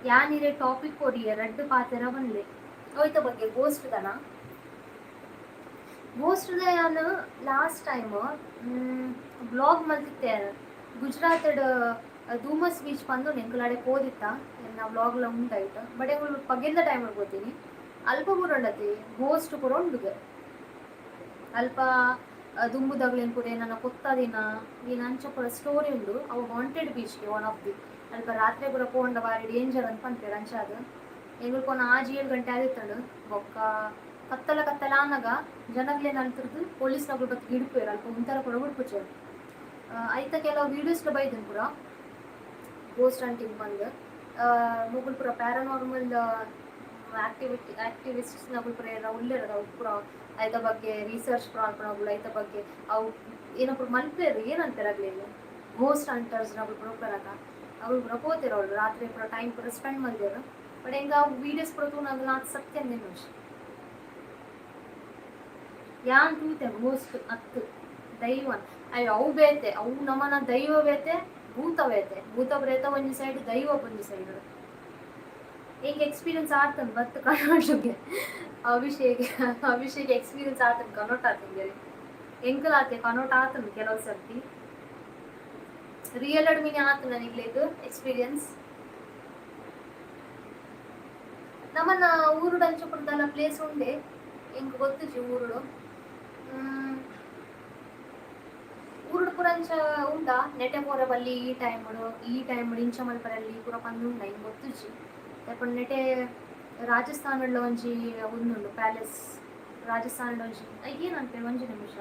ಯಾನಿರೆ ಟಾಪಿಕ್ ಕೊರಿಯ ರಡ್ಡ್ ಪಾತೆರ ಬನ್ಲೆ ಹೋಯ್ತ ಬಗ್ಗೆ ಗೋಸ್ಟ್ ದನ ಗೋಸ್ಟ್ ಯಾನ್ ಲಾಸ್ಟ್ ಟೈಮ್ ಬ್ಲಾಗ್ ಮಲ್ತಿತ್ತೆ. ಗುಜರಾತ್ ಧೂಮಸ್ ಬೀಚ್ ಬಂದು ಎಂಕುಲಾಡೆ ಪೋದಿತ್ತ ನಾ ವ್ಲಾಗ್ಲ ಉಂಟಾಯ್ತು. ಬಟ್ ಎಂಕುಲು ಪಗೆಲ್ದ ಟೈಮ್ ಪೋತೀನಿ. ಅಲ್ಪ ಪೂರ ಉಂಡತಿ ಗೋಸ್ಟ್ ಪೂರ ಉಂಡುಗೆ. ಅಲ್ಪ ದುಂಬುದಗ್ಲೇನ್ ಪೂರ ಏನನ್ನ ಕೊತ್ತದಿನ ಏನ್ ಅಂಚ ಪೂರ ಸ್ಟೋರಿ ಉಂಡು. ಅವು ಹಾಂಟೆಡ್ ಬೀಚ್ಗೆ ಒನ್ ಆಫ್ the. ಅಲ್ಪ ರಾತ್ರಿ ಪೂರ ಪೋಂಡ ಬಾರಿ ಡೇಂಜರ್ ಅಂತ ಪನ್ಪೆರ್. ಅಂಚಾದ್ ಎಂಗುಲು ಪೋನ 6-7 ಗಂಟೆ ಆದಿತ್ತಂಡು. ಬೊಕ್ಕ ಕತ್ತಲ ಕತ್ತಲ ಆನಗ ಜನಗ್ಲೇನ್ ಅಲ್ತಿರ್ದು ಪೊಲೀಸ್ನಗುಲು ಬತ್ತ್ ಗಿಡ್ಪುವೆರ್. ಅಲ್ಪ ಉಂತರ ಪೂರ ಬುಡ್ಪುಜೆರ್. ಐತ ಕೆಲವು ವೀಡಿಯೋಸ್ ಬೈದನ್ ಪೂರ ಗೋಸ್ಟ್ ಹಂಟಿಂಗ್ ಬಂದು. ಮೊಗುಲ್ ಪೂರ ಪ್ಯಾರಾನಾರ್ಮಲ್ ಆಕ್ಟಿವಿಸ್ಟ್ಸ್ ನಗುಲ್ ಪೂರ ಏರ ಉಲ್ಲೆರ್. ಅವು ಪೂರ ಐತ ಬಗ್ಗೆ ರಿಸರ್ಚ್ ಪೂರ ಮಲ್ಪುನಗುಲು. ಐತ ಬಗ್ಗೆ ಅವು ಏನ ಪೂರ ಮಲ್ಪೆರ್. ಏನಂತಾರೆ ಅಗ್ಲೆಗ್, ಗೋಸ್ಟ್ ಹಂಟರ್ಸ್ ನಗುಲ್ ಪೂರ ಉಪ್ಪೆರತ, ಅಗುಲು ಪೂರ ಪೋತೆರ್ ಅವ್ಲು. ರಾತ್ರಿ ಪೂರ ಟೈಮ್ ಪೂರ ಸ್ಪೆಂಡ್ ಮಲ್ದೆರ್. ಬಟ್ ಎಂಕ್ ಅವು ವೀಡಿಯೋಸ್ ಪೂರ ತೂನಗ ಆತ್ ಸತ್ಯ ಅಂದ್. ಯಾನ್ ತೂತೆ ಗೋಸ್ಟ್ ಅತ್ತು ದೈವ. ಅಯ್ಯೋ, ಅವು ಬೇತೆ. ಅವು ನಮನ ದೈವ ಬೇತೆ, ಭೂತ ಬೇತೆ. ಭೂತ ಪ್ರೇತ ಒಂಜಿ ಸೈಡ್, ದೈವ ಒಂಜಿ ಸೈಡ್. ಎಂಕ್ ಎಕ್ಸ್ಪೀರಿಯನ್ಸ್ ಆತನ್ ಬತ್ತು ಕನ್ನಡಗೆ. ಅಭಿಷೇಕ್, ಅಭಿಷೇಕ್ ಎಕ್ಸ್ಪೀರಿಯನ್ಸ್ ಆತನ್ ಕನ್ನೋಟ್ ಆತಂಗೆ. ಎಂಕಲ್ ಆತೆ ಕನ್ನೋಟ್ ಆತನ್ ಕೆಲವು ಸರ್ತಿ. ರಿಯಲ್ ಅಡ್ಮಿನಿ ಆತ ನನಗ್ಲೇಗ್ ಎಕ್ಸ್ಪೀರಿಯನ್ಸ್. ನಮ್ಮನ್ನ ಊರುಡು ಅಂಚ ಪ್ಲೇಸ್ ಉಂಡೆ, ಎಂಕ್ ಗೊತ್ತುಜಿ ಊರುಡು. ಊರುಡು ಪೂರ ಅಂಚ ಉಂಡಾ? ನೆಟೆ ಪೋರ ಬಲ್ಲಿ ಈ ಟೈಮ್, ಈ ಟೈಮ್ ಇಂಚ ಮಲ್ಪರಲ್ಲಿ ಪೂರ ಪಂದ್ ಉಂಡ, ಇಂಗ್ ಗೊತ್ತುಜಿ. ದಾಯೆ ನೆಟೆ ರಾಜಸ್ಥಾನಡ್ಲ ಒಂಜಿ ಉಂದುಂಡು ಪ್ಯಾಲೇಸ್. ರಾಜಸ್ಥಾನಡ್ ಒಂಜಿ ಏನಂತೆ, ಒಂಜಿ ನಿಮಿಷ.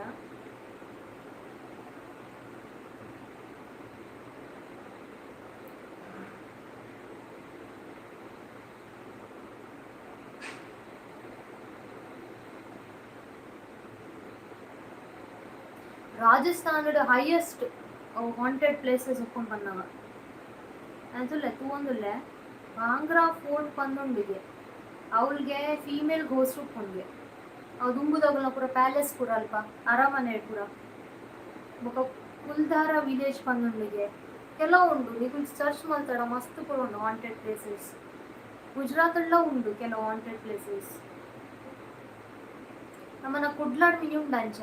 ರಾಜಸ್ಥಾನಡ್ ಹೈಯೆಸ್ಟ್ ಹಾಂಟೆಡ್ ಪ್ಲೇಸಸ್ ಉಪ್ಪುಂಡು ಪನ್ನವ ಅಂತುಲ್ಲೆ ತೂವೊಂದುಲ್ಲೆ. ಬಾಂಗ್ರಾ ಫೋರ್ಟ್ ಪಂದುಂಡಿಗೆ ಅವಳಿಗೆ ಫೀಮೇಲ್ ಗೋಸ್ಟ್ ಉಪ್ಪುಂಡ್ಗೆ. ಅವು ದುಂಬುದಗುಲ್ನ ಪೂರ ಪ್ಯಾಲೇಸ್ ಪೂರ ಅಲ್ಪ ಅರಮನೆ ಪೂರ. ಬೊಕ ಕುಲ್ಧಾರ ವಿಲೇಜ್ ಪಂದುಂಡಿಗೆ. ಕೆಲವು ಉಂಡು, ನಿಕುಲ್ ಸರ್ಚ್ ಮಲ್ತಡ ಮಸ್ತ್ ಪೂರ ಉಂಡು ಹಾಂಟೆಡ್ ಪ್ಲೇಸಸ್. ಗುಜರಾತಡ್ಲ ಉಂಡು ಕೆಲವು ಹಾಂಟೆಡ್ ಪ್ಲೇಸಸ್. ನಮ್ಮನ ಕುಡ್ಲಾಡ್ ಮಿನಿ ಉಂಡು ಅಂಚ.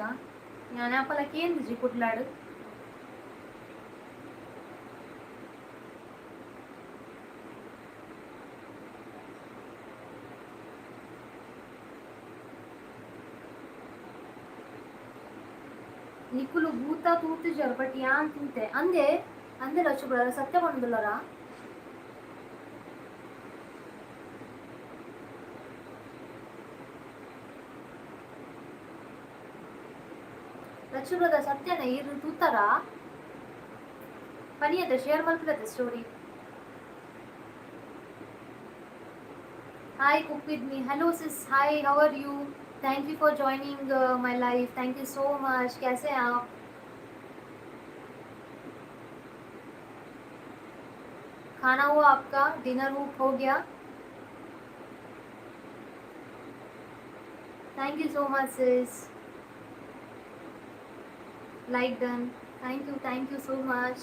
ಯಾನ್ ಅಪಲ ಕೇಂದಿಜಿ ಕುಡ್ಲಾಡ್. ನಿಕುಲು ಭೂತ ತೂತುಜರ್, ಬಟ್ ಯಾನ್ ತೂತೆ ಅಂದೆ. ಅಂದೆ ಲಚ್ಚು ಬ್ರದರ್, ಸತ್ಯ ಪಂಡುಲ್ಲರಾ? ಲಚ್ಚು ಬ್ರದರ್, ಸತ್ಯನ? ಈರ್ ತೂತಾರಾ? ಪನಿಯದ ಶೇರ್ ಮಲ್ಪುಲತೆ story. Hi Cook with me. Hello sis, hi, how are you? Thank you for joining my live. Thank you so much. कैसे हैं आप? खाना हुआ आपका? डिनर हो गया? Thank you so much sis. Like done. Thank you, thank you so much.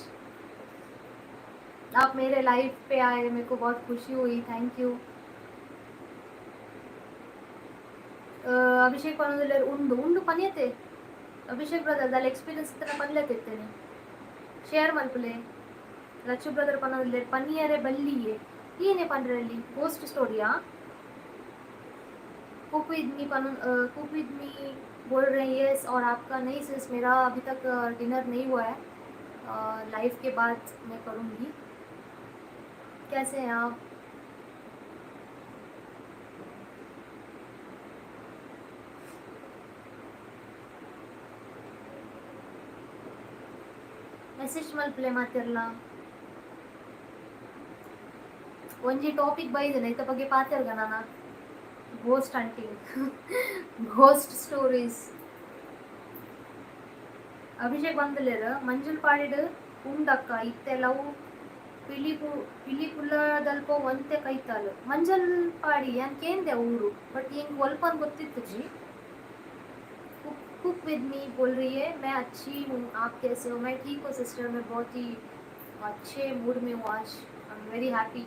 आप मेरे लाइव पे आए, मेरे को बहुत खुशी हुई. Thank you. Abhishek ಪನೊಂದುಲ್ಲೆರ್. ಉಂಡು, ಉಂಡು ಪನಿಯತೆ. ಅಭಿಷೇಕ್ ಬ್ರದರ್ ದಾಲ ಎಕ್ಸ್ಪೀರಿಯನ್ಸ್ ಇತ್ತನ ಪನ್ಲೆ ತಿತ್ತೇನೆ, ಶೇರ್ ಮಲ್ಪುಲೆ. ಲಚ್ಚು ಬ್ರದರ್ ಪನ್ನೊಂದುಲ್ಲೆರ್ ಪನ್ನಿಯರೆ ಬಲ್ಲಿಯೇ. ಏನೇ ಪಂಡ್ರಲ್ಲಿ ಗೋಸ್ಟ್ ಸ್ಟೋರಿಯಾ? कुक विद मी पन, कुक विद मी बोल रहे हैं यस। और आपका? नहीं सिस, मेरा अभी तक डिनर नहीं हुआ है। लाइव के बाद मैं करूँगी। कैसे हैं आप? ಮೆಸೇಜ್ ಮಲ್ಪುಲೆ ಮಾತಿರ್ಲ. ಒಂಜಿ ಟಾಪಿಕ್ ಬೈದಿನ, ಐತ ಬಗ್ಗೆ ಪಾತೆರ್ಗ ನಾನ. Ghost hunting, ghost stories. Abhishek ಬಂದಲೇರ್. Manjul ಪಾಡಿಡ್ ಉಂಡಕ್ಕ ಇತ್ತೆ ಲವ್ ಪಿಲಿಪು ಪಿಲಿಪುಲ್ಲದಲ್ಪ ಒಂತೆ ಕೈತಾಲ್. ಮಂಜಲ್ ಪಾಡಿ ಯಾನ್ ಕೇಂದೆ ಊರು, ಬಟ್ ಎಂಕ್ ಒಲ್ಪನ್ ಗೊತ್ತಿತ್ತುಜಿ. कुक विद मी बोल रही है, मैं अच्छी हूँ, आप कैसे हो? मैं ठीक हूँ सिस्टर, मैं बहुत ही अच्छे मूड में हूँ आज। I am very happy.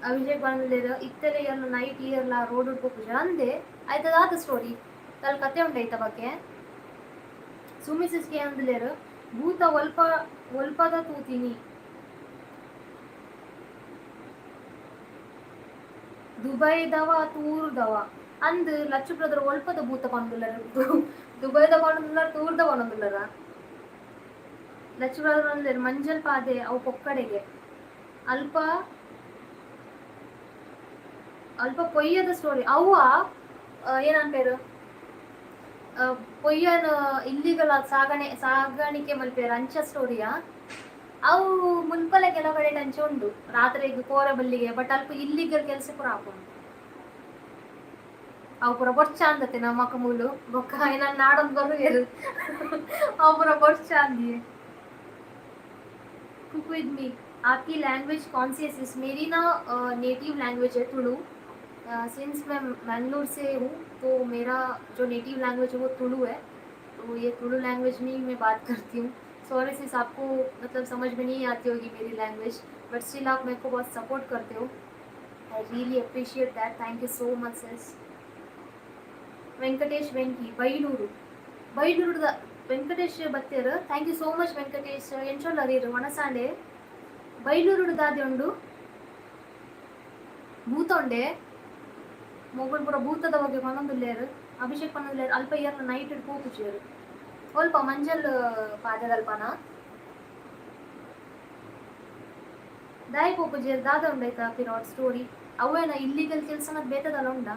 Abhishek ಬಂದಿಲ್ಲೇರ್. ಇತ್ತೆಲೆ ಇಯರ್ಲ ನೈಟ್ ಇಯರ್ಲ ರೋಡ್ ಪೋಪುಜ ಅಂದೆ. ಆಯ್ತದಾದ ಸ್ಟೋರಿ ತಲ್ ಕತೆ ಉಂಡು ಐತ ಬಗ್ಗೆ. ಸುಮಿ ಸಿಸ್ಕೆ ಅಂದ್ಲೇರ್, ಭೂತ ಒಲ್ಪ ಒಲ್ಪದ ತೂತಿನಿ, ದುಬೈದವ ತೂರ್ದವ ಅಂದ್. ಲಚ್ಚು ಬ್ರದರ್, ಒಲ್ಪದ ಭೂತ ಪಂಡುಲ್ಲರ್? ದುಬೈದ ಪಂಡುಲ್ಲರ್, ತೂರ್ದ ಪಂಡುಲ್ಲರ? ಲಚ್ಚು ಬ್ರದರ್ ಅಂದ್ಲೇರ್, ಮಂಜಲ್ ಪಾದೆ ಅವು ಪೊಕ್ಕಡೆಗೆ ಅಲ್ಪ ಅಲ್ಪ ಪೊಯ್ಯದ ಸ್ಟೋರಿ. ಅವ್ವ ಏನನ್ಪೇರು, ಪೊಯ್ಯನ ಇಲ್ಲಿಗಲ್ ಸಾಗಾಣಿಕೆ ಮಲ್ಪೇರು, ಅಂಚ ಸ್ಟೋರಿಯಾ? ಅವು ಮುನ್ಪಲೆ ಕೆಲವು ಕಡೆ ಅಂಚ ಉಂಡು, ರಾತ್ರೆಗ್ ಕೋರ ಬಲ್ಲಿಗೆ. ಬಟ್ ಅಲ್ಪ ಇಲ್ಲಿಗಲ್ ಕೆಲಸ ಪೂರ ಆಪುಂಡು. ಅವು ಪೂರ ಬೊರ್ಚ ಅಂದತೆ ನಮ್ಮ ಮೂಲು ಬೊಕ್ಕ ಏನ ನಾಡೊಂದು ಬರುವೆರು. ಅವು ಪೂರ ಬೊರ್ಚ ಅಂದಿಯೇ. कुक विद मी, आपकी लैंग्वेज कौन सी है सिस? मेरी ना नेटिव लैंग्वेज है तुलु। सिंस मैं मैंगलोर से हूँ तो मेरा जो नेटिव लैंग्वेज है वो तुलु है, तो ये तुलु लैंग्वेज में ही मैं बात करती हूँ। सॉरी सिस, आपको मतलब समझ में नहीं आती होगी मेरी लैंग्वेज, बट स्टिल आप मेरे को बहुत सपोर्ट करते हो। I really appreciate that. Thank you so much, sis. Venkatesh Venky Bailur, ಬೈಲೂರುದ Venkatesh ಬತ್ತೇರು. Thank you so much Venkatesh. ಎಂಚೊಲ್ಲರ್ ಇರು? ವನಸಾಂಡೆ. ಬೈಲೂರುಡು ದಾದೆ ಉಂಡು? ಭೂತ ಉಂಡೆ. ಮೊಗುಲ್ ಪೂರ ಭೂತದ ಬಗ್ಗೆ ಪನೊಂದುಲ್ಲೇರು. ಅಭಿಷೇಕ್ ಪನೊಂದುಲ್ಲೇರು, ಅಲ್ಪ ಇಯರ್ನ ನೈಟ್ ಪೋಪುಜೇರು. ಒಲ್ಪ ಮಂಜಲ್ ಪಾದೆದಲ್ಪನ? ದಾಯಿ ಪೋಪುಜೇರು? ದಾದ ಉಂಡೈತ ಪಿರಾಟ್ ಸ್ಟೋರಿ? ಅವೇನ ಇಲ್ಲಿಗಲ್ ಕೆಲಸನ ಬೇತದಲ್ಲ ಉಂಡಾ?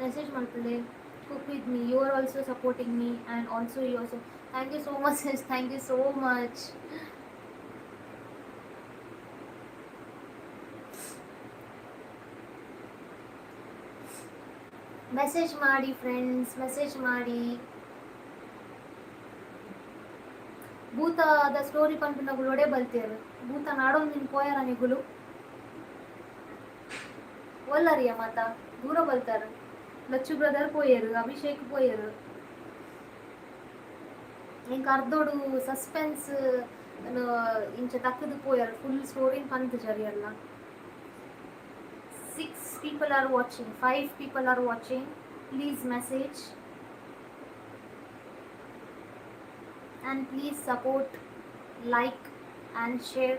ಮೆಸೇಜ್ ಮಲ್ಪುಲೆ. Cook with me, you are also supporting me and also you also. Thank you so much, thank you so much. Message ಮಾಡಿ ಫ್ರೆಂಡ್ಸ್, ಮೆಸೇಜ್ ಮಾಡಿ. ಭೂತದ ಸ್ಟೋರಿ ಪನ್ಪಿನಗುಲು ಒಡೆ ಬಲ್ತೇರು? ಭೂತ ನಾಡೊಂದಿನ ಪೋಯರ ನಿಗುಲು? ಒಲ್ಲರಿಯ ಮಾತ ದೂರ ಬಲ್ತಾರ. ಲಚ್ಚು ಬ್ರದರ್ ಪೋಯರು, ಅಭಿಷೇಕ್ ಪೋಯರು. ಎಂಕ್ ಅರ್ಧೋಡು ಸಸ್ಪೆನ್ಸ್ ಇಂಚ ತಕ್ಕದು ಪೋಯರ್. ಫುಲ್ ಸ್ಟೋರಿನ್ ಪಂತ್ ಜರಿಯಲ್ಲ. Six people are watching, five people are watching. Please message and please support, like and share.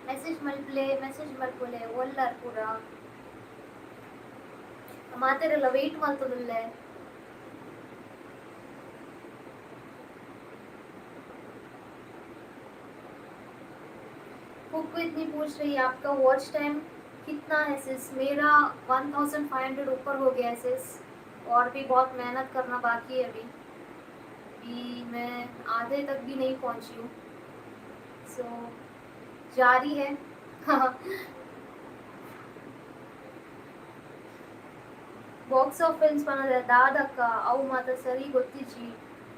Message ಮಲ್ಪಲೆ, message ಮಲ್ಪುಲೆ. ಒಲ್ಲಾರ್ ಪೂರ? ಮಾತೆರೆಲ್ಲ ವೆಯ್ಟ್ ಮಲ್ತೊಂದುಲ್ಲೆ. कुक विद मी पूछ रही है, आपका वॉच टाइम कितना है सिस? मेरा 1500 ऊपर हो गया है सिस, और भी बहुत मेहनत करना बाकी है अभी। अभी मैं आधे तक भी नहीं पहुंची हूँ। सो जारी है। ಬಾಕ್ಸ್ ಆಫ್ ಫಿಲ್ಮ್ಸ್ ಪನದ ದಾದಕ್ಕ ಅವು ಮಾತ ಸರಿ ಗೊತ್ತಿಜ್ಜಿ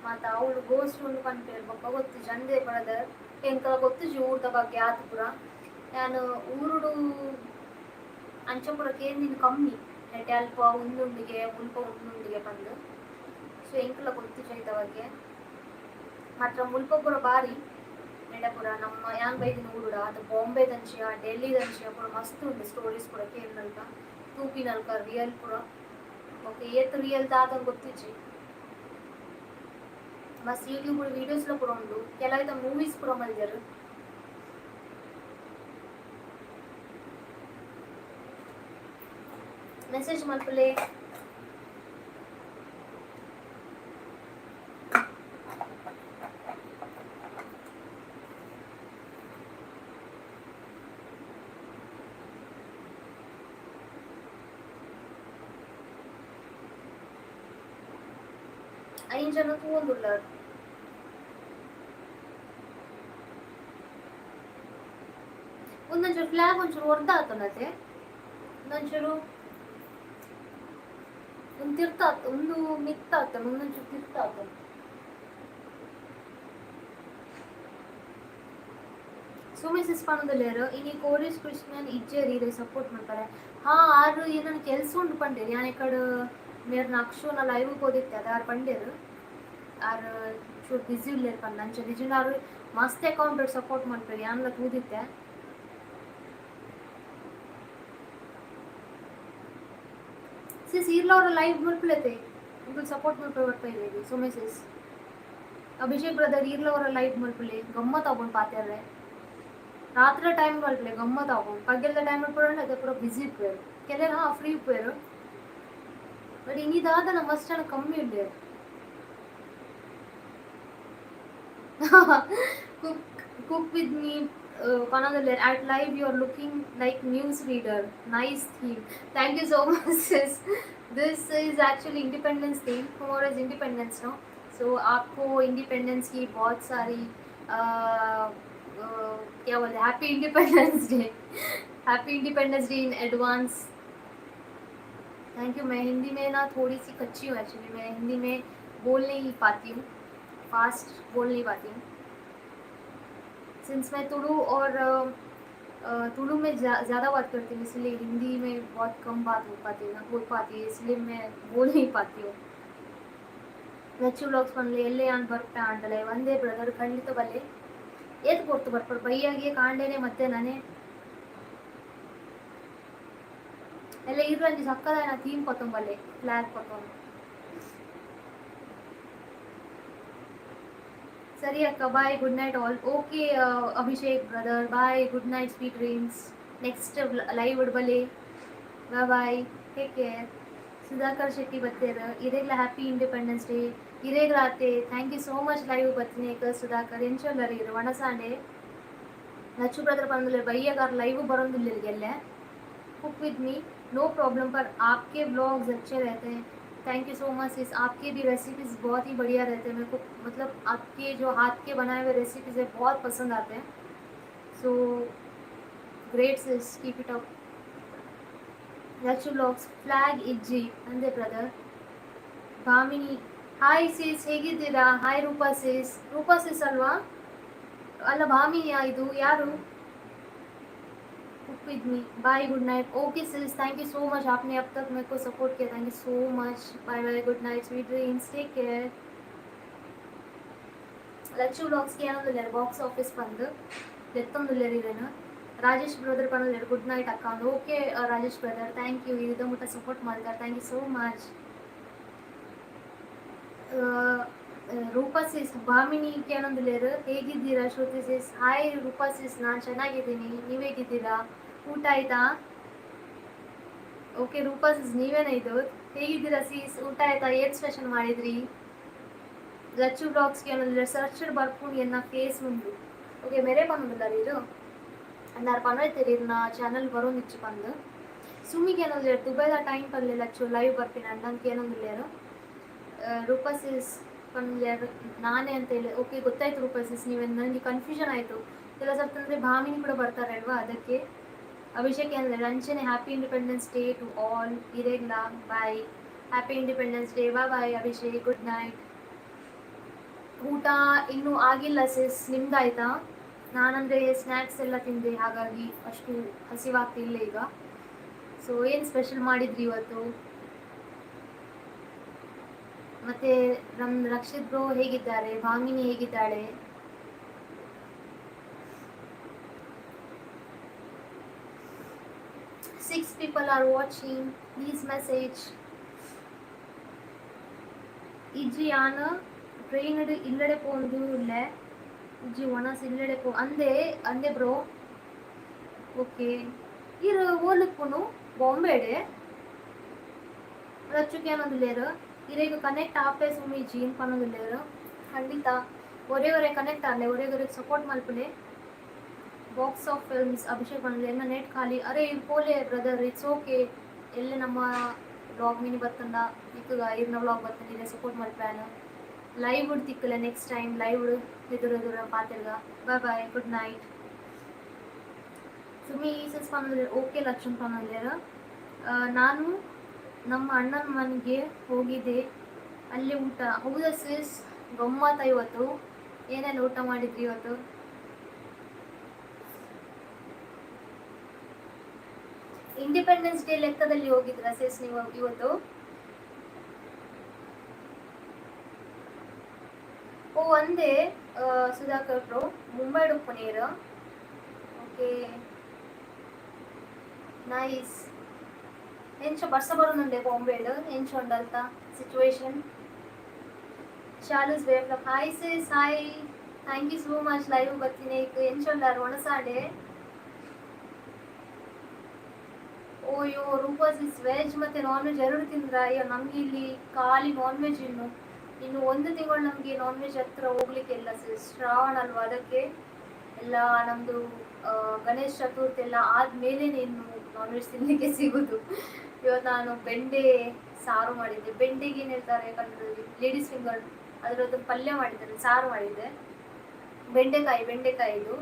ಮಾತ ಅವಳು ಗೋಸ್ಟ್ ಉಂಡು ಪನ್ಪೇರು ಬೊಕ್ಕ ಗೊತ್ತಿಜ್ಜಿ ಅಂದೇ ಬ್ರದರ್. ಎಂಕಲ ಗೊತ್ತಿಜ್ಜಿ ಊರ್ದ ಬಗ್ಗೆ ಆತ್ ಪೂರ. ಯಾನ್ ಊರುಡು ಅಂಚ ಪೂರ ಕೇಂದಿನ ಕಮ್ಮಿ ನೆಟೆ ಅಲ್ಪ ಉಂದುಂಡಿಗೆ ಮುಲ್ಪ ಉಂದುಂಡಿಗೆ ಪಂದ್. ಸೊ ಎಂಕಲ ಗೊತ್ತಿಜ್ಜಿ ಐತ ಬಗ್ಗೆ. ಮಾತ್ರ ಮುಲ್ಪ ಪೂರ ಬಾರಿ ನೆಟೆ ಪೂರ ನಮ್ಮ ಯಾನ್ ಬೈದಿನ ಊರುಡ ಅದು ಬಾಂಬೆದಂಚಿಯ ಡೆಲ್ಲಿದಂಚಿಯ ಪೂರ ಮಸ್ತ್ ಉಂಡು ಸ್ಟೋರೀಸ್ ಪೂರ ಕೇನ್ನಲ್ಕ ತೂಪಿನಲ್ಕ ರಿಯಲ್ ಪೂರ. ಓಕೆ, ಏತ್ ರಿಯಲ್ ದಾದ ಗೊತ್ತಿಜ್ಜಿ. ಮಸ್ತ್ ಯೂಟ್ಯೂಬ್ ವೀಡಿಯೋಸ್ ಪೂರ ಉಂಡು. ಕೆಲವೈತ ಮೂವೀಸ್ ಪೂರ ಮಲ್ದೆರ್. ಮೆಸೇಜ್ ಮಲ್ಪುಲೆ. ಐನ್ ಜನ ತೂವೊಂದುಲ್ಲರ್. ಒಂದೊಂಚೂರು ಫ್ಲಾಗ್ ಒಂಚೂರು ಒರ್ದ ಆತುಂಡತೆ, ಒಂದೊಂಚೂರು ಒಂದು ತಿರ್ತ ಆತು, ಒಂದು ಮಿತ್ತ ಆತುಂಡು, ಒಂದೊಂಚೂರು ತಿರ್ತ ಆತುಂಡು. ಸುಮಿಸಿಸ್ ಪನೊಂದುಲ್ಲೆರ್ ಇನಿ ಕೋರೀಶ್ ಕೃಷ್ಣನ್ ಇಜ್ಜೆರ್ ಇರೆ ಸಪೋರ್ಟ್ ಮಲ್ಪರೆ. ಹಾ, ಆರ್ ಏನನ್ ಕೆಲ್ಸ ಉಂಡು ಪಂಡೆರ್. ಯಾನ್ ಇಕಡ್ ಮೇರ್ನ ಅಕ್ಷುನ ಲೈವ್ ಪೋದಿತ್ತೆ, ಅದ ಆರ್ ಪಂಡೆರ್ ಆರ್ ಚೂರು ಬ್ಯುಸಿ ಉಲ್ಲೆರ್ ಪಂದ್. ಅಂಚ ನಿಜುನ ಆರ್ ಮಸ್ತ್ ಅಕೌಂಟ್ ಸಪೋರ್ಟ್ ಮಲ್ಪೆರ್, ಯಾನ್ಲ ತೂದಿತ್ತೆ. ಸಿಸ್ ಈರ್ಲ ಅವರ ಲೈವ್ ಮಲ್ಪುಲೆತೆ, ನಿಕುಲು ಸಪೋರ್ಟ್ ಮಲ್ಪೆ ಬರ್ಪೈರೆಗ್. ಸುಮೆ ಸಿಸ್, ಅಭಿಷೇಕ್ ಬ್ರದರ್, ಈರ್ಲ ಅವರ ಲೈವ್ ಮಲ್ಪುಲೆ, ಗಮ್ಮತ್ ಆಪುಂಡು ಪಾತೆರ್ರೆ. ರಾತ್ರೆ ಟೈಮ್ ಮಲ್ಪುಲೆ, ಗಮ್ಮತ್ ಆಪುಂಡು. ಪಗೆಲ್ದ ಟೈಮ್ ಪೂರ ಅದೇ ಪೂರ ಬ್ಯುಸಿ ಇಪ್ಪುವೆರ್, ಕೆಲವೆರ್ ಹಾ ಫ್ರೀ ಇಪ್ಪುವೆರ್. ಬಟ್ ಇನಿ ದಾದನ ಮಸ್ತ್ ಜನ ಕಮ್ಮಿ ಉಲ್ಲೆರ್. ಕುಕ್ ವಿತ್ ಮೀ ಪನೊಂದುಲ್ಲೆರ್ at live you are looking like news reader, nice theme. Thank you so much sis. This is actually independence theme. Tomorrow is independence, no? So आपको इंडिपेंडेंस की बहुत सारी क्या बोलते, happy independence day, happy independence day in advance. Thank you. मैं हिंदी में ना थोड़ी सी कच्ची हूँ एक्चुअली, मैं हिंदी में बोल नहीं पाती हूँ, फास्ट बोल नहीं पाती हूँ। सिंस मैं तुड़ू और तुलु में ज़्यादा बात करती हूँ, इसलिए हिंदी में बहुत कम बात हो पाती है ना, बोल पाती है, इसलिए मैं बोल नहीं पाती हूँ. ಲಚ್ಚು ವ್ಲಾಗ್ಸ್ ಪನ್ಲೆ ಎಲ್ಲೆ ಯಾನ್ ಬರ್ಪೆ ಆಂಡಲೆ ಒಂದೇ ಬ್ರದರ್, ಖಂಡಿತ ಬಲ್ಲೆ. ಏತ್ ಪೊರ್ತು ಬರ್ಪರ್? ಬಯ್ಯಾಗೆ ಕಾಂಡೇನೆ ಮತ್ತೆ ನಾನೇ ಎಲ್ಲ ಇರ್ರಂಜಿ ಸಕ್ಕದಾಯನ ಥೀಮ್ ಪತ್ತೊಂಬಲ್ಲೆ, ಫ್ಲಾಗ್ ಪತ್ತೊಂದು. ಸರಿ ಅಕ್ಕ, bye, good night all. Okay Abhishek brother, bye, good night, sweet dreams. Next live ಬಲೆ. Bye bye, take care. Sudhakar Shetty ಬತ್ತೇರ್, ಇರೇಗ್ಲ happy independence day. ಇರೇಗ್ಲ ಆತೆ. Thank you so much live ಬತ್ತಿನೇಕ್ Sudhakar. ಎಂಚೊಲ್ಲರ್ ಇರು ವಣಸಾಂಡೆ? ಲಚ್ಚು ಬ್ರದರ್ ಪಂದುಲ್ಲೆರ್ ಬಯ್ಯಗಾರ್ ಲೈವ್ ಬರೋಂದುಲ್ಲೆರ್ ಎಲ್ಲೆ. Cook with me, no problem, पर आपके vlogs अच्छे रहते हैं. Thank you so much इस आपके भी रेसिपीज़ बहुत ही बढ़िया रहते हैं. मेरे को मतलब आपके जो हाथ के बनाए हुए रेसिपीज़ है, बहुत पसंद आते हैं. So great sis, keep it up. Lachu vlogs flag ಇಜ್ಜಿ ಅಂದೆ ಬ್ರದರ್. ಭಾಮಿನಿ, ಹಾಯ್ ಸಿಸ್, ಹೇಗಿದ್ದೀರಾ? ಹಾಯ್ ರೂಪಾ ಸಿಸ್. ರೂಪಾ ಸಿಸ್ ಅಲ್ವಾ? ಅಲ್ಲ, ಭಾಮಿನಿಯಾ ಇದು? ಯಾರು? Cook with me, bye, good night. Okay sis, thank you so much. आपने अब तक मेरे को सपोर्ट किया, thank you so much. Bye bye, good night, sweet dreams, take care. Lachu ವ್ಲಾಗ್ಸ್ಗೆ ಏನೊಂದುಲ್ಲೆರ್ box office ಬಂದು ದೆತ್ತೊಂದುಲ್ಲೆರ್ ಇರೇನು. ರಾಜೇಶ್ ಬ್ರದರ್ ಪನೊಂದುಲ್ಲೆರ್ ಗುಡ್ ನೈಟ್ ಅಕ್ಕ. Okay Rajesh brother, thank you. ಇದರ ಮುಟ್ಟ ಸಪೋರ್ಟ್ ಮಾಡ್ತಾರೆ, thank you so much. Roopa sis, Bhamini ಕೇಳೊಂದುಲ್ಲೆರ್ ಹೇಗಿದ್ದೀರಾ ಶ್ರುತಿ ಸಿಸ್? Hi ರೂಪಾ ಸಿಸ್, ನಾನು ಚೆನ್ನಾಗಿದ್ದೀನಿ, ನೀವು ಹೇಗಿದ್ದೀರಾ? ಊಟ ಆಯ್ತಾ? ಓಕೆ ರೂಪಾ ಸಿಸ್, ನೀವೇನ ಇದು? ಹೇಗಿದ್ದೀರಾ ಸಿಸ್? ಊಟ ಆಯ್ತಾ? ಏನು ಸ್ಪೆಷಲ್ ಮಾಡಿದ್ರಿ? ಲಚ್ಚು ವ್ಲಾಗ್ಸ್ಗೆ ಏನಂದ್ರೆ ಸರ್ಚ್ ಬರ್ಪುಂಡು ಎನ್ನ ಫೇಸ್ ಉಂಡು. ಓಕೆ, ಮೇರೆ ಪನೊಂದುಲ್ಲರ್ ಇರು ಅಂದಾರ್ ಪನೊಯ್ತೆರ್ ಇರ್ನ ಚಾನಲ್ ಬರೋಂದಿಚ್ಚು ಪಂದ್. ಸುಮಿಗೆ ಏನೊಂದುಲ್ಲೆರ್ ದುಬೈದ ಟೈಮ್ ಪನ್ಲೆ ಲಚ್ಚು, ಲೈವ್ ಬರ್ಪಿನ ಅಂದಂಕ ಏನೊಂದುಲ್ಲೆರ್. ರೂಪಾ ಸಿಸ್. ಪಂಡ್ಯಾರು ನಾನೇ ಅಂತ ಹೇಳಿ. ಓಕೆ, ಗೊತ್ತಾಯ್ತು ರೂಪಾ ಸಿಸ್ ನೀವೇ. ನನಗೆ ಕನ್ಫ್ಯೂಷನ್ ಆಯಿತು. ಕೆಲವು ಸರ್ತಿ ಭಾಮಿನಿ ಕೂಡ ಬರ್ತಾರೆ ಅಲ್ವಾ, ಅದಕ್ಕೆ. ಅಭಿಷೇಕ್ ಅಂದರೆ ಅಂಚನೆ Happy Independence Day to all. ಇರೇಗ್ಲಾ bye. Happy Independence Day. Bye bye Abhishek, good night. ಊಟ ಇನ್ನೂ ಆಗಿಲ್ಲ ಸಿಸ್, ನಿಮ್ದಾಯ್ತಾ? ನಾನಂದರೆ ಸ್ನ್ಯಾಕ್ಸ್ ಎಲ್ಲ ತಿಂದೆ, ಹಾಗಾಗಿ ಅಷ್ಟು ಹಸಿವಾಗ್ತಿಲ್ಲ ಈಗ. ಸೊ ಏನು ಸ್ಪೆಷಲ್ ಮಾಡಿದ್ರಿ ಇವತ್ತು? ಮತ್ತೆ ನಮ್ಮ ರಕ್ಷಿತ್ ಬ್ರೋ ಹೇಗಿದ್ದಾರೆ? Bhamini ಹೇಗಿದ್ದಾಳೆ? Six people are watching, please message. ಇಜ್ಜಿ, ಯಾನ್ ಟ್ರೈನ್ ಇಲ್ಲಡೆ ಪೋಂದು ಉಲ್ಲೆ. ಇಜ್ಜಿ, ಒಣಸ್ ಇಲ್ಲಡೆ ಪೋ ಅಂದೆ ಅಂದೆ ಬ್ರೋ. ಓಕೆ, ಇರು ಓಲಕ್ ಪೋನು? ಬಾಂಬೆಡೆ ರಚ್ಚುಕೆ ಅನ್ನೋದಿಲ್ಲೇರು. ಇರೆಗ್ ಕನೆಕ್ಟ್ ಆಪೆ ಸುಮಿ ಜೀನ್ ಪನ್ನೊಂದುಲ್ಲೆರ್. ಖಂಡಿತ ಒರೇ ಒರೇ ಕನೆಕ್ಟ್ ಆಲೆ, ಒರೇ ಒರೇ ಸಪೋರ್ಟ್ ಮಲ್ಪುಲೆ. ಬಾಕ್ಸ್ ಆಫ್ ಫಿಲ್ಮ್ಸ್ ಅಭಿಷೇಕ್ ಪನ್ನೊಂದು ಎನ್ನ ನೆಟ್ ಖಾಲಿ. ಅರೆ ಪೋಲೆ ಬ್ರದರ್, it's okay. ಎಲ್ಲೆ ನಮ್ಮ ವ್ಲಾಗ್ ಮಿನಿ ಬತ್ತಂಡ ಇಕ್ಕಗ ಇರ್ನ ವ್ಲಾಗ್ ಬತ್ತಂಡ ಇರೆ ಸಪೋರ್ಟ್ ಮಲ್ಪುವೆನ್. ಲೈವ್ ತಿಕ್ಕಲೆ, ನೆಕ್ಸ್ಟ್ ಟೈಮ್ ಲೈವ್ ಎದುರು ಎದುರು ಪಾತೆರ್ಗ. Bye bye, good night. Sumi sis ಪನ್ನೊಂದುಲ್ಲೆರ್. Okay Lakshman ಪನ್ನೊಂದುಲ್ಲೆರ್. ನಾನು ನಮ್ಮ ಅಣ್ಣನ ಮನೆಗೆ ಹೋಗಿದ್ದೆ, ಅಲ್ಲಿ ಊಟ. ಹೌದಾ ಸಿಸ್? ಗಮ್ಮತ್ತ ಇವತ್ತು? ಏನೆಲ್ಲ ಊಟ ಮಾಡಿದ್ರಿ ಇವತ್ತು? ಇಂಡಿಪೆಂಡೆನ್ಸ್ ಡೇ ಲೆಕ್ಕದಲ್ಲಿ ಹೋಗಿದ್ರ ಸಿಸ್ ನೀವು ಇವತ್ತು? ಓ ಒಂದೇ ಸುಧಾಕರ್ ಬ್ರೋ, ಮುಂಬೈ ಉಪ್ಪುನೀರು. Okay, nice. ಎಂಚ ಬರ್ಸ ಬರೋನುಂಡೆ ಬಾಂಬೆಡ್? ಎಂಚ ಉಂಡಲ್ತ situation? Shalu's way of hi sis, hi. Thank you so much live ಬತ್ತಿನ. ಎಂಚ ಉಲ್ಲಾರ್? ಒಣಸಾಡೆ. ಓಯ್ಯೋ ರೂಪಾ ಸಿಸ್, ವೆಜ್ ಮತ್ತೆ ನಾನ್ ವೆಜ್ ಎರಡು ತಿಂದ್ರ? ಅಯ್ಯೋ, ನಮ್ಗೆ ಇಲ್ಲಿ ಖಾಲಿ ನಾನ್ ವೆಜ್. ಇನ್ನು ಇನ್ನು ಒಂದು ತಿಂಗಳು ನಮಗೆ ನಾನ್ ವೆಜ್ ಹತ್ರ ಹೋಗ್ಲಿಕ್ಕೆ ಇಲ್ಲ ಸಿಸ್. ಶ್ರಾವಣ ಅಲ್ವಾ, ಅದಕ್ಕೆ ಎಲ್ಲ ನಮ್ಮದು ಗಣೇಶ ಚತುರ್ಥಿ ಎಲ್ಲ ಆದ್ಮೇಲೆ ಇನ್ನು ನಾನ್ ವೆಜ್ ತಿನ್ನಲಿಕ್ಕೆ ಸಿಗುದು. ಇವತ್ತು ನಾನು ಬೆಂಡೆ ಸಾರು ಮಾಡಿದ್ದೆ. ಬೆಂಡೆಗೆ ಏನು ಹೇಳ್ತಾರೆ ಕನ್ನಡದಲ್ಲಿ? Ladies finger. ಅದರದ್ದು ಪಲ್ಯ ಮಾಡಿದ್ದಾರೆ, ಸಾರು ಮಾಡಿದ್ದೆ. ಬೆಂಡೆಕಾಯಿ, ಬೆಂಡೆಕಾಯಿದು.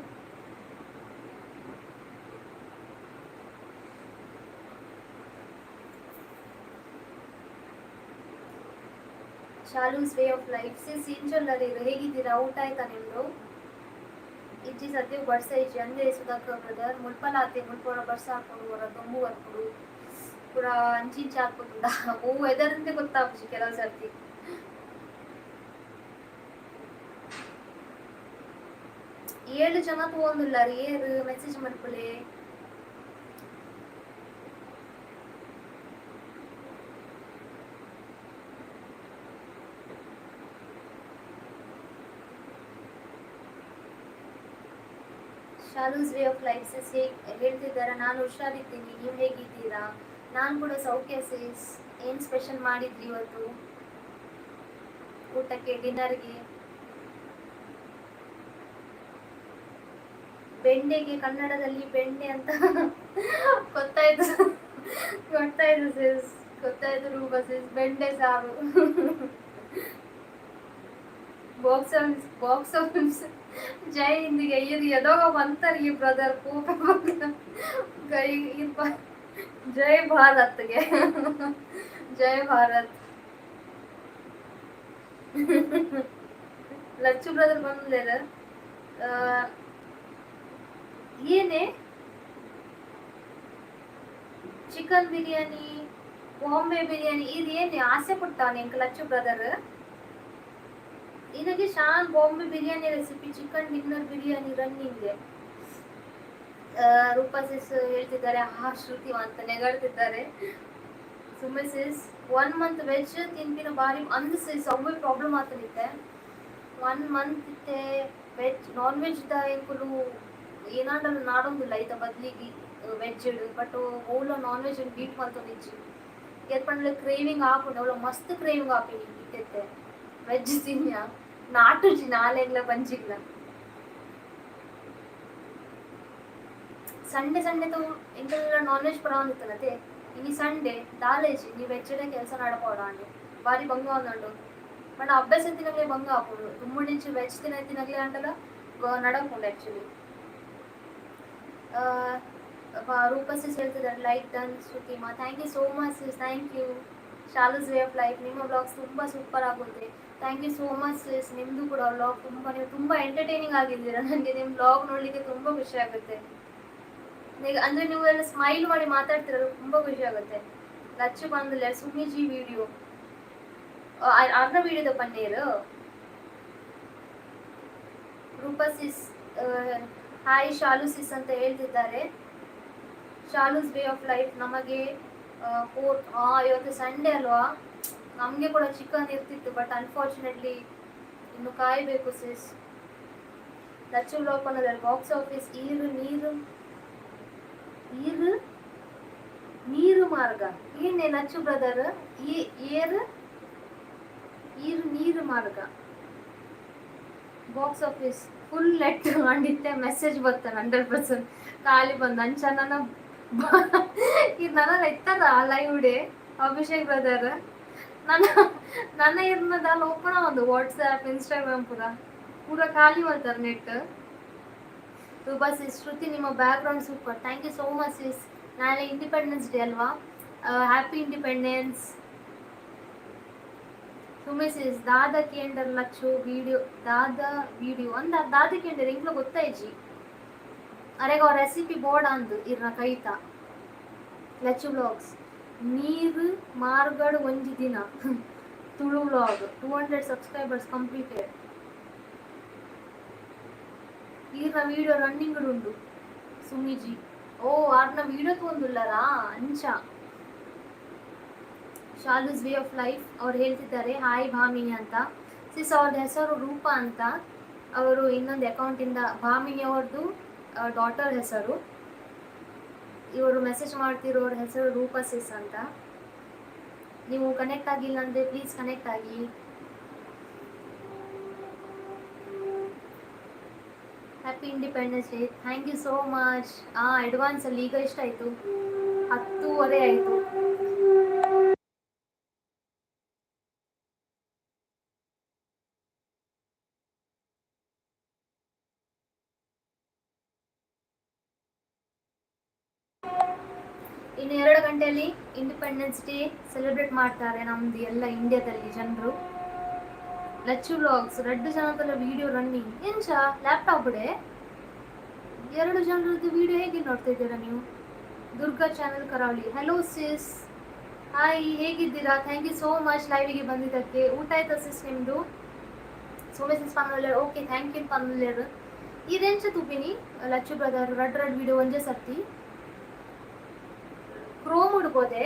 ಶಾಲೂಸ್ ವೇ ಆಫ್ ಲೈಫ್ ಸಿಸ್, ಇಂಚೊಲ್ಲರಿ, ಹೇಗಿದ್ದೀರಾ? ಊಟ ಆಯ್ತಾ ನಿಮ್ದು? ಇಜ್ಜಿ, ಸದ್ಯ ಬರ್ಸ ಇಜ್ಜಿ ಅಂದೆ ಸುಧಾಕರ್ ಬ್ರದರ್. ಮುಲ್ಪಲ ಆತೆ, ಮುಲ್ಪರ ಬರ್ಸ ಹಾಕೊಂಡು ಹೊರ ದೊಂಬು ಬರ್ಪುಡು ಪೂರ ಅಂಚಿಂಚ ಹಾಕ್ಬಿಟ್ಟುಂಡ. ಓ ವೆದರ್ ಅಂತ ಗೊತ್ತಾಪುಜಿ ಕೆಲವು ಸರ್ತಿ. ಏಳು ಜನ ತಗೊಂಡಿಲ್ಲ ಏರು, ಮೆಸೇಜ್ ಮಲ್ಪುಲೆ. ಶಾಲೂಸ್ ವೇ ಆಫ್ ಲೈಫ್ ಸಿಸ್ ಹೇಗೆ ಹೇಳ್ತಿದ್ದಾರೆ? ನಾನು ಹುಷಾರಿದ್ದೀನಿ, ನೀವು ಹೇಗಿದ್ದೀರಾ? ನಾನು ಕೂಡ ಸೌಖ್ಯ ಸಿಸ್. ಏನು ಸ್ಪೆಷಲ್ ಮಾಡಿದ್ರಿ ಇವತ್ತು ಊಟಕ್ಕೆ, ಡಿನ್ನರ್ಗೆ? ಬೆಂಡೆಗೆ ಕನ್ನಡದಲ್ಲಿ ಬೆಂಡೆ ಅಂತ ಗೊತ್ತಾಯ್ತು, ಗೊತ್ತಾಯ್ತು ಸಿಸ್, ಗೊತ್ತಾಯ್ತು ರೂಪ ಸಿಸ್. ಬೆಂಡೆ ಸಾರು. ಬಾಕ್ಸ್ ಬಾಕ್ಸ್ ಆಫೀಸ್ ಜೈ ಹಿಂದಿಗೆ. ಇದು ಎದೋಗ ಬಂತಾರೆ ಈ ಬ್ರದರ್ ಕೋಪ ಗೈ. ಜೈ ಭಾರತ್ಗೆ, ಜೈ ಭಾರತ್. ಲಚ್ಚು ಬ್ರದರ್ ಬಂದ್ಲೇರ? ಏನೇ ಚಿಕನ್ ಬಿರಿಯಾನಿ, ಬಾಂಬೆ ಬಿರಿಯಾನಿ, ಇದು ಏನು ಆಸೆ ಪಡ್ತಾನೆ ಎಂಕ್ ಲಚ್ಚು ಬ್ರದರ್. ಇದಕ್ಕೆ ಶಾನ್ Bombay biryani recipe, chicken dinner biryani running. Roopa sis ಹೇಳ್ತಿದ್ದಾರೆ, ಹಾ ಶ್ರುತಿ ಅಂತ ನೆಗಾಡ್ತಿದ್ದಾರೆ. ಸುಮ್ಮನೆ ಸಿಸ್, ಒನ್ ಮಂತ್ ವೆಜ್ ತಿನ್ಪಿನ ಬಾರಿ ಅಂದ್ ಸಿಸ್. ಅವೇ ಪ್ರಾಬ್ಲಮ್ ಆತನಿತ್ತೆ. ಒನ್ ಮಂತ್ ಇತ್ತೆ ವೆಜ್ ನಾನ್ ವೆಜ್ the ಎಂಕುಲು ಏನಾಂಡಲ ನಾಡೊಂದಿಲ್ಲ ಐತ ಬದ್ಲಿಗೆ ವೆಜ್, ಬಟ್ ಓಲ ನಾನ್ ವೆಜ್ ಬೀಟ್ ಮಲ್ತೊಂದಿಜ್ಜಿ. ಏತ್ ಪಂಡಲ ಕ್ರೇವಿಂಗ್ ಆಪುಂಡು, ಅವಳ ಮಸ್ತ್ ಕ್ರೇವಿಂಗ್ ಆಪಿನಿ ಇತ್ತೆತ್ತೆ ವೆಜ್ ತಿನ್ಯ. ನಾಟುಜಿ ನಾಲೆಗ್ಲ ಬಂಜಿಗ್ಲ. ಸಂಡೆ ಸಂಡೆ ತೂ ಎಂಕಲ್ನ ನಾನ್ ವೆಜ್ ಪೂರ ಇನಿ ಸಂಡೆ ದಾಲೇಜಿ, ನೀವು ವೆಜ್ಜಡೆ ಕೆಲಸ ನಡಪೋಡ ಅಂಡು ಬಾರಿ ಬಂಗ ಒಂದುಂಡು. ಬಟ್ ಅಭ್ಯಾಸ ತಿನ್ನಗ್ಲೆ ಬಂಗ ಆಪುಂಡು. ದುಂಬುಡಿಂಚಿ ವೆಜ್ ತಿನ್ನ ತಿನ್ನಗ್ಲೆ ಅಂಡಲ ನಡಪುಂಡು ಆ್ಯಕ್ಚುಲಿ. ರೂಪಾ ಸಿಸ್ ಹೇಳ್ತಿದ್ದಾರೆ like done Shrutima. Thank you so much sis, thank you. Shalu's way of life, ನಿಮ್ಮ ವ್ಲಾಗ್ಸ್ ತುಂಬ ಸೂಪರ್ ಆಗುತ್ತೆ. Thank you so much sis. ನಿಮ್ಮದು ಕೂಡ ವ್ಲಾಗ್ ತುಂಬ, ನೀವು ತುಂಬ ಎಂಟರ್ಟೈನಿಂಗ್ ಆಗಿದ್ದೀರಾ. ನನಗೆ ನಿಮ್ಮ ವ್ಲಾಗ್ ನೋಡಲಿಕ್ಕೆ ತುಂಬ ಖುಷಿ ಆಗುತ್ತೆ. ಅಂದರೆ ನೀವು ಎಲ್ಲ ಸ್ಮೈಲ್ ಮಾಡಿ ಮಾತಾಡ್ತಿರಲ್ಲ, ತುಂಬ ಖುಷಿ ಆಗುತ್ತೆ. ಲಚ್ಚು ಬಂದಿಲ್ಲ ಸುಮಿಜಿ ವಿಡಿಯೋ ಅರ್ಧ ವಿಡಿಯೋದ paneer. Roopa sis hi Shalu sis ಅಂತ ಹೇಳ್ತಿದ್ದಾರೆ. ಶಾಲೂಸ್ ವೇ ಆಫ್ ಲೈಫ್, ನಮಗೆ ಫೋರ್ ಇವತ್ತು ಸಂಡೇ ಅಲ್ವಾ, ನಮಗೆ ಕೂಡ ಚಿಕನ್ ಇರ್ತಿತ್ತು, ಬಟ್ ಅನ್ಫಾರ್ಚುನೇಟ್ಲಿ ಇನ್ನು ಕಾಯಬೇಕು ಸಿಸ್. ಲಚ್ಚು ಬ್ಲಾಕ್ ಅನ್ನೋದ್ರಲ್ಲಿ ಬಾಕ್ಸ್ ಆಫೀಸ್ ಈರು ನೀರು ಈರು ನೀರು ಮಾರ್ಗ ಏನೇ ಲಚ್ಚು ಬ್ರದರ್ ಈ ಏರು ಈರು ನೀರು ಮಾರ್ಗ ಬಾಕ್ಸ್ ಆಫೀಸ್ ಫುಲ್ ನೆಟ್ ಮಾಡಿದ್ದೆ. ಮೆಸೇಜ್ ಬರ್ತಾನೆ 100% ಖಾಲಿ ಬಂದು ಅಂಚ ನನ್ನ ಇದು ನನ್ನ ಎತ್ತದ ಲೈವ್ ಡೇ ಅಭಿಷೇಕ್ ಬ್ರದರ್. ನನ್ನ ನನ್ನ ಇರ್ನದಲ್ಲ ಓಪನ್ ಒಂದು ವಾಟ್ಸ್ಆ್ಯಪ್ ಇನ್ಸ್ಟಾಗ್ರಾಮ್ ಪೂರ ಪೂರ ಖಾಲಿ ಮಾಡ್ತಾರೆ ನೆಟ್. ರೂಪಾ ಸಿಸ್, ಶ್ರುತಿ ನಿಮ್ಮ background super, thank you so much sis. ನಾಳೆ ಇಂಡಿಪೆಂಡೆನ್ಸ್ ಡೇ ಅಲ್ವಾ, ಹ್ಯಾಪಿ ಇಂಡಿಪೆಂಡೆನ್ಸ್. ಸುಮೆ ಸಿಸ್, ದಾದ ಕೇಂಡರ್ ಲಚ್ಚು ವಿಡಿಯೋ ದಾದ ವಿಡಿಯೋ ಅಂದ ದಾದ ಕೇಂಡರ್ ಇಂಕ್ಲ ಗೊತ್ತಾಯ್ಜಿ ಅರೆಗ ರೆಸಿಪಿ ಬೋರ್ಡ್ ಅಂದು ಇರ್ನ ಕೈತ. ಲಚ್ಚು ವ್ಲಾಗ್ಸ್ ನೀರು ಮಾರ್ಗಡ್ ಒಂಜಿ ದಿನ ತುಳು ವ್ಲಾಗ್ 200 ಸಬ್ಸ್ಕ್ರೈಬರ್ಸ್ ಕಂಪ್ಲೀಟೆಡ್. ಈರ್ನ ವಿಡಿಯೋ ರನ್ನಿಂಗ್ ಉಂಡು ಸುಮಿಜಿ. ಓ ಆರ್ನ ವಿಡಿಯೋ ತಗೊಂಡುಲ್ಲರಾ ಅಂಚ. ಶಾಲೂಸ್ ವೇ ಆಫ್ ಲೈಫ್ ಅವ್ರು ಹೇಳ್ತಿದ್ದಾರೆ ಹಾಯ್ ಭಾಮಿನಿ ಅಂತ. ಸಿಸ್ ಅವ್ರದ್ದು ಹೆಸರು ರೂಪಾ ಅಂತ. ಅವರು ಇನ್ನೊಂದು ಅಕೌಂಟಿಂದ, ಭಾಮಿನಿ ಅವ್ರದ್ದು ಡಾಟರ್ ಹೆಸರು, ಇವರು ಮೆಸೇಜ್ ಮಾಡ್ತಿರೋರ ಹೆಸರು ರೂಪಾ ಸಿಸ್ ಅಂತ. ನೀವು ಕನೆಕ್ಟ್ ಆಗಿಲ್ಲ ಅಂದರೆ ಪ್ಲೀಸ್ ಕನೆಕ್ಟ್ ಆಗಿ. Happy Independence Day, thank you so much. ಅಡ್ವಾನ್ಸಲ್ಲಿ ಈಗ ಎಷ್ಟಾಯಿತು? 10:30 ಆಯಿತು. ಇನ್ನು 2 ಗಂಟೆಯಲ್ಲಿ ಇಂಡಿಪೆಂಡೆನ್ಸ್ ಡೇ ಸೆಲೆಬ್ರೇಟ್ ಮಾಡ್ತಾರೆ ನಮ್ದು ಎಲ್ಲ ಇಂಡಿಯಾದಲ್ಲಿ ಜನರು. ಲಚ್ಚು ವ್ಲಾಗ್ಸ್ ಎರಡು ಜನದಲ್ಲ ವಿಡಿಯೋ ರನ್ನಿಂಗ್ ಎಂಚ ಲ್ಯಾಪ್ಟಾಪ್ ಡೇ 2 ಜನರದ್ದು ವಿಡಿಯೋ ಹೇಗೆ ನೋಡ್ತಾ ಇದ್ದೀರಾ ನೀವು? Durga channel Karavali, hello sis, hi, ಹೇಗಿದ್ದೀರಾ? Thank you so much ಲೈವಿಗೆ ಬಂದಿದ್ದಕ್ಕೆ. ಊಟ ಆಯ್ತಾ ಸಿಸ್ ನಿಮ್ಮದು? ಸೋಮೆ ಸಿಸ್ ಪನ್ನೊಲ್ಲೇರು, ಓಕೆ thank you ಪನ್ನೊಲ್ಲೇರು. ಇದೆಂಚ ತೂಪಿನಿ ಲಚ್ಚು ಬ್ರದರ್ ರಡ್ ರಡ್ ವಿಡಿಯೋ ಒಂಜೇ ಸರ್ತಿ ಕ್ರೋಮ್ ಹುಡ್ಕೋದೆ.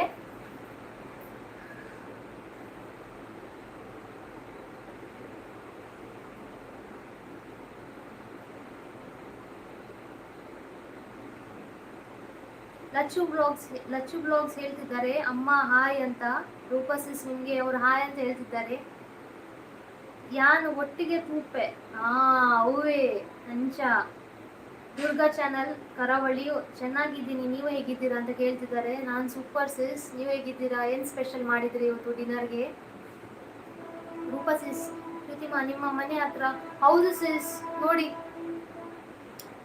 ಲಚ್ಚು ಬ್ಲಾಗ್ಸ್, ಲಚ್ಚು ಬ್ಲಾಗ್ಸ್ ಹೇಳ್ತಿದ್ದಾರೆ ಅಮ್ಮ ಹಾಯ್ ಅಂತ. ರೂಪಾ ಸಿಸ್ ನಿಮಗೆ ಅವರು ಹಾಯ್ ಅಂತ ಹೇಳ್ತಿದ್ದಾರೆ. ಯಾನು ಒಟ್ಟಿಗೆ ತೂಪೆ ಅವೇ ಅಂಚ. ದುರ್ಗಾ ಚಾನಲ್ ಕರಾವಳಿ, ಚೆನ್ನಾಗಿದ್ದೀನಿ, ನೀವು ಹೇಗಿದ್ದೀರಾ ಅಂತ ಕೇಳ್ತಿದ್ದಾರೆ. ನಾನು ಸೂಪರ್ ಸಿಸ್, ನೀವು ಹೇಗಿದ್ದೀರಾ? ಏನು ಸ್ಪೆಷಲ್ ಮಾಡಿದ್ರಿ ಇವತ್ತು ಡಿನ್ನರ್ಗೆ? ರೂಪಾ ಸಿಸ್, ಪ್ರತಿಮಾ ನಿಮ್ಮ ಮನೆ ಹತ್ರ? ಹೌದು ಸಿಸ್, ನೋಡಿ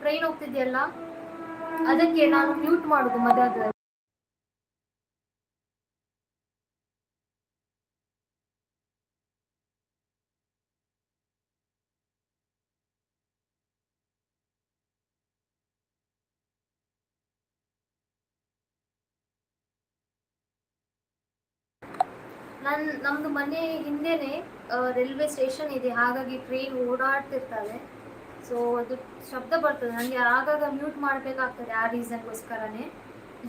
ಟ್ರೈನ್ ಹೋಗ್ತಿದ್ಯಲ್ಲ, ಅದಕ್ಕೆ ನಾನು ಮ್ಯೂಟ್ ಮಾಡುದು ಮದುವೆ. ನಮ್ದು ಮನೆ ಹಿಂದೆನೆ ರೈಲ್ವೆ ಸ್ಟೇಷನ್ ಇದೆ, ಹಾಗಾಗಿ ಟ್ರೈನ್ ಓಡಾಡ್ತಿರ್ತವೆ. ಸೊ ಅದು ಶಬ್ದ ಬರ್ತದೆ ನನಗೆ, ಆಗಾಗ ಮ್ಯೂಟ್ ಮಾಡಬೇಕಾಗ್ತದೆ ಆ ರೀಸನ್ಗೋಸ್ಕರನೇ.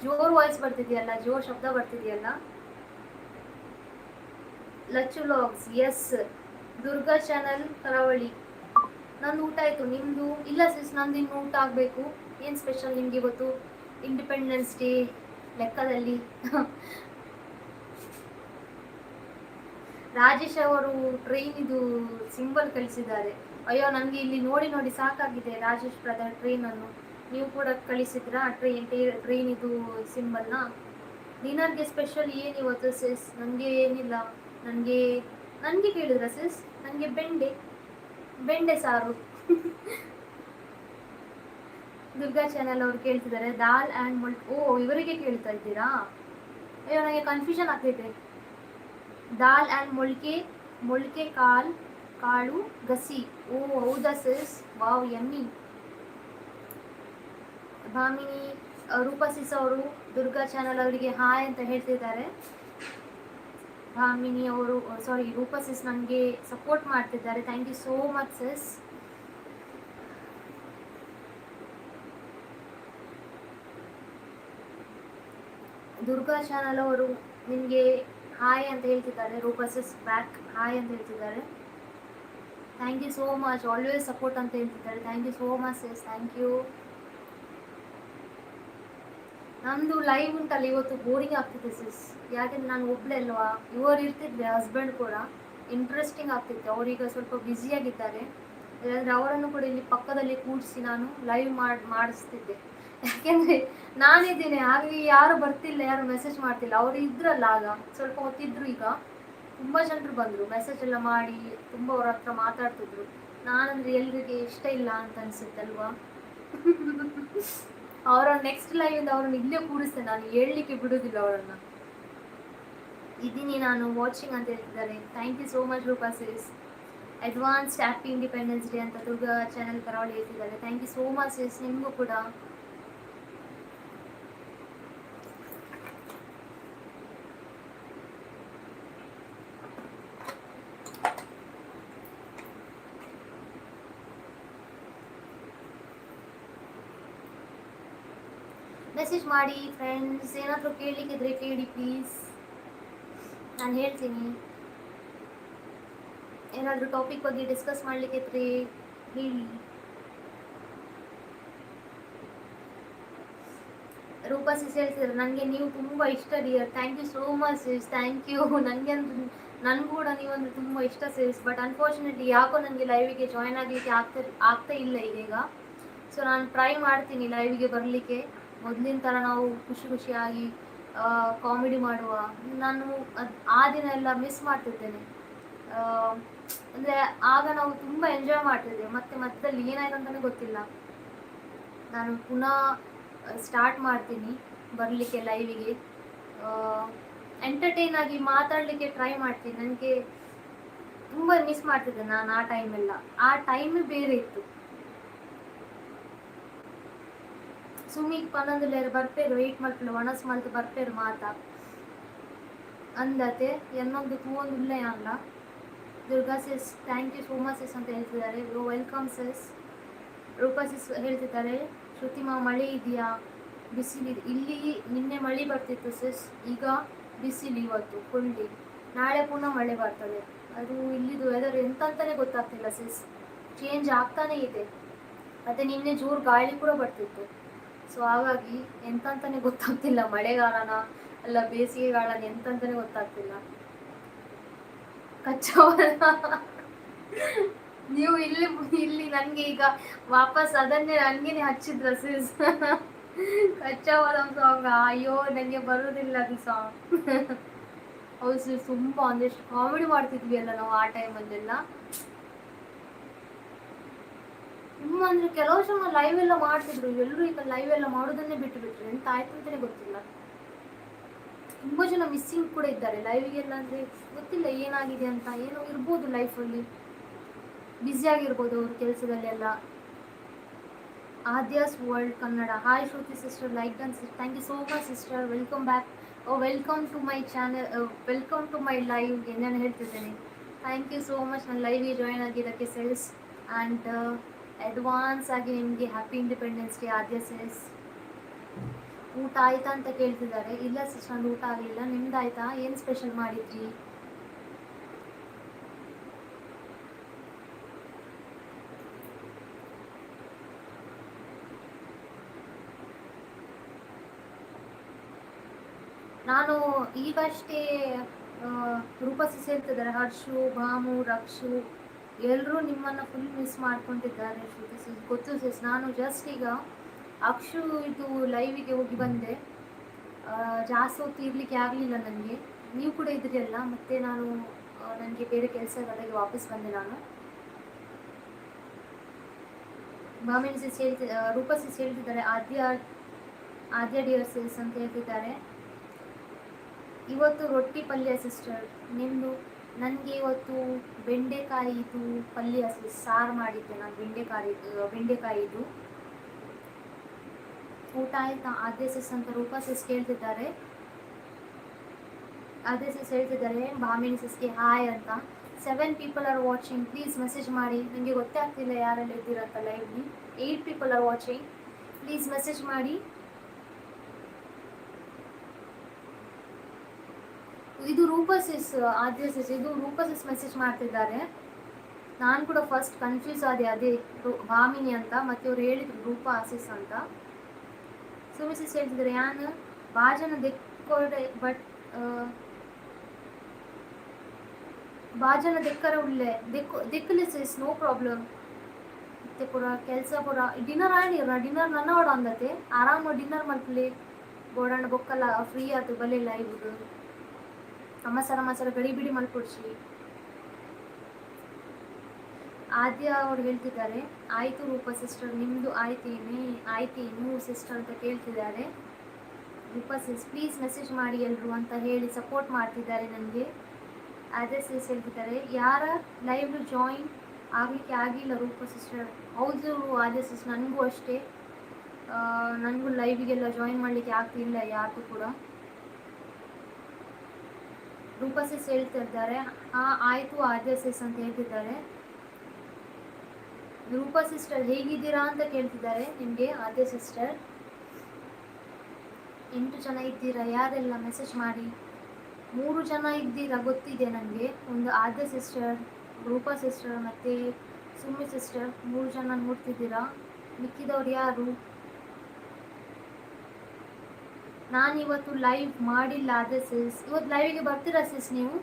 ಜೋರ್ ವಾಯ್ಸ್ ಬರ್ತಿದೆಯಲ್ಲ, ಜೋರ್ ಶಬ್ದ ಬರ್ತಿದೆಯಲ್ಲ. Lachchu vlogs yes, Durga channel Karavali. ನಂದು ಊಟ ಆಯಿತು, ನಿಮ್ಮದು? ಇಲ್ಲ ಸಿಸ್, ನಂದು ಇನ್ನು ಊಟ ಆಗಬೇಕು. ಏನು ಸ್ಪೆಷಲ್ ನಿಮಗೆ ಇವತ್ತು ಇಂಡಿಪೆಂಡೆನ್ಸ್ ಡೇ ಲೆಕ್ಕದಲ್ಲಿ? ರಾಜೇಶ್ ಅವರು ಟ್ರೈನ್ ಇದು ಸಿಂಬಲ್ ಕಳಿಸಿದ್ದಾರೆ. ಅಯ್ಯೋ ನನಗೆ ಇಲ್ಲಿ ನೋಡಿ ನೋಡಿ ಸಾಕಾಗಿದೆ ರಾಜೇಶ್ ಬ್ರದರ್ ಟ್ರೈನನ್ನು. ನೀವು ಕೂಡ ಕಳಿಸಿದ್ರಾ ಟ್ರೈನ್ ಟ್ರೈನ್ ಇದು ಸಿಂಬಲ್ನ? ಡಿನ್ನರ್ಗೆ ಸ್ಪೆಷಲ್ ಏನು ಇವತ್ತು ಸಿಸ್? ನನಗೆ ಏನಿಲ್ಲ, ನನಗೆ ನನಗೆ ಕೇಳಿದ್ರ ಸಿಸ್? ನನಗೆ ಬೆಂಡೆ, ಬೆಂಡೆ ಸಾರು. ದುರ್ಗಾ ಚಾನೆಲ್ ಅವರು ಕೇಳ್ತಿದ್ದಾರೆ ದಾಲ್ ಆ್ಯಂಡ್ ಮುಳ್. ಓ, ಇವರಿಗೆ ಕೇಳ್ತಾ ಇದ್ದೀರಾ? ಅಯ್ಯೋ, ನನಗೆ ಕನ್ಫ್ಯೂಷನ್ ಆಗ್ತೈತೆ. ದಾಲ್ ಆ್ಯಂಡ್ ಮೊಳಕೆ, ಮೊಳಕೆ ಕಾಳು ಗಸಿ. ಓ ಹೌದಾ ಸಿಸ್? Wow, yummy. Bhamini, Roopa sis ಅವರು ದುರ್ಗಾ ಚಾನಲ್ ಅವರಿಗೆ ಹಾಯ್ ಅಂತ ಹೇಳ್ತಿದ್ದಾರೆ. ಭಾಮಿನಿ ಅವರು, ಸಾರಿ, ರೂಪಾ ಸಿಸ್ ನನಗೆ ಸಪೋರ್ಟ್ ಮಾಡ್ತಿದ್ದಾರೆ. Thank you so much sis. Durga channel ಅವರು ನಿಮಗೆ ಹಾಯ್ ಅಂತ ಹೇಳ್ತಿದ್ದಾರೆ. ರೂಪಾ ಸಿಸ್ ಬ್ಯಾಕ್ ಹಾಯ್ ಅಂತ ಹೇಳ್ತಿದ್ದಾರೆ. Thank you so much, always support ಅಂತ ಹೇಳ್ತಿದ್ದಾರೆ. Thank you so much sis, thank you. ನಮ್ಮದು ಲೈವ್ ಉಂಟಲ್ಲ ಇವತ್ತು, ಬೋರಿಂಗ್ ಆಗ್ತಿದೆ ಸಿಸ್. ಯಾಕೆಂದ್ರೆ ನಾನು ಒಬ್ಳೆ ಅಲ್ವಾ? ಇವರು ಇರ್ತಿದ್ರೆ, ಹಸ್ಬೆಂಡ್ ಕೂಡ, ಇಂಟ್ರೆಸ್ಟಿಂಗ್ ಆಗ್ತಿತ್ತು. ಅವರೀಗ ಸ್ವಲ್ಪ ಬ್ಯುಸಿಯಾಗಿದ್ದಾರೆ. ಇಲ್ಲಾಂದರೆ ಅವರನ್ನು ಕೂಡ ಇಲ್ಲಿ ಪಕ್ಕದಲ್ಲಿ ಕೂಡಿಸಿ ನಾನು ಲೈವ್ ಮಾಡಿಸ್ತಿದ್ದೆ. ಯಾಕೆಂದರೆ ನಾನಿದ್ದೇನೆ, ಹಾಗಾಗಿ ಯಾರು ಬರ್ತಿಲ್ಲ, ಯಾರು ಮೆಸೇಜ್ ಮಾಡ್ತಿಲ್ಲ. ಅವರು ಇದ್ರಲ್ಲ ಆಗ ಸ್ವಲ್ಪ ಹೊತ್ತಿದ್ರು. ಈಗ ತುಂಬ ಜನರು ಬಂದರು, ಮೆಸೇಜ್ ಎಲ್ಲ ಮಾಡಿ ತುಂಬ ಅವ್ರ ಹತ್ರ ಮಾತಾಡ್ತಿದ್ರು. ನಾನಂದ್ರೆ ಎಲ್ರಿಗೆ ಇಷ್ಟ ಇಲ್ಲ ಅಂತ ಅನ್ಸುತ್ತಲ್ವಾ? ಅವರ ನೆಕ್ಸ್ಟ್ ಲೈವ್ ಇಂದ ಅವ್ರನ್ನ ಇಲ್ಲೇ ಕೂರಿಸ್ತೇನೆ ನಾನು, ಹೇಳಲಿಕ್ಕೆ ಬಿಡುದಿಲ್ಲ ಅವರನ್ನ. ಇದ್ದೀನಿ ನಾನು ವಾಚಿಂಗ್ ಅಂತ ಹೇಳ್ತಿದ್ದಾರೆ. Thank you so much Roopa sis. Advance happy Independence Day ಅಂತ ದುರ್ಗಾ ಚಾನೆಲ್ ಕರಾವಳಿ ಹೇಳ್ತಿದ್ದಾರೆ. Thank you so much sis, ನಿಮಗೂ ಕೂಡ. ಮೆಸೇಜ್ ಮಾಡಿ ಫ್ರೆಂಡ್ಸ್, ಏನಾದರೂ ಕೇಳಲಿಕ್ಕಿದ್ರೆ ಕೇಳಿ ಪ್ಲೀಸ್, ನಾನು ಹೇಳ್ತೀನಿ. ಏನಾದರೂ ಟಾಪಿಕ್ ಬಗ್ಗೆ ಡಿಸ್ಕಸ್ ಮಾಡಲಿಕ್ಕಿದ್ರೆ ಹೇಳಿ. ರೂಪಾ ಸಿಸ್ ಹೇಳ್ತಿದ್ರು, ನನಗೆ ನೀವು ತುಂಬ ಇಷ್ಟ dear. Thank you so much sis, thank you. ನನಗೆ ಅಂದ್ರೆ, ನನಗೂ ಕೂಡ ನೀವಂದ್ರೆ ತುಂಬ ಇಷ್ಟ ಸಿಸ್. ಬಟ್ ಅನ್ಫಾರ್ಚುನೇಟ್ಲಿ ಯಾಕೋ ನನಗೆ ಲೈವಿಗೆ ಜಾಯ್ನ್ ಆಗಲಿಕ್ಕೆ ಆಗ್ತಾ ಆಗ್ತಾ ಇಲ್ಲ ಈಗ. ಸೊ ನಾನು ಟ್ರೈ ಮಾಡ್ತೀನಿ ಲೈವಿಗೆ ಬರಲಿಕ್ಕೆ. ಮೊದಲಿನ ಥರ ನಾವು ಖುಷಿ ಖುಷಿಯಾಗಿ ಕಾಮಿಡಿ ಮಾಡುವ. ನಾನು ಅದು ಆ ದಿನ ಎಲ್ಲ ಮಿಸ್ ಮಾಡ್ತಿದ್ದೇನೆ. ಅಂದರೆ ಆಗ ನಾವು ತುಂಬ ಎಂಜಾಯ್ ಮಾಡ್ತಿದ್ದೇವೆ. ಮತ್ತೆ ಮಧ್ಯದಲ್ಲಿ ಏನಾಯ್ತು ಅಂತಲೇ ಗೊತ್ತಿಲ್ಲ. ನಾನು ಪುನಃ ಸ್ಟಾರ್ಟ್ ಮಾಡ್ತೀನಿ ಬರಲಿಕ್ಕೆ ಲೈವಿಗೆ. ಎಂಟರ್ಟೈನ್ ಆಗಿ ಮಾತಾಡಲಿಕ್ಕೆ ಟ್ರೈ ಮಾಡ್ತೀನಿ. ನನಗೆ ತುಂಬ ಮಿಸ್ ಮಾಡ್ತಿದ್ದೆ ನಾನು ಆ ಟೈಮೆಲ್ಲ. ಆ ಟೈಮೇ ಬೇರೆ ಇತ್ತು. ಸುಮಿಗ್ ಪನೊಂದುಲ್ಲೆರ್, ಬರ್ಪೇರು, ವೆಯ್ಟ್ ಮಲ್ಪುಲೆ, ಒಣಸ್ ಮಲ್ತ್ ಬರ್ಪೇರು ಮಾತ ಅಂದತೆ. ಎನ್ನೊಂದು ತೂವೊಂದುಲ್ಲೆ ಅಲ್ಲ. Durga sis, thank you so much sis ಅಂತ ಹೇಳ್ತಿದ್ದಾರೆ. Welcome sis. Roopa sis ಹೇಳ್ತಿದ್ದಾರೆ, ಶ್ರುತಿಮಾ ಮಳೆ ಇದೆಯಾ, ಬಿಸಿಲಿದೆ? ಇಲ್ಲಿ ನಿನ್ನೆ ಮಳೆ ಬರ್ತಿತ್ತು ಸಿಸ್, ಈಗ ಬಿಸಿಲು ಇವತ್ತು ಫುಲ್. ನಾಳೆ ಪುನಃ ಮಳೆ ಬರ್ತದೆ. ಅದು ಇಲ್ಲಿದು ವೆದರ್ ಎಂತ ಅಂತಾನೆ ಗೊತ್ತಾಗ್ತಿಲ್ಲ ಸಿಸ್, ಚೇಂಜ್ ಆಗ್ತಾನೆ ಇದೆ. ಮತ್ತು ನಿನ್ನೆ ಜೋರು ಗಾಳಿ ಕೂಡ ಬರ್ತಿತ್ತು. ಸೊ ಹಾಗಾಗಿ ಎಂತ ಅಂತಾನೆ ಗೊತ್ತಾಗ್ತಿಲ್ಲ, ಮಳೆಗಾಲನ ಅಲ್ಲ ಬೇಸಿಗೆಗಾಲನ ಎಂತ ಅಂತಾನೆ ಗೊತ್ತಾಗ್ತಿಲ್ಲ. ಕಚ್ಚವನ ನೀವು ಇಲ್ಲಿ ಇಲ್ಲಿ ನನಗೆ ಈಗ ವಾಪಸ್ ಅದನ್ನೇ ನನಗೇನೆ ಹಚ್ಚಿದ್ರ ಸಿಸ್, ಕಚ್ಚವದಂ ಸಾಂಗ್. ಅಯ್ಯೋ, ನನಗೆ ಬರೋದಿಲ್ಲ ಅದು ಸಾಂಗ್. ಹೌದು ಸಿಸ್, ತುಂಬ ಒಂದಷ್ಟು ಕಾಮಿಡಿ ಮಾಡ್ತಿದ್ವಿ ಅಲ್ಲ ನಾವು ಆ ಟೈಮಲ್ಲೆಲ್ಲ. ತುಂಬ ಅಂದ್ರೆ ಕೆಲವು ಜನ ಲೈವ್ ಎಲ್ಲ ಮಾಡ್ತಿದ್ರು. ಎಲ್ಲರೂ ಈಗ ಲೈವ್ ಎಲ್ಲ ಮಾಡೋದನ್ನೇ ಬಿಟ್ಟು ಬಿಟ್ರು. ಎಂತ ಆಯ್ತು ಅಂತಾನೆ ಗೊತ್ತಿಲ್ಲ. ತುಂಬ ಜನ ಮಿಸ್ಸಿಂಗ್ ಕೂಡ ಇದ್ದಾರೆ ಲೈವಿಗೆಲ್ಲ. ಅಂದ್ರೆ ಗೊತ್ತಿಲ್ಲ ಏನಾಗಿದೆ ಅಂತ. ಏನೋ ಇರ್ಬೋದು, ಲೈಫಲ್ಲಿ ಬ್ಯುಸಿ ಆಗಿರ್ಬೋದು ಅವ್ರ ಕೆಲಸದಲ್ಲೆಲ್ಲ. ಆದ್ಯಾಸ್ world Kannada, hi Shruti sister, like done sister. Thank you so much sister, welcome back. Welcome to my channel, welcome to my live. ಏನೇನು ಹೇಳ್ತಿದ್ದೇನೆ. Thank you so much ನನ್ನ ಲೈವ್ಗೆ ಜಾಯ್ನ್ ಆಗಿದ್ದಕ್ಕೆ ಸಿಸ್. ಆ್ಯಂಡ್ ಅಡ್ವಾನ್ಸ್ ಆಗಿ ನಿಮಗೆ happy Independence Day Aadya sis. ಊಟ ಆಯ್ತಾ ಅಂತ ಕೇಳ್ತಿದ್ದಾರೆ. ಇಲ್ಲ ಸಿಸ್, ನಂದು ಊಟ ಆಗಲಿಲ್ಲ. ನಿಮ್ದು ಆಯ್ತಾ? ಏನು ಸ್ಪೆಷಲ್ ಮಾಡಿದ್ರಿ? ನಾನು ಈಗಷ್ಟೇ, ರೂಪಾ ಸಿಸ್ ಹೇಳ್ತಿದ್ದಾರೆ, ಹರ್ಷು, ಭಾಮು, ರಕ್ಷು ಎಲ್ಲರೂ ನಿಮ್ಮನ್ನು ಫುಲ್ ಮಿಸ್ ಮಾಡ್ಕೊತಿದ್ದಾರೆ ಶ್ರುತಿ ಸಿಸ್. ಗೊತ್ತು ಸಿಸ್. ನಾನು ಜಸ್ಟ್ ಈಗ ಅಕ್ಷು ಇದು ಲೈವಿಗೆ ಹೋಗಿ ಬಂದೆ. ಜಾಸ್ತಿ ಹೊತ್ತು ಇರಲಿಕ್ಕೆ ಆಗಲಿಲ್ಲ ನನಗೆ. ನೀವು ಕೂಡ ಇದ್ರಿ ಅಲ್ಲ. ಮತ್ತು ನಾನು ನನಗೆ ಬೇರೆ ಕೆಲಸ ಇರೋದಾಗಿ ವಾಪಸ್ ಬಂದೆ ನಾನು. ಬಾಮಿನಿ ಸಿಸ್ ಹೇಳ್ತಿ, ರೂಪಾ ಸಿಸ್ ಹೇಳ್ತಿದ್ದಾರೆ ಆದ್ಯ ಆದ್ಯ ಡಿಯರ್ ಸಿಸ್ ಅಂತ ಹೇಳ್ತಿದ್ದಾರೆ. ಇವತ್ತು ರೊಟ್ಟಿ ಪಲ್ಯ ಸಿಸ್ಟರ್, ನಿಮ್ಮದು? ನನಗೆ ಇವತ್ತು ಬೆಂಡೆಕಾಯಿದು ಪಲ್ಯ ಸಿಸ್, ಸಾರು ಮಾಡಿದ್ದೆ ನಾನು ಬೆಂಡೆಕಾಯಿದು. ಊಟ ಆಯ್ತಾ ಆದ್ಯ ಸಿಸ್ ಅಂತ ರೂಪಾ ಸಿಸ್ ಕೇಳ್ತಿದ್ದಾರೆ. ಆದ್ಯ ಸಿಸ್ ಹೇಳ್ತಿದ್ದಾರೆ ಭಾಮಿನಿ ಸಿಸ್ಗೆ ಹಾಯ್ ಅಂತ. 7 people are watching, please message ಮಾಡಿ. ನನಗೆ ಗೊತ್ತೇ ಆಗ್ತಿಲ್ಲ ಯಾರೆಲ್ಲ ಇದ್ದೀರಂತ lively. 8 people are watching, please message ಮಾಡಿ. ಇದು ರೂಪಾ ಸಿಸ್, ಆದ್ಯ ಸಿಸ್, ಇದು ರೂಪಾ ಸಿಸ್ ಮೆಸೇಜ್ ಮಾಡ್ತಿದ್ದಾರೆ. ನಾನು ಕೂಡ ಫಸ್ಟ್ ಕನ್ಫ್ಯೂಸ್ ಆದೆ, ಅದೇ ಭಾಮಿನಿ ಅಂತ, ಮತ್ತೆ ಅವ್ರು ಹೇಳಿದ್ರು ರೂಪಾ ಆಸಿಸ್ ಅಂತ. ಸುಮಿ ಸಿಸ್ ಹೇಳ್ತಿದ್ದಾರೆ ಯಾನ್ ಬಾಜನ ದೆಕ್ಕೋಡೆ ಬಟ್ ಬಾಜನ ದೆಕ್ಕರ ಉಳ್ಳೆ ದೆಕ್ಕು ದೆಕ್ಕಲಿ ಸಿಸ್, ನೋ ಪ್ರಾಬ್ಲಮ್. ಮತ್ತೆ ಪೂರ ಕೆಲಸ ಪೂರ ಡಿನ್ನರ್ ಆಂಡಿರ ಡಿನ್ನರ್ ನನ್ನ ಓಡ ಅಂದತೆ ಆರಾಮ ಡಿನ್ನರ್ ಮಲ್ಪಲಿ ಬೋಡಾಂಡ ಬೊಕ್ಕಲ್ಲ ಫ್ರೀ ಆತು ಬಲೆ ಲೈವ್ಗೆ ಅಮಸರ ಮಸರ ಗಡಿ ಬಿಡಿ ಮಲ್ಪೊಡ್ಚಿ. ಆದ್ಯ ಅವ್ರು ಹೇಳ್ತಿದ್ದಾರೆ ಆಯಿತು ರೂಪಾ ಸಿಸ್ಟರ್, ನಿಮ್ಮದು ಆಯ್ತೇನೆ ಆಯ್ತೇನು ಸಿಸ್ಟರ್ ಅಂತ ಕೇಳ್ತಿದ್ದಾರೆ. ರೂಪಾ ಸಿಸ್ ಪ್ಲೀಸ್ ಮೆಸೇಜ್ ಮಾಡಿ ಎಲ್ಲರೂ ಅಂತ ಹೇಳಿ ಸಪೋರ್ಟ್ ಮಾಡ್ತಿದ್ದಾರೆ ನನಗೆ. ಆದ್ಯ ಸಿಸ್ ಹೇಳ್ತಿದ್ದಾರೆ ಯಾರ ಲೈವ್ ಜಾಯಿನ್ ಆಗಲಿಕ್ಕೆ ಆಗಿಲ್ಲ ರೂಪಾ ಸಿಸ್ಟರ್. ಹೌದು ಆದ್ಯ ಸಿಸ್, ನನಗೂ ಅಷ್ಟೇ, ನನಗೂ ಲೈವಿಗೆಲ್ಲ ಜಾಯಿನ್ ಮಾಡಲಿಕ್ಕೆ ಆಗ್ತಿಲ್ಲ ಯಾರಿಗೂ ಕೂಡ. ರೂಪಾ ಸಿಸ್ ಹೇಳ್ತಿದ್ದಾರೆ ಹಾಂ ಆಯಿತು ಆದ್ಯ ಸಿಸ್ ಅಂತ ಹೇಳ್ತಿದ್ದಾರೆ. ರೂಪಾ ಸಿಸ್ಟರ್ ಹೇಗಿದ್ದೀರಾ ಅಂತ ಕೇಳ್ತಿದ್ದಾರೆ ನಿಮಗೆ ಆದ್ಯ ಸಿಸ್ಟರ್. 8 ಜನ ಇದ್ದೀರಾ, ಯಾರೆಲ್ಲ ಮೆಸೇಜ್ ಮಾಡಿ. 3 ಜನ ಇದ್ದೀರಾ ಗೊತ್ತಿದೆ ನನಗೆ, ಒಂದು ಆದ್ಯ ಸಿಸ್ಟರ್, ರೂಪಾ ಸಿಸ್ಟರ್ ಮತ್ತು ಸುಮ್ಮಿ ಸಿಸ್ಟರ್, 3 ಜನ ನೋಡ್ತಿದ್ದೀರಾ. ಮಿಕ್ಕಿದವ್ರು ಯಾರು? ನಾನಿವತ್ತು ಲೈವ್ ಮಾಡಿಲ್ಲ ಅದೇ ಸಿಸ್. ಇವತ್ತು ಲೈವಿಗೆ ಬರ್ತೀರಾ ಸಿಸ್ ನೀವು?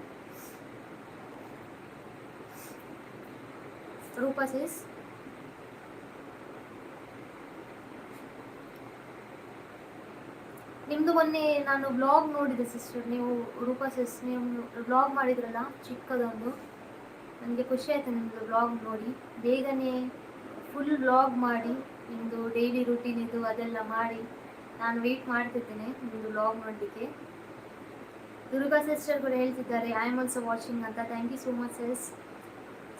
ರೂಪಾ ಸಿಸ್ ನಿಮ್ಮದು ಮೊನ್ನೆ ನಾನು ಬ್ಲಾಗ್ ನೋಡಿದೆ ಸಿಸ್ಟರ್, ನೀವು ರೂಪಾ ಸಿಸ್ ನೀವು ಬ್ಲಾಗ್ ಮಾಡಿದ್ರಲ್ಲ ಚಿಕ್ಕದೊಂದು, ನನಗೆ ಖುಷಿ ಆಯಿತು ನಿಮ್ಮದು ಬ್ಲಾಗ್ ನೋಡಿ. ಬೇಗನೆ ಫುಲ್ ಬ್ಲಾಗ್ ಮಾಡಿ, ನಿಮ್ಮದು ಡೈಲಿ ರುಟೀನ್ ಇದು ಅದೆಲ್ಲ ಮಾಡಿ. ನಾನು ವೆಯ್ಟ್ ಮಾಡ್ತಿದ್ದೇನೆ ನಿಮ್ಮದು ಬ್ಲಾಗ್ ನೋಡಲಿಕ್ಕೆ. ದುರ್ಗಾ ಸಿಸ್ಟರ್ ಕೂಡ ಹೇಳ್ತಿದ್ದಾರೆ I am also watching ಅಂತ. Thank you so much sis.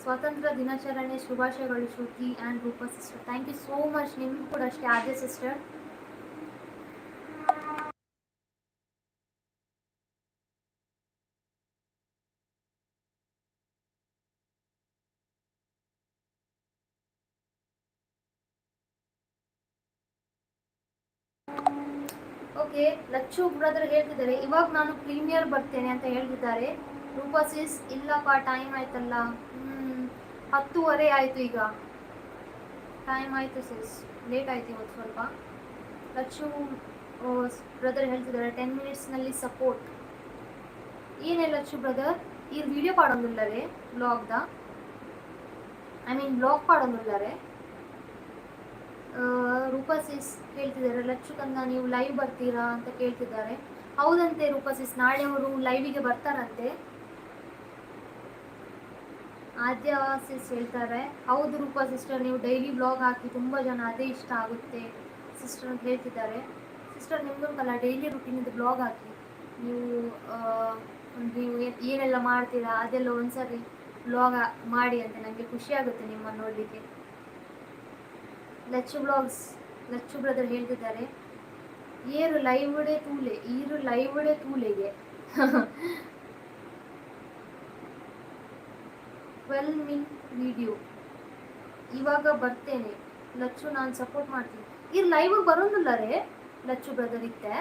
ಸ್ವಾತಂತ್ರ್ಯ ದಿನಾಚರಣೆ ಶುಭಾಶಯಗಳು Shruti and Roopa sister. Thank you so much. ನಿಮಗೂ ಕೂಡ ಅಷ್ಟೇ ಆದ್ಯ ಸಿಸ್ಟರ್. ಓಕೆ, ಲಚ್ಚು ಬ್ರದರ್ ಹೇಳ್ತಿದ್ದಾರೆ ಇವಾಗ ನಾನು ಪ್ರೀಮಿಯರ್ ಬರ್ತೇನೆ ಅಂತ ಹೇಳ್ತಿದ್ದಾರೆ. ರೂಪಾ ಸಿಸ್ ಇಲ್ಲಪ್ಪ ಟೈಮ್ ಆಯ್ತಲ್ಲ, 10:30 ಆಯಿತು ಈಗ, ಟೈಮ್ ಆಯಿತು ಸಿಸ್, ಲೇಟ್ ಆಯ್ತು ಇವತ್ತು ಸ್ವಲ್ಪ. ಲಚ್ಚು ಬ್ರದರ್ ಹೇಳ್ತಿದ್ದಾರೆ 10 ಮಿನಿಟ್ಸ್ನಲ್ಲಿ ಸಪೋರ್ಟ್. ಏನೇ ಲಚ್ಚು ಬ್ರದರ್ ಈ ವಿಡಿಯೋ ಪಾಡೊಂದುಲ್ಲರೆ ಬ್ಲಾಗ್ದ, I mean blog ಪಾಡೊಂದುಲ್ಲರೆ. ರೂಪಾ ಸಿಸ್ ಕೇಳ್ತಿದ್ದಾರೆ ಲಚ್ಚು ಕಂದ ನೀವು ಲೈವ್ ಬರ್ತೀರಾ ಅಂತ ಕೇಳ್ತಿದ್ದಾರೆ. ಹೌದಂತೆ ರೂಪಾ ಸಿಸ್, ನಾಳೆ ಅವರು ಲೈವಿಗೆ ಬರ್ತಾರಂತೆ. ಆದ್ಯ ಸಿಸ್ ಹೇಳ್ತಾರೆ ಹೌದು ರೂಪಾ ಸಿಸ್ಟರ್ ನೀವು ಡೈಲಿ ಬ್ಲಾಗ್ ಹಾಕಿ ತುಂಬ ಜನ ಅದೇ ಇಷ್ಟ ಆಗುತ್ತೆ ಸಿಸ್ಟರ್ ಅಂತ ಹೇಳ್ತಿದ್ದಾರೆ. ಸಿಸ್ಟರ್ ನಿಮ್ಗೊಂದಲ್ಲ ಡೈಲಿ ರುಟೀನಿದ್ದು ಬ್ಲಾಗ್ ಹಾಕಿ, ನೀವು ನೀವು ಏನೆಲ್ಲ ಮಾಡ್ತೀರಾ ಅದೆಲ್ಲ ಒಂದ್ಸರಿ ಬ್ಲಾಗ್ ಮಾಡಿ ಅಂತ ನನಗೆ ಖುಷಿ ಆಗುತ್ತೆ ನಿಮ್ಮನ್ನು ನೋಡಲಿಕ್ಕೆ. ಲಚ್ಚು ಬ್ಲಾಗ್ಸ್ ಲಚ್ಚು ಬ್ರದರ್ ಹೇಳ್ತಿದ್ದಾರೆ ಏರು ಲೈವ್ ತೂಲೆ ಈರು ಲೈವ್ ತೂಲೆಗೆ 12 ಮಿನ್ ವಿಡಿಯೋ ಇವಾಗ ಬರ್ತೇನೆ ಲಚ್ಚು, ನಾನು ಸಪೋರ್ಟ್ ಮಾಡ್ತೀನಿ. ಈ ಲೈವ್ ಬರೋದಿಲ್ಲ ರೇ ಲಚ್ಚು ಬ್ರದರ್ ಇತ್ತೆ.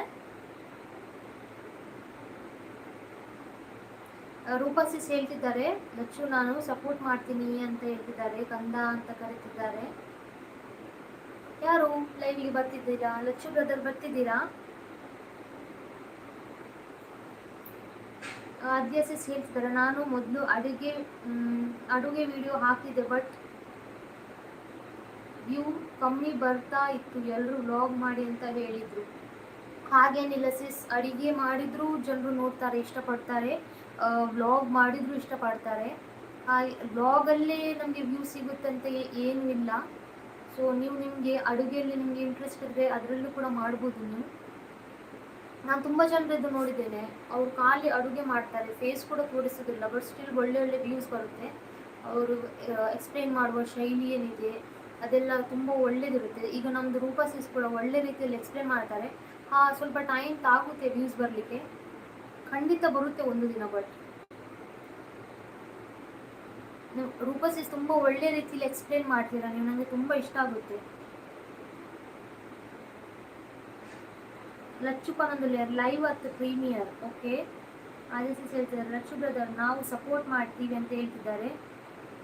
ರೂಪಾ ಸಿಸ್ ಹೇಳ್ತಿದ್ದಾರೆ ಲಚ್ಚು ನಾನು ಸಪೋರ್ಟ್ ಮಾಡ್ತೀನಿ ಅಂತ ಹೇಳ್ತಿದ್ದಾರೆ, ಕಂದ ಅಂತ ಕರೀತಿದ್ದಾರೆ. ಯಾರು ಲೈವಿಗೆ ಬರ್ತಿದ್ದೀರಾ? ಲಚ್ಚು ಬ್ರದರ್ ಬರ್ತಿದ್ದೀರಾ? ಆದ್ಯ ಸಿಸ್ ಹೇಳ್ತಿದ್ದಾರೆ ನಾನು ಮೊದಲು ಅಡುಗೆ ಅಡುಗೆ ವಿಡಿಯೋ ಹಾಕಿದ್ದೆ ಬಟ್ ವ್ಯೂ ಕಮ್ಮಿ ಬರ್ತಾ ಇತ್ತು, ಎಲ್ಲರೂ ವ್ಲಾಗ್ ಮಾಡಿ ಅಂತ ಹೇಳಿದರು. ಹಾಗೇನಿಲ್ಲ ಸಿಸ್, ಅಡಿಗೆ ಮಾಡಿದರೂ ಜನರು ನೋಡ್ತಾರೆ, ಇಷ್ಟಪಡ್ತಾರೆ. ವ್ಲಾಗ್ ಮಾಡಿದರೂ ಇಷ್ಟಪಡ್ತಾರೆ. ಹಾಗೆ ವ್ಲಾಗಲ್ಲೇ ನಮಗೆ ವ್ಯೂ ಸಿಗುತ್ತಂತೆ ಏನೂ ಇಲ್ಲ. ಸೊ ನೀವು ನಿಮಗೆ ಅಡುಗೆಯಲ್ಲಿ ನಿಮಗೆ ಇಂಟ್ರೆಸ್ಟ್ ಇದ್ದರೆ ಅದರಲ್ಲೂ ಕೂಡ ಮಾಡ್ಬೋದು ನೀವು. ನಾನು ತುಂಬ ಜನರದ್ದು ನೋಡಿದ್ದೇನೆ, ಅವರು ಖಾಲಿ ಅಡುಗೆ ಮಾಡ್ತಾರೆ, ಫೇಸ್ ಕೂಡ ತೋರಿಸೋದಿಲ್ಲ, ಬಟ್ ಸ್ಟಿಲ್ ಒಳ್ಳೆ ಒಳ್ಳೆ ವ್ಯೂಸ್ ಬರುತ್ತೆ. ಅವರು ಎಕ್ಸ್ಪ್ಲೇನ್ ಮಾಡುವ ಶೈಲಿ ಏನಿದೆ ಅದೆಲ್ಲ ತುಂಬ ಒಳ್ಳೆಯದಿರುತ್ತೆ. ಈಗ ನಮ್ಮದು ರೂಪಾ ಸಿಸ್ ಕೂಡ ಒಳ್ಳೆ ರೀತಿಯಲ್ಲಿ ಎಕ್ಸ್ಪ್ಲೇನ್ ಮಾಡ್ತಾರೆ. ಹಾಂ, ಸ್ವಲ್ಪ ಟೈಮ್ ತಾಗುತ್ತೆ ವ್ಯೂಸ್ ಬರಲಿಕ್ಕೆ, ಖಂಡಿತ ಬರುತ್ತೆ ಒಂದು ದಿನ. ಬಟ್ ನೀವು ರೂಪಾ ಸಿಸ್ ತುಂಬ ಒಳ್ಳೆ ರೀತಿಯಲ್ಲಿ ಎಕ್ಸ್ಪ್ಲೇನ್ ಮಾಡ್ತೀರಾ ನೀವು, ನನಗೆ ತುಂಬ ಇಷ್ಟ ಆಗುತ್ತೆ. ಲಚ್ಚು ಪನಂದುಲ್ಲೇರ್ ಲೈವ್ ಅತ್ ಪ್ರೀಮಿಯರ್. ಓಕೆ, ಆದಿತ್ಯ ಹೇಳ್ತಿದ್ದಾರೆ ಲಚ್ಚು ಬ್ರದರ್ ನಾವು ಸಪೋರ್ಟ್ ಮಾಡ್ತೀವಿ ಅಂತ ಹೇಳ್ತಿದ್ದಾರೆ.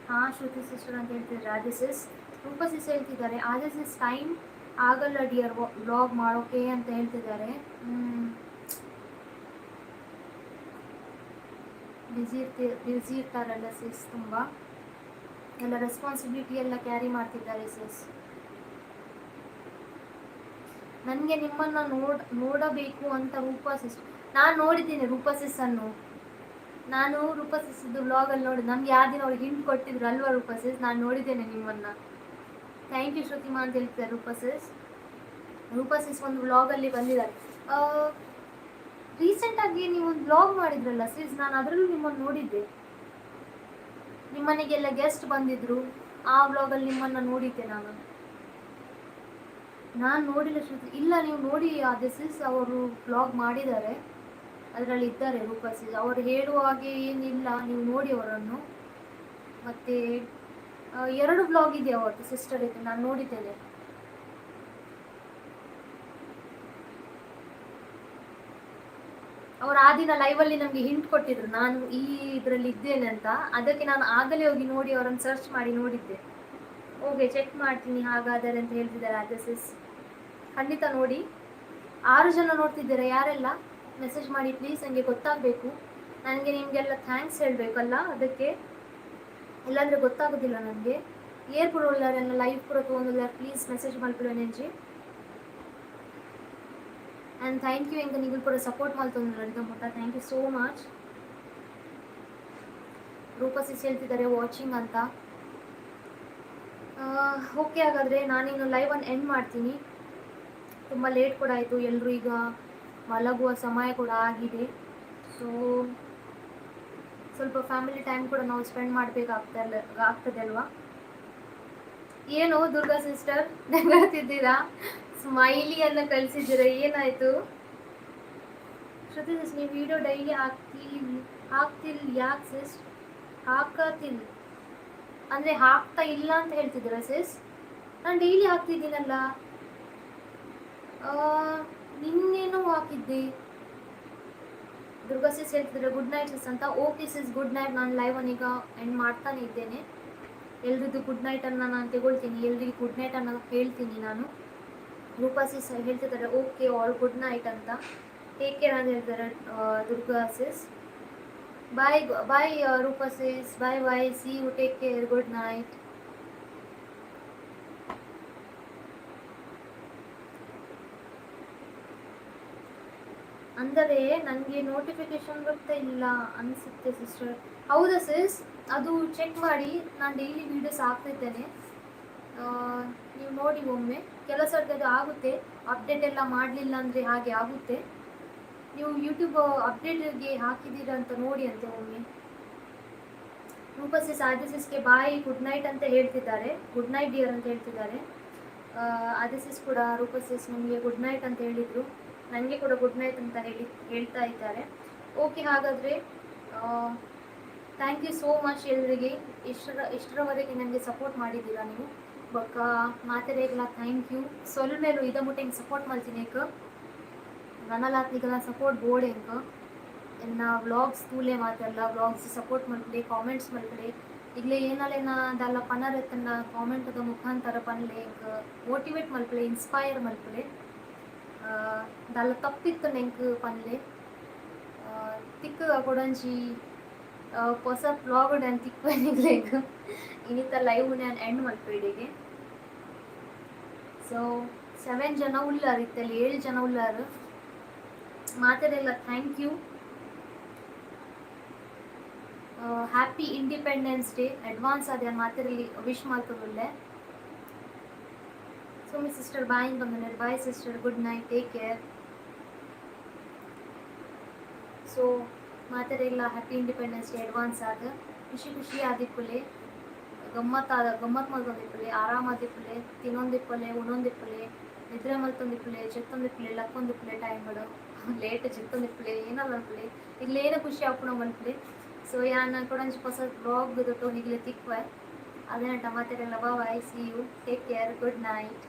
ಹಾಂ, ಶ್ರುತಿ ಸಿಸ್ಟರ್ ಅಂತ ಹೇಳ್ತಿದ್ದಾರೆ ಆದಿಸಿಸ್. ರೂಪಾ ಸಿಸ್ ಹೇಳ್ತಿದ್ದಾರೆ ಆದಿಸಿಸ್ ಟೈಮ್ ಆಗಲ್ಲ ಡಿಯರ್ ವ್ಲಾಗ್ ಮಾಡೋಕೆ ಅಂತ ಹೇಳ್ತಿದ್ದಾರೆ. ಬ್ಯುಸಿ ಇರ್ತಾರಲ್ಲ ಸಿಸ್, ತುಂಬ ಎಲ್ಲ ರೆಸ್ಪಾನ್ಸಿಬಿಲಿಟಿ ಎಲ್ಲ ಕ್ಯಾರಿ ಮಾಡ್ತಿದ್ದಾರೆ ಸಿಸ್. ನನಗೆ ನಿಮ್ಮನ್ನು ನೋಡಬೇಕು ಅಂತ ರೂಪಾ ಸಿಸ್. ನಾನು ನೋಡಿದ್ದೀನಿ ರೂಪಾ ಸಿಸ್ ಅನ್ನು. ನಾನು ರೂಪಾ ಸಿಸ್ದು ವ್ಲಾಗಲ್ಲಿ ನೋಡಿ, ನಮ್ಗೆ ಯಾವ ದಿನ ಅವ್ರಿಗೆ ಹಿಂಟ್ ಕೊಟ್ಟಿದ್ರು ಅಲ್ವಾ ರೂಪಾ ಸಿಸ್, ನಾನು ನೋಡಿದ್ದೇನೆ ನಿಮ್ಮನ್ನು. Thank you ಶ್ರುತಿಮಾ ಅಂತ ಹೇಳ್ತಾರೆ ರೂಪಾ ಸಿಸ್. ರೂಪಾ ಸಿಸ್ ಒಂದು ವ್ಲಾಗಲ್ಲಿ ಬಂದಿದ್ದಾರೆ ರೀಸೆಂಟಾಗಿ. ನೀವು ಒಂದು ವ್ಲಾಗ್ ಮಾಡಿದ್ರಲ್ಲ ಸಿಸ್, ನಾನು ಅದರಲ್ಲೂ ನಿಮ್ಮನ್ನು ನೋಡಿದ್ದೆ. ನಿಮ್ಮನೆಗೆಲ್ಲ ಗೆಸ್ಟ್ ಬಂದಿದ್ರು, ಆ ವ್ಲಾಗಲ್ಲಿ ನಿಮ್ಮನ್ನು ನೋಡಿದ್ದೆ ನಾನು. ನಾನು ನೋಡಿಲ್ಲ ಶ್ರುತಿ. ಇಲ್ಲ, ನೀವು ನೋಡಿ, ಅದೇ ಸಿಸ್ ಅವರು ವ್ಲಾಗ್ ಮಾಡಿದ್ದಾರೆ, ಅದರಲ್ಲಿ ಇದ್ದಾರೆ ರೂಪಾ ಸಿಸ್. ಅವರು ಹೇಳುವ ಹಾಗೆ ಏನಿಲ್ಲ, ನೀವು ನೋಡಿ ಅವರನ್ನು. ಮತ್ತು ಎರಡು ವ್ಲಾಗ್ ಇದೆ ಅವರದ್ದು ಸಿಸ್ಟರ್ ಇದೆ, ನಾನು ನೋಡಿದ್ದೇನೆ. ಅವರು ಆ ದಿನ ಲೈವಲ್ಲಿ ನಮಗೆ ಹಿಂಟ್ ಕೊಟ್ಟಿದ್ರು, ನಾನು ಈ ಇದರಲ್ಲಿ ಇದ್ದೇನೆ ಅಂತ. ಅದಕ್ಕೆ ನಾನು ಆಗಲೇ ಹೋಗಿ ನೋಡಿ ಅವರನ್ನು ಸರ್ಚ್ ಮಾಡಿ ನೋಡಿದ್ದೆ. ಓಕೆ, ಚೆಕ್ ಮಾಡ್ತೀನಿ ಹಾಗಾದರೆ ಅಂತ ಹೇಳ್ತಿದ್ದಾರೆ ಅದೇ ಸಿಸ್. ಖಂಡಿತ ನೋಡಿ. 6 ಜನ ನೋಡ್ತಿದ್ದೀರಾ, ಯಾರೆಲ್ಲ ಮೆಸೇಜ್ ಮಾಡಿ ಪ್ಲೀಸ್, ನನಗೆ ಗೊತ್ತಾಗಬೇಕು. ನನಗೆ ನಿಮಗೆಲ್ಲ thanks ಹೇಳಬೇಕಲ್ಲ ಅದಕ್ಕೆ, ಇಲ್ಲಾಂದರೆ ಗೊತ್ತಾಗೋದಿಲ್ಲ ನನಗೆ. ಏರ್ ಪೂರ ಉಳ್ಳಾರೆಲ್ಲ ಲೈವ್ ಪೂರ ತೊಗೊಂಡಿಲ್ಲ, ಪ್ಲೀಸ್ ಮೆಸೇಜ್ ಮಲ್ಪುಲೆ. ಆ್ಯಂಡ್ thank you ಎಂಕ ನೀವು ಕೂಡ ಸಪೋರ್ಟ್ ಮಲ್ತೊಂದುಲ್ಲರ್ ಮುಟ್ಟ. Thank you so much. Roopa sis ಹೇಳ್ತಿದ್ದಾರೆ ವಾಚಿಂಗ್ ಅಂತ. ಓಕೆ, ಹಾಗಾದರೆ ನಾನಿನ್ನು ಲೈವನ್ನು ಎಂಡ್ ಮಾಡ್ತೀನಿ. ತುಂಬ ಲೇಟ್ ಕೂಡ ಆಯಿತು, ಎಲ್ಲರೂ ಈಗ ಮಲಗುವ ಸಮಯ ಕೂಡ ಆಗಿದೆ. ಸೊ ಸ್ವಲ್ಪ ಫ್ಯಾಮಿಲಿ ಟೈಮ್ ಕೂಡ ನಾವು ಸ್ಪೆಂಡ್ ಮಾಡಬೇಕಾಗ್ತದೆ ಆಗ್ತದೆ ಅಲ್ವಾ? ಏನು ದುರ್ಗಾ ಸಿಸ್ಟರ್ ನಗರ್ತಿದ್ದೀರಾ? ಸ್ಮೈಲಿಯನ್ನು ಕಳಿಸಿದ್ದೀರಾ, ಏನಾಯಿತು? ಶ್ರುತಿ ಸಿಸ್, ನೀವು ವಿಡಿಯೋ ಡೈಲಿ ಹಾಕ್ತಿಲ್ ಯಾಕೆ ಸಿಸ್? ಹಾಕತಿಲ್ ಅಂದರೆ ಹಾಕ್ತಾ ಇಲ್ಲ ಅಂತ ಹೇಳ್ತಿದ್ದೀರಾ ಸಿಸ್? ನಾನು ಡೈಲಿ ಹಾಕ್ತಿದ್ದೀನಲ್ಲ, ನಿನ್ನೇನು ಹಾಕಿದ್ದೆ. ದುರ್ಗಾ ಸಿಸ್ ಹೇಳ್ತಿದ್ರೆ ಗುಡ್ ನೈಟ್ ಸಿಸ್ ಅಂತ. Okay sis, good night. ನಾನು ಲೈವ್ ಈಗ ಎಂಡ್ ಮಾಡ್ತಾನೆ ಇದ್ದೇನೆ. ಎಲ್ರಿದ್ದು ಗುಡ್ ನೈಟನ್ನು ನಾನು ತಗೊಳ್ತೀನಿ, ಎಲ್ರಿಗೂ ಗುಡ್ ನೈಟನ್ನು ಹೇಳ್ತೀನಿ ನಾನು. ರೂಪಾ ಸಿಸ್ ಹೇಳ್ತಿದ್ದಾರೆ ಓಕೆ ಆಲ್ ಗುಡ್ ನೈಟ್ ಅಂತ. ಟೇಕ್ ಕೇರ್ ಅಂತ ಹೇಳ್ತಾರೆ ದುರ್ಗಾ ಸಿಸ್. Bye bye Roopa sis, bye bye, see you, take care, good night. ಅಂದರೆ ನನಗೆ ನೋಟಿಫಿಕೇಶನ್ ಬರ್ತಾ ಇಲ್ಲ ಅನಿಸುತ್ತೆ ಸಿಸ್ಟರ್. ಹೌದಾ ಸಿಸ್? ಅದು ಚೆಕ್ ಮಾಡಿ. ನಾನು ಡೈಲಿ ವೀಡಿಯೋಸ್ ಹಾಕ್ತಿದ್ದೇನೆ, ನೀವು ನೋಡಿ ಒಮ್ಮೆ. ಕೆಲವು ಸರ್ತಿ ಅದು ಆಗುತ್ತೆ, ಅಪ್ಡೇಟ್ ಎಲ್ಲ ಮಾಡಲಿಲ್ಲ ಅಂದರೆ ಹಾಗೆ ಆಗುತ್ತೆ. ನೀವು ಯೂಟ್ಯೂಬ್ ಅಪ್ಡೇಟ್ಗೆ ಹಾಕಿದ್ದೀರಾ ಅಂತ ನೋಡಿ ಅಂತೆ ಒಮ್ಮೆ. ರೂಪಾ ಸಿಸ್ ಆದಿ ಸಿಸ್ಗೆ ಬಾಯ್, ಗುಡ್ ನೈಟ್ ಅಂತ ಹೇಳ್ತಿದ್ದಾರೆ. ಗುಡ್ ನೈಟ್ ಡಿಯರ್ ಅಂತ ಹೇಳ್ತಿದ್ದಾರೆ. ಆದಿ ಸಿಸ್ ಕೂಡ ರೂಪಾ ಸಿಸ್ ನಿಮಗೆ ಗುಡ್ ನೈಟ್ ಅಂತ ಹೇಳಿದರು. ನನಗೆ ಕೂಡ ಗುಡ್ ನೈಟ್ ಅಂತ ಹೇಳ್ತಾ ಇದ್ದಾರೆ. ಓಕೆ, ಹಾಗಾದರೆ thank you so much ಎಲ್ಲರಿಗೆ. ಇಷ್ಟರವರೆಗೆ ನನಗೆ ಸಪೋರ್ಟ್ ಮಾಡಿದ್ದೀರಾ ನೀವು. ಬೊಕ್ಕ ಮಾತೆರೆಗ್ಲ thank you. ಸೊಲ್ಮೆಲು ಇದ ಮುಟ್ಟ ಹಿಂಗೆ ಸಪೋರ್ಟ್ ಮಲ್ತಿನೇಕ್. ನನಲಾತ್ನಿಗೆಲ್ಲ ಸಪೋರ್ಟ್ ಬೋರ್ಡ್ ಎಂಕ್. ಎನ್ನ ವ್ಲಾಗ್ಸ್ ತೂಲೆ, ಮಾತೆಲ್ಲ ವ್ಲಾಗ್ಸ್ ಸಪೋರ್ಟ್ ಮಲ್ಪಲೆ, ಕಾಮೆಂಟ್ಸ್ ಮಲ್ಪಲೆ. ಇಗ್ಲೆ ಏನಲೇನ ದಾಲ ಪನರ್ ಎತ್ತನ್ನ ಕಾಮೆಂಟ್ದ ಮುಖಾಂತರ ಪನ್ಲೆ, ಎಂಕ್ ಮೋಟಿವೇಟ್ ಮಲ್ಪಲೆ, ಇನ್ಸ್ಪೈರ್ ಮಲ್ಪಲೆ. ದಾಲ ತಪ್ಪಿತ್ತು ಎಂಕ್ ಪನ್ಲೆ. ತಿಕ್ಕ ಕೊಡಂಚಿ ಹೊಸ ವ್ಲಾಗ್ ನಾನು ತಿಕ್ಕು. ಇನ್ನಿತ ಲೈವ್ ನಾನು ಎಂಡ್ ಮಲ್ಪೇಡಿಗೆ. ಸೊ 7 ಜನ ಉಲ್ಲಾರ್ ಇತ್ತಲ್ಲಿ, 7 ಜನ ಉಲ್ಲಾರು. ಮಾತೆರೆಲ್ಲ thank you. Happy Independence Day advance ಆದ ಮಾತೆರಲ್ಲಿ ವಿಶ್ ಮಲ್ತೊಂದುಲ್ಲೆ. ಸೋಮಿ ಸಿಸ್ಟರ್ ಬಾಯ್ ಬಂದ. Bye sister, good night, take care. So ಮಾತೆರೆಲ್ಲ ಹ್ಯಾಪಿ ಇಂಡಿಪೆಂಡೆನ್ಸ್ ಡೇ ಅಡ್ವಾನ್ಸ್ ಆದ. ಖುಷಿ ಖುಷಿ ಆದಿಪ್ಪುಲೆ, ಗಮ್ಮತ್ ಆದ, ಗಮ್ಮತ್ ಮಲ್ತೊಂದಿಪ್ಪುಲೆ, ಆರಾಮಾದಿಪ್ಪುಲೆ, ತಿನ್ನೊಂದಿಪ್ಪುಲೆ, ಉಣೊಂದಿಪ್ಪುಲೆ, ನಿದ್ರೆ ಮಲ್ತೊಂದಿಪ್ಪುಲೆ, ಜೆತ್ತೊಂದಿಪ್ಪುಲೆ, ಲಕ್ಕೊಂದಿಪ್ಪುಲೆ, ಟೈಮ್ ಲೇಟ್ ಜೆತ್ತೊಂದಿಪ್ಪುಲೆ, ಏನಾರ ಮಲ್ಪುಲೆ, ಇಗ್ಲೇನ ಖುಷಿ ಆಪುಣ ಮಲ್ಪುಲೆ. ಸೊ ಯಾನ್ ಕೊಡಂಚಿ ಹೊಸ vlog ದೊಟ್ಟು ನಿಗ್ಲೆ ತಿಕ್ವೆ. ಅದೇನಟ ಮಾತೆರೆಲ್ಲ bye, see you, take care, good night.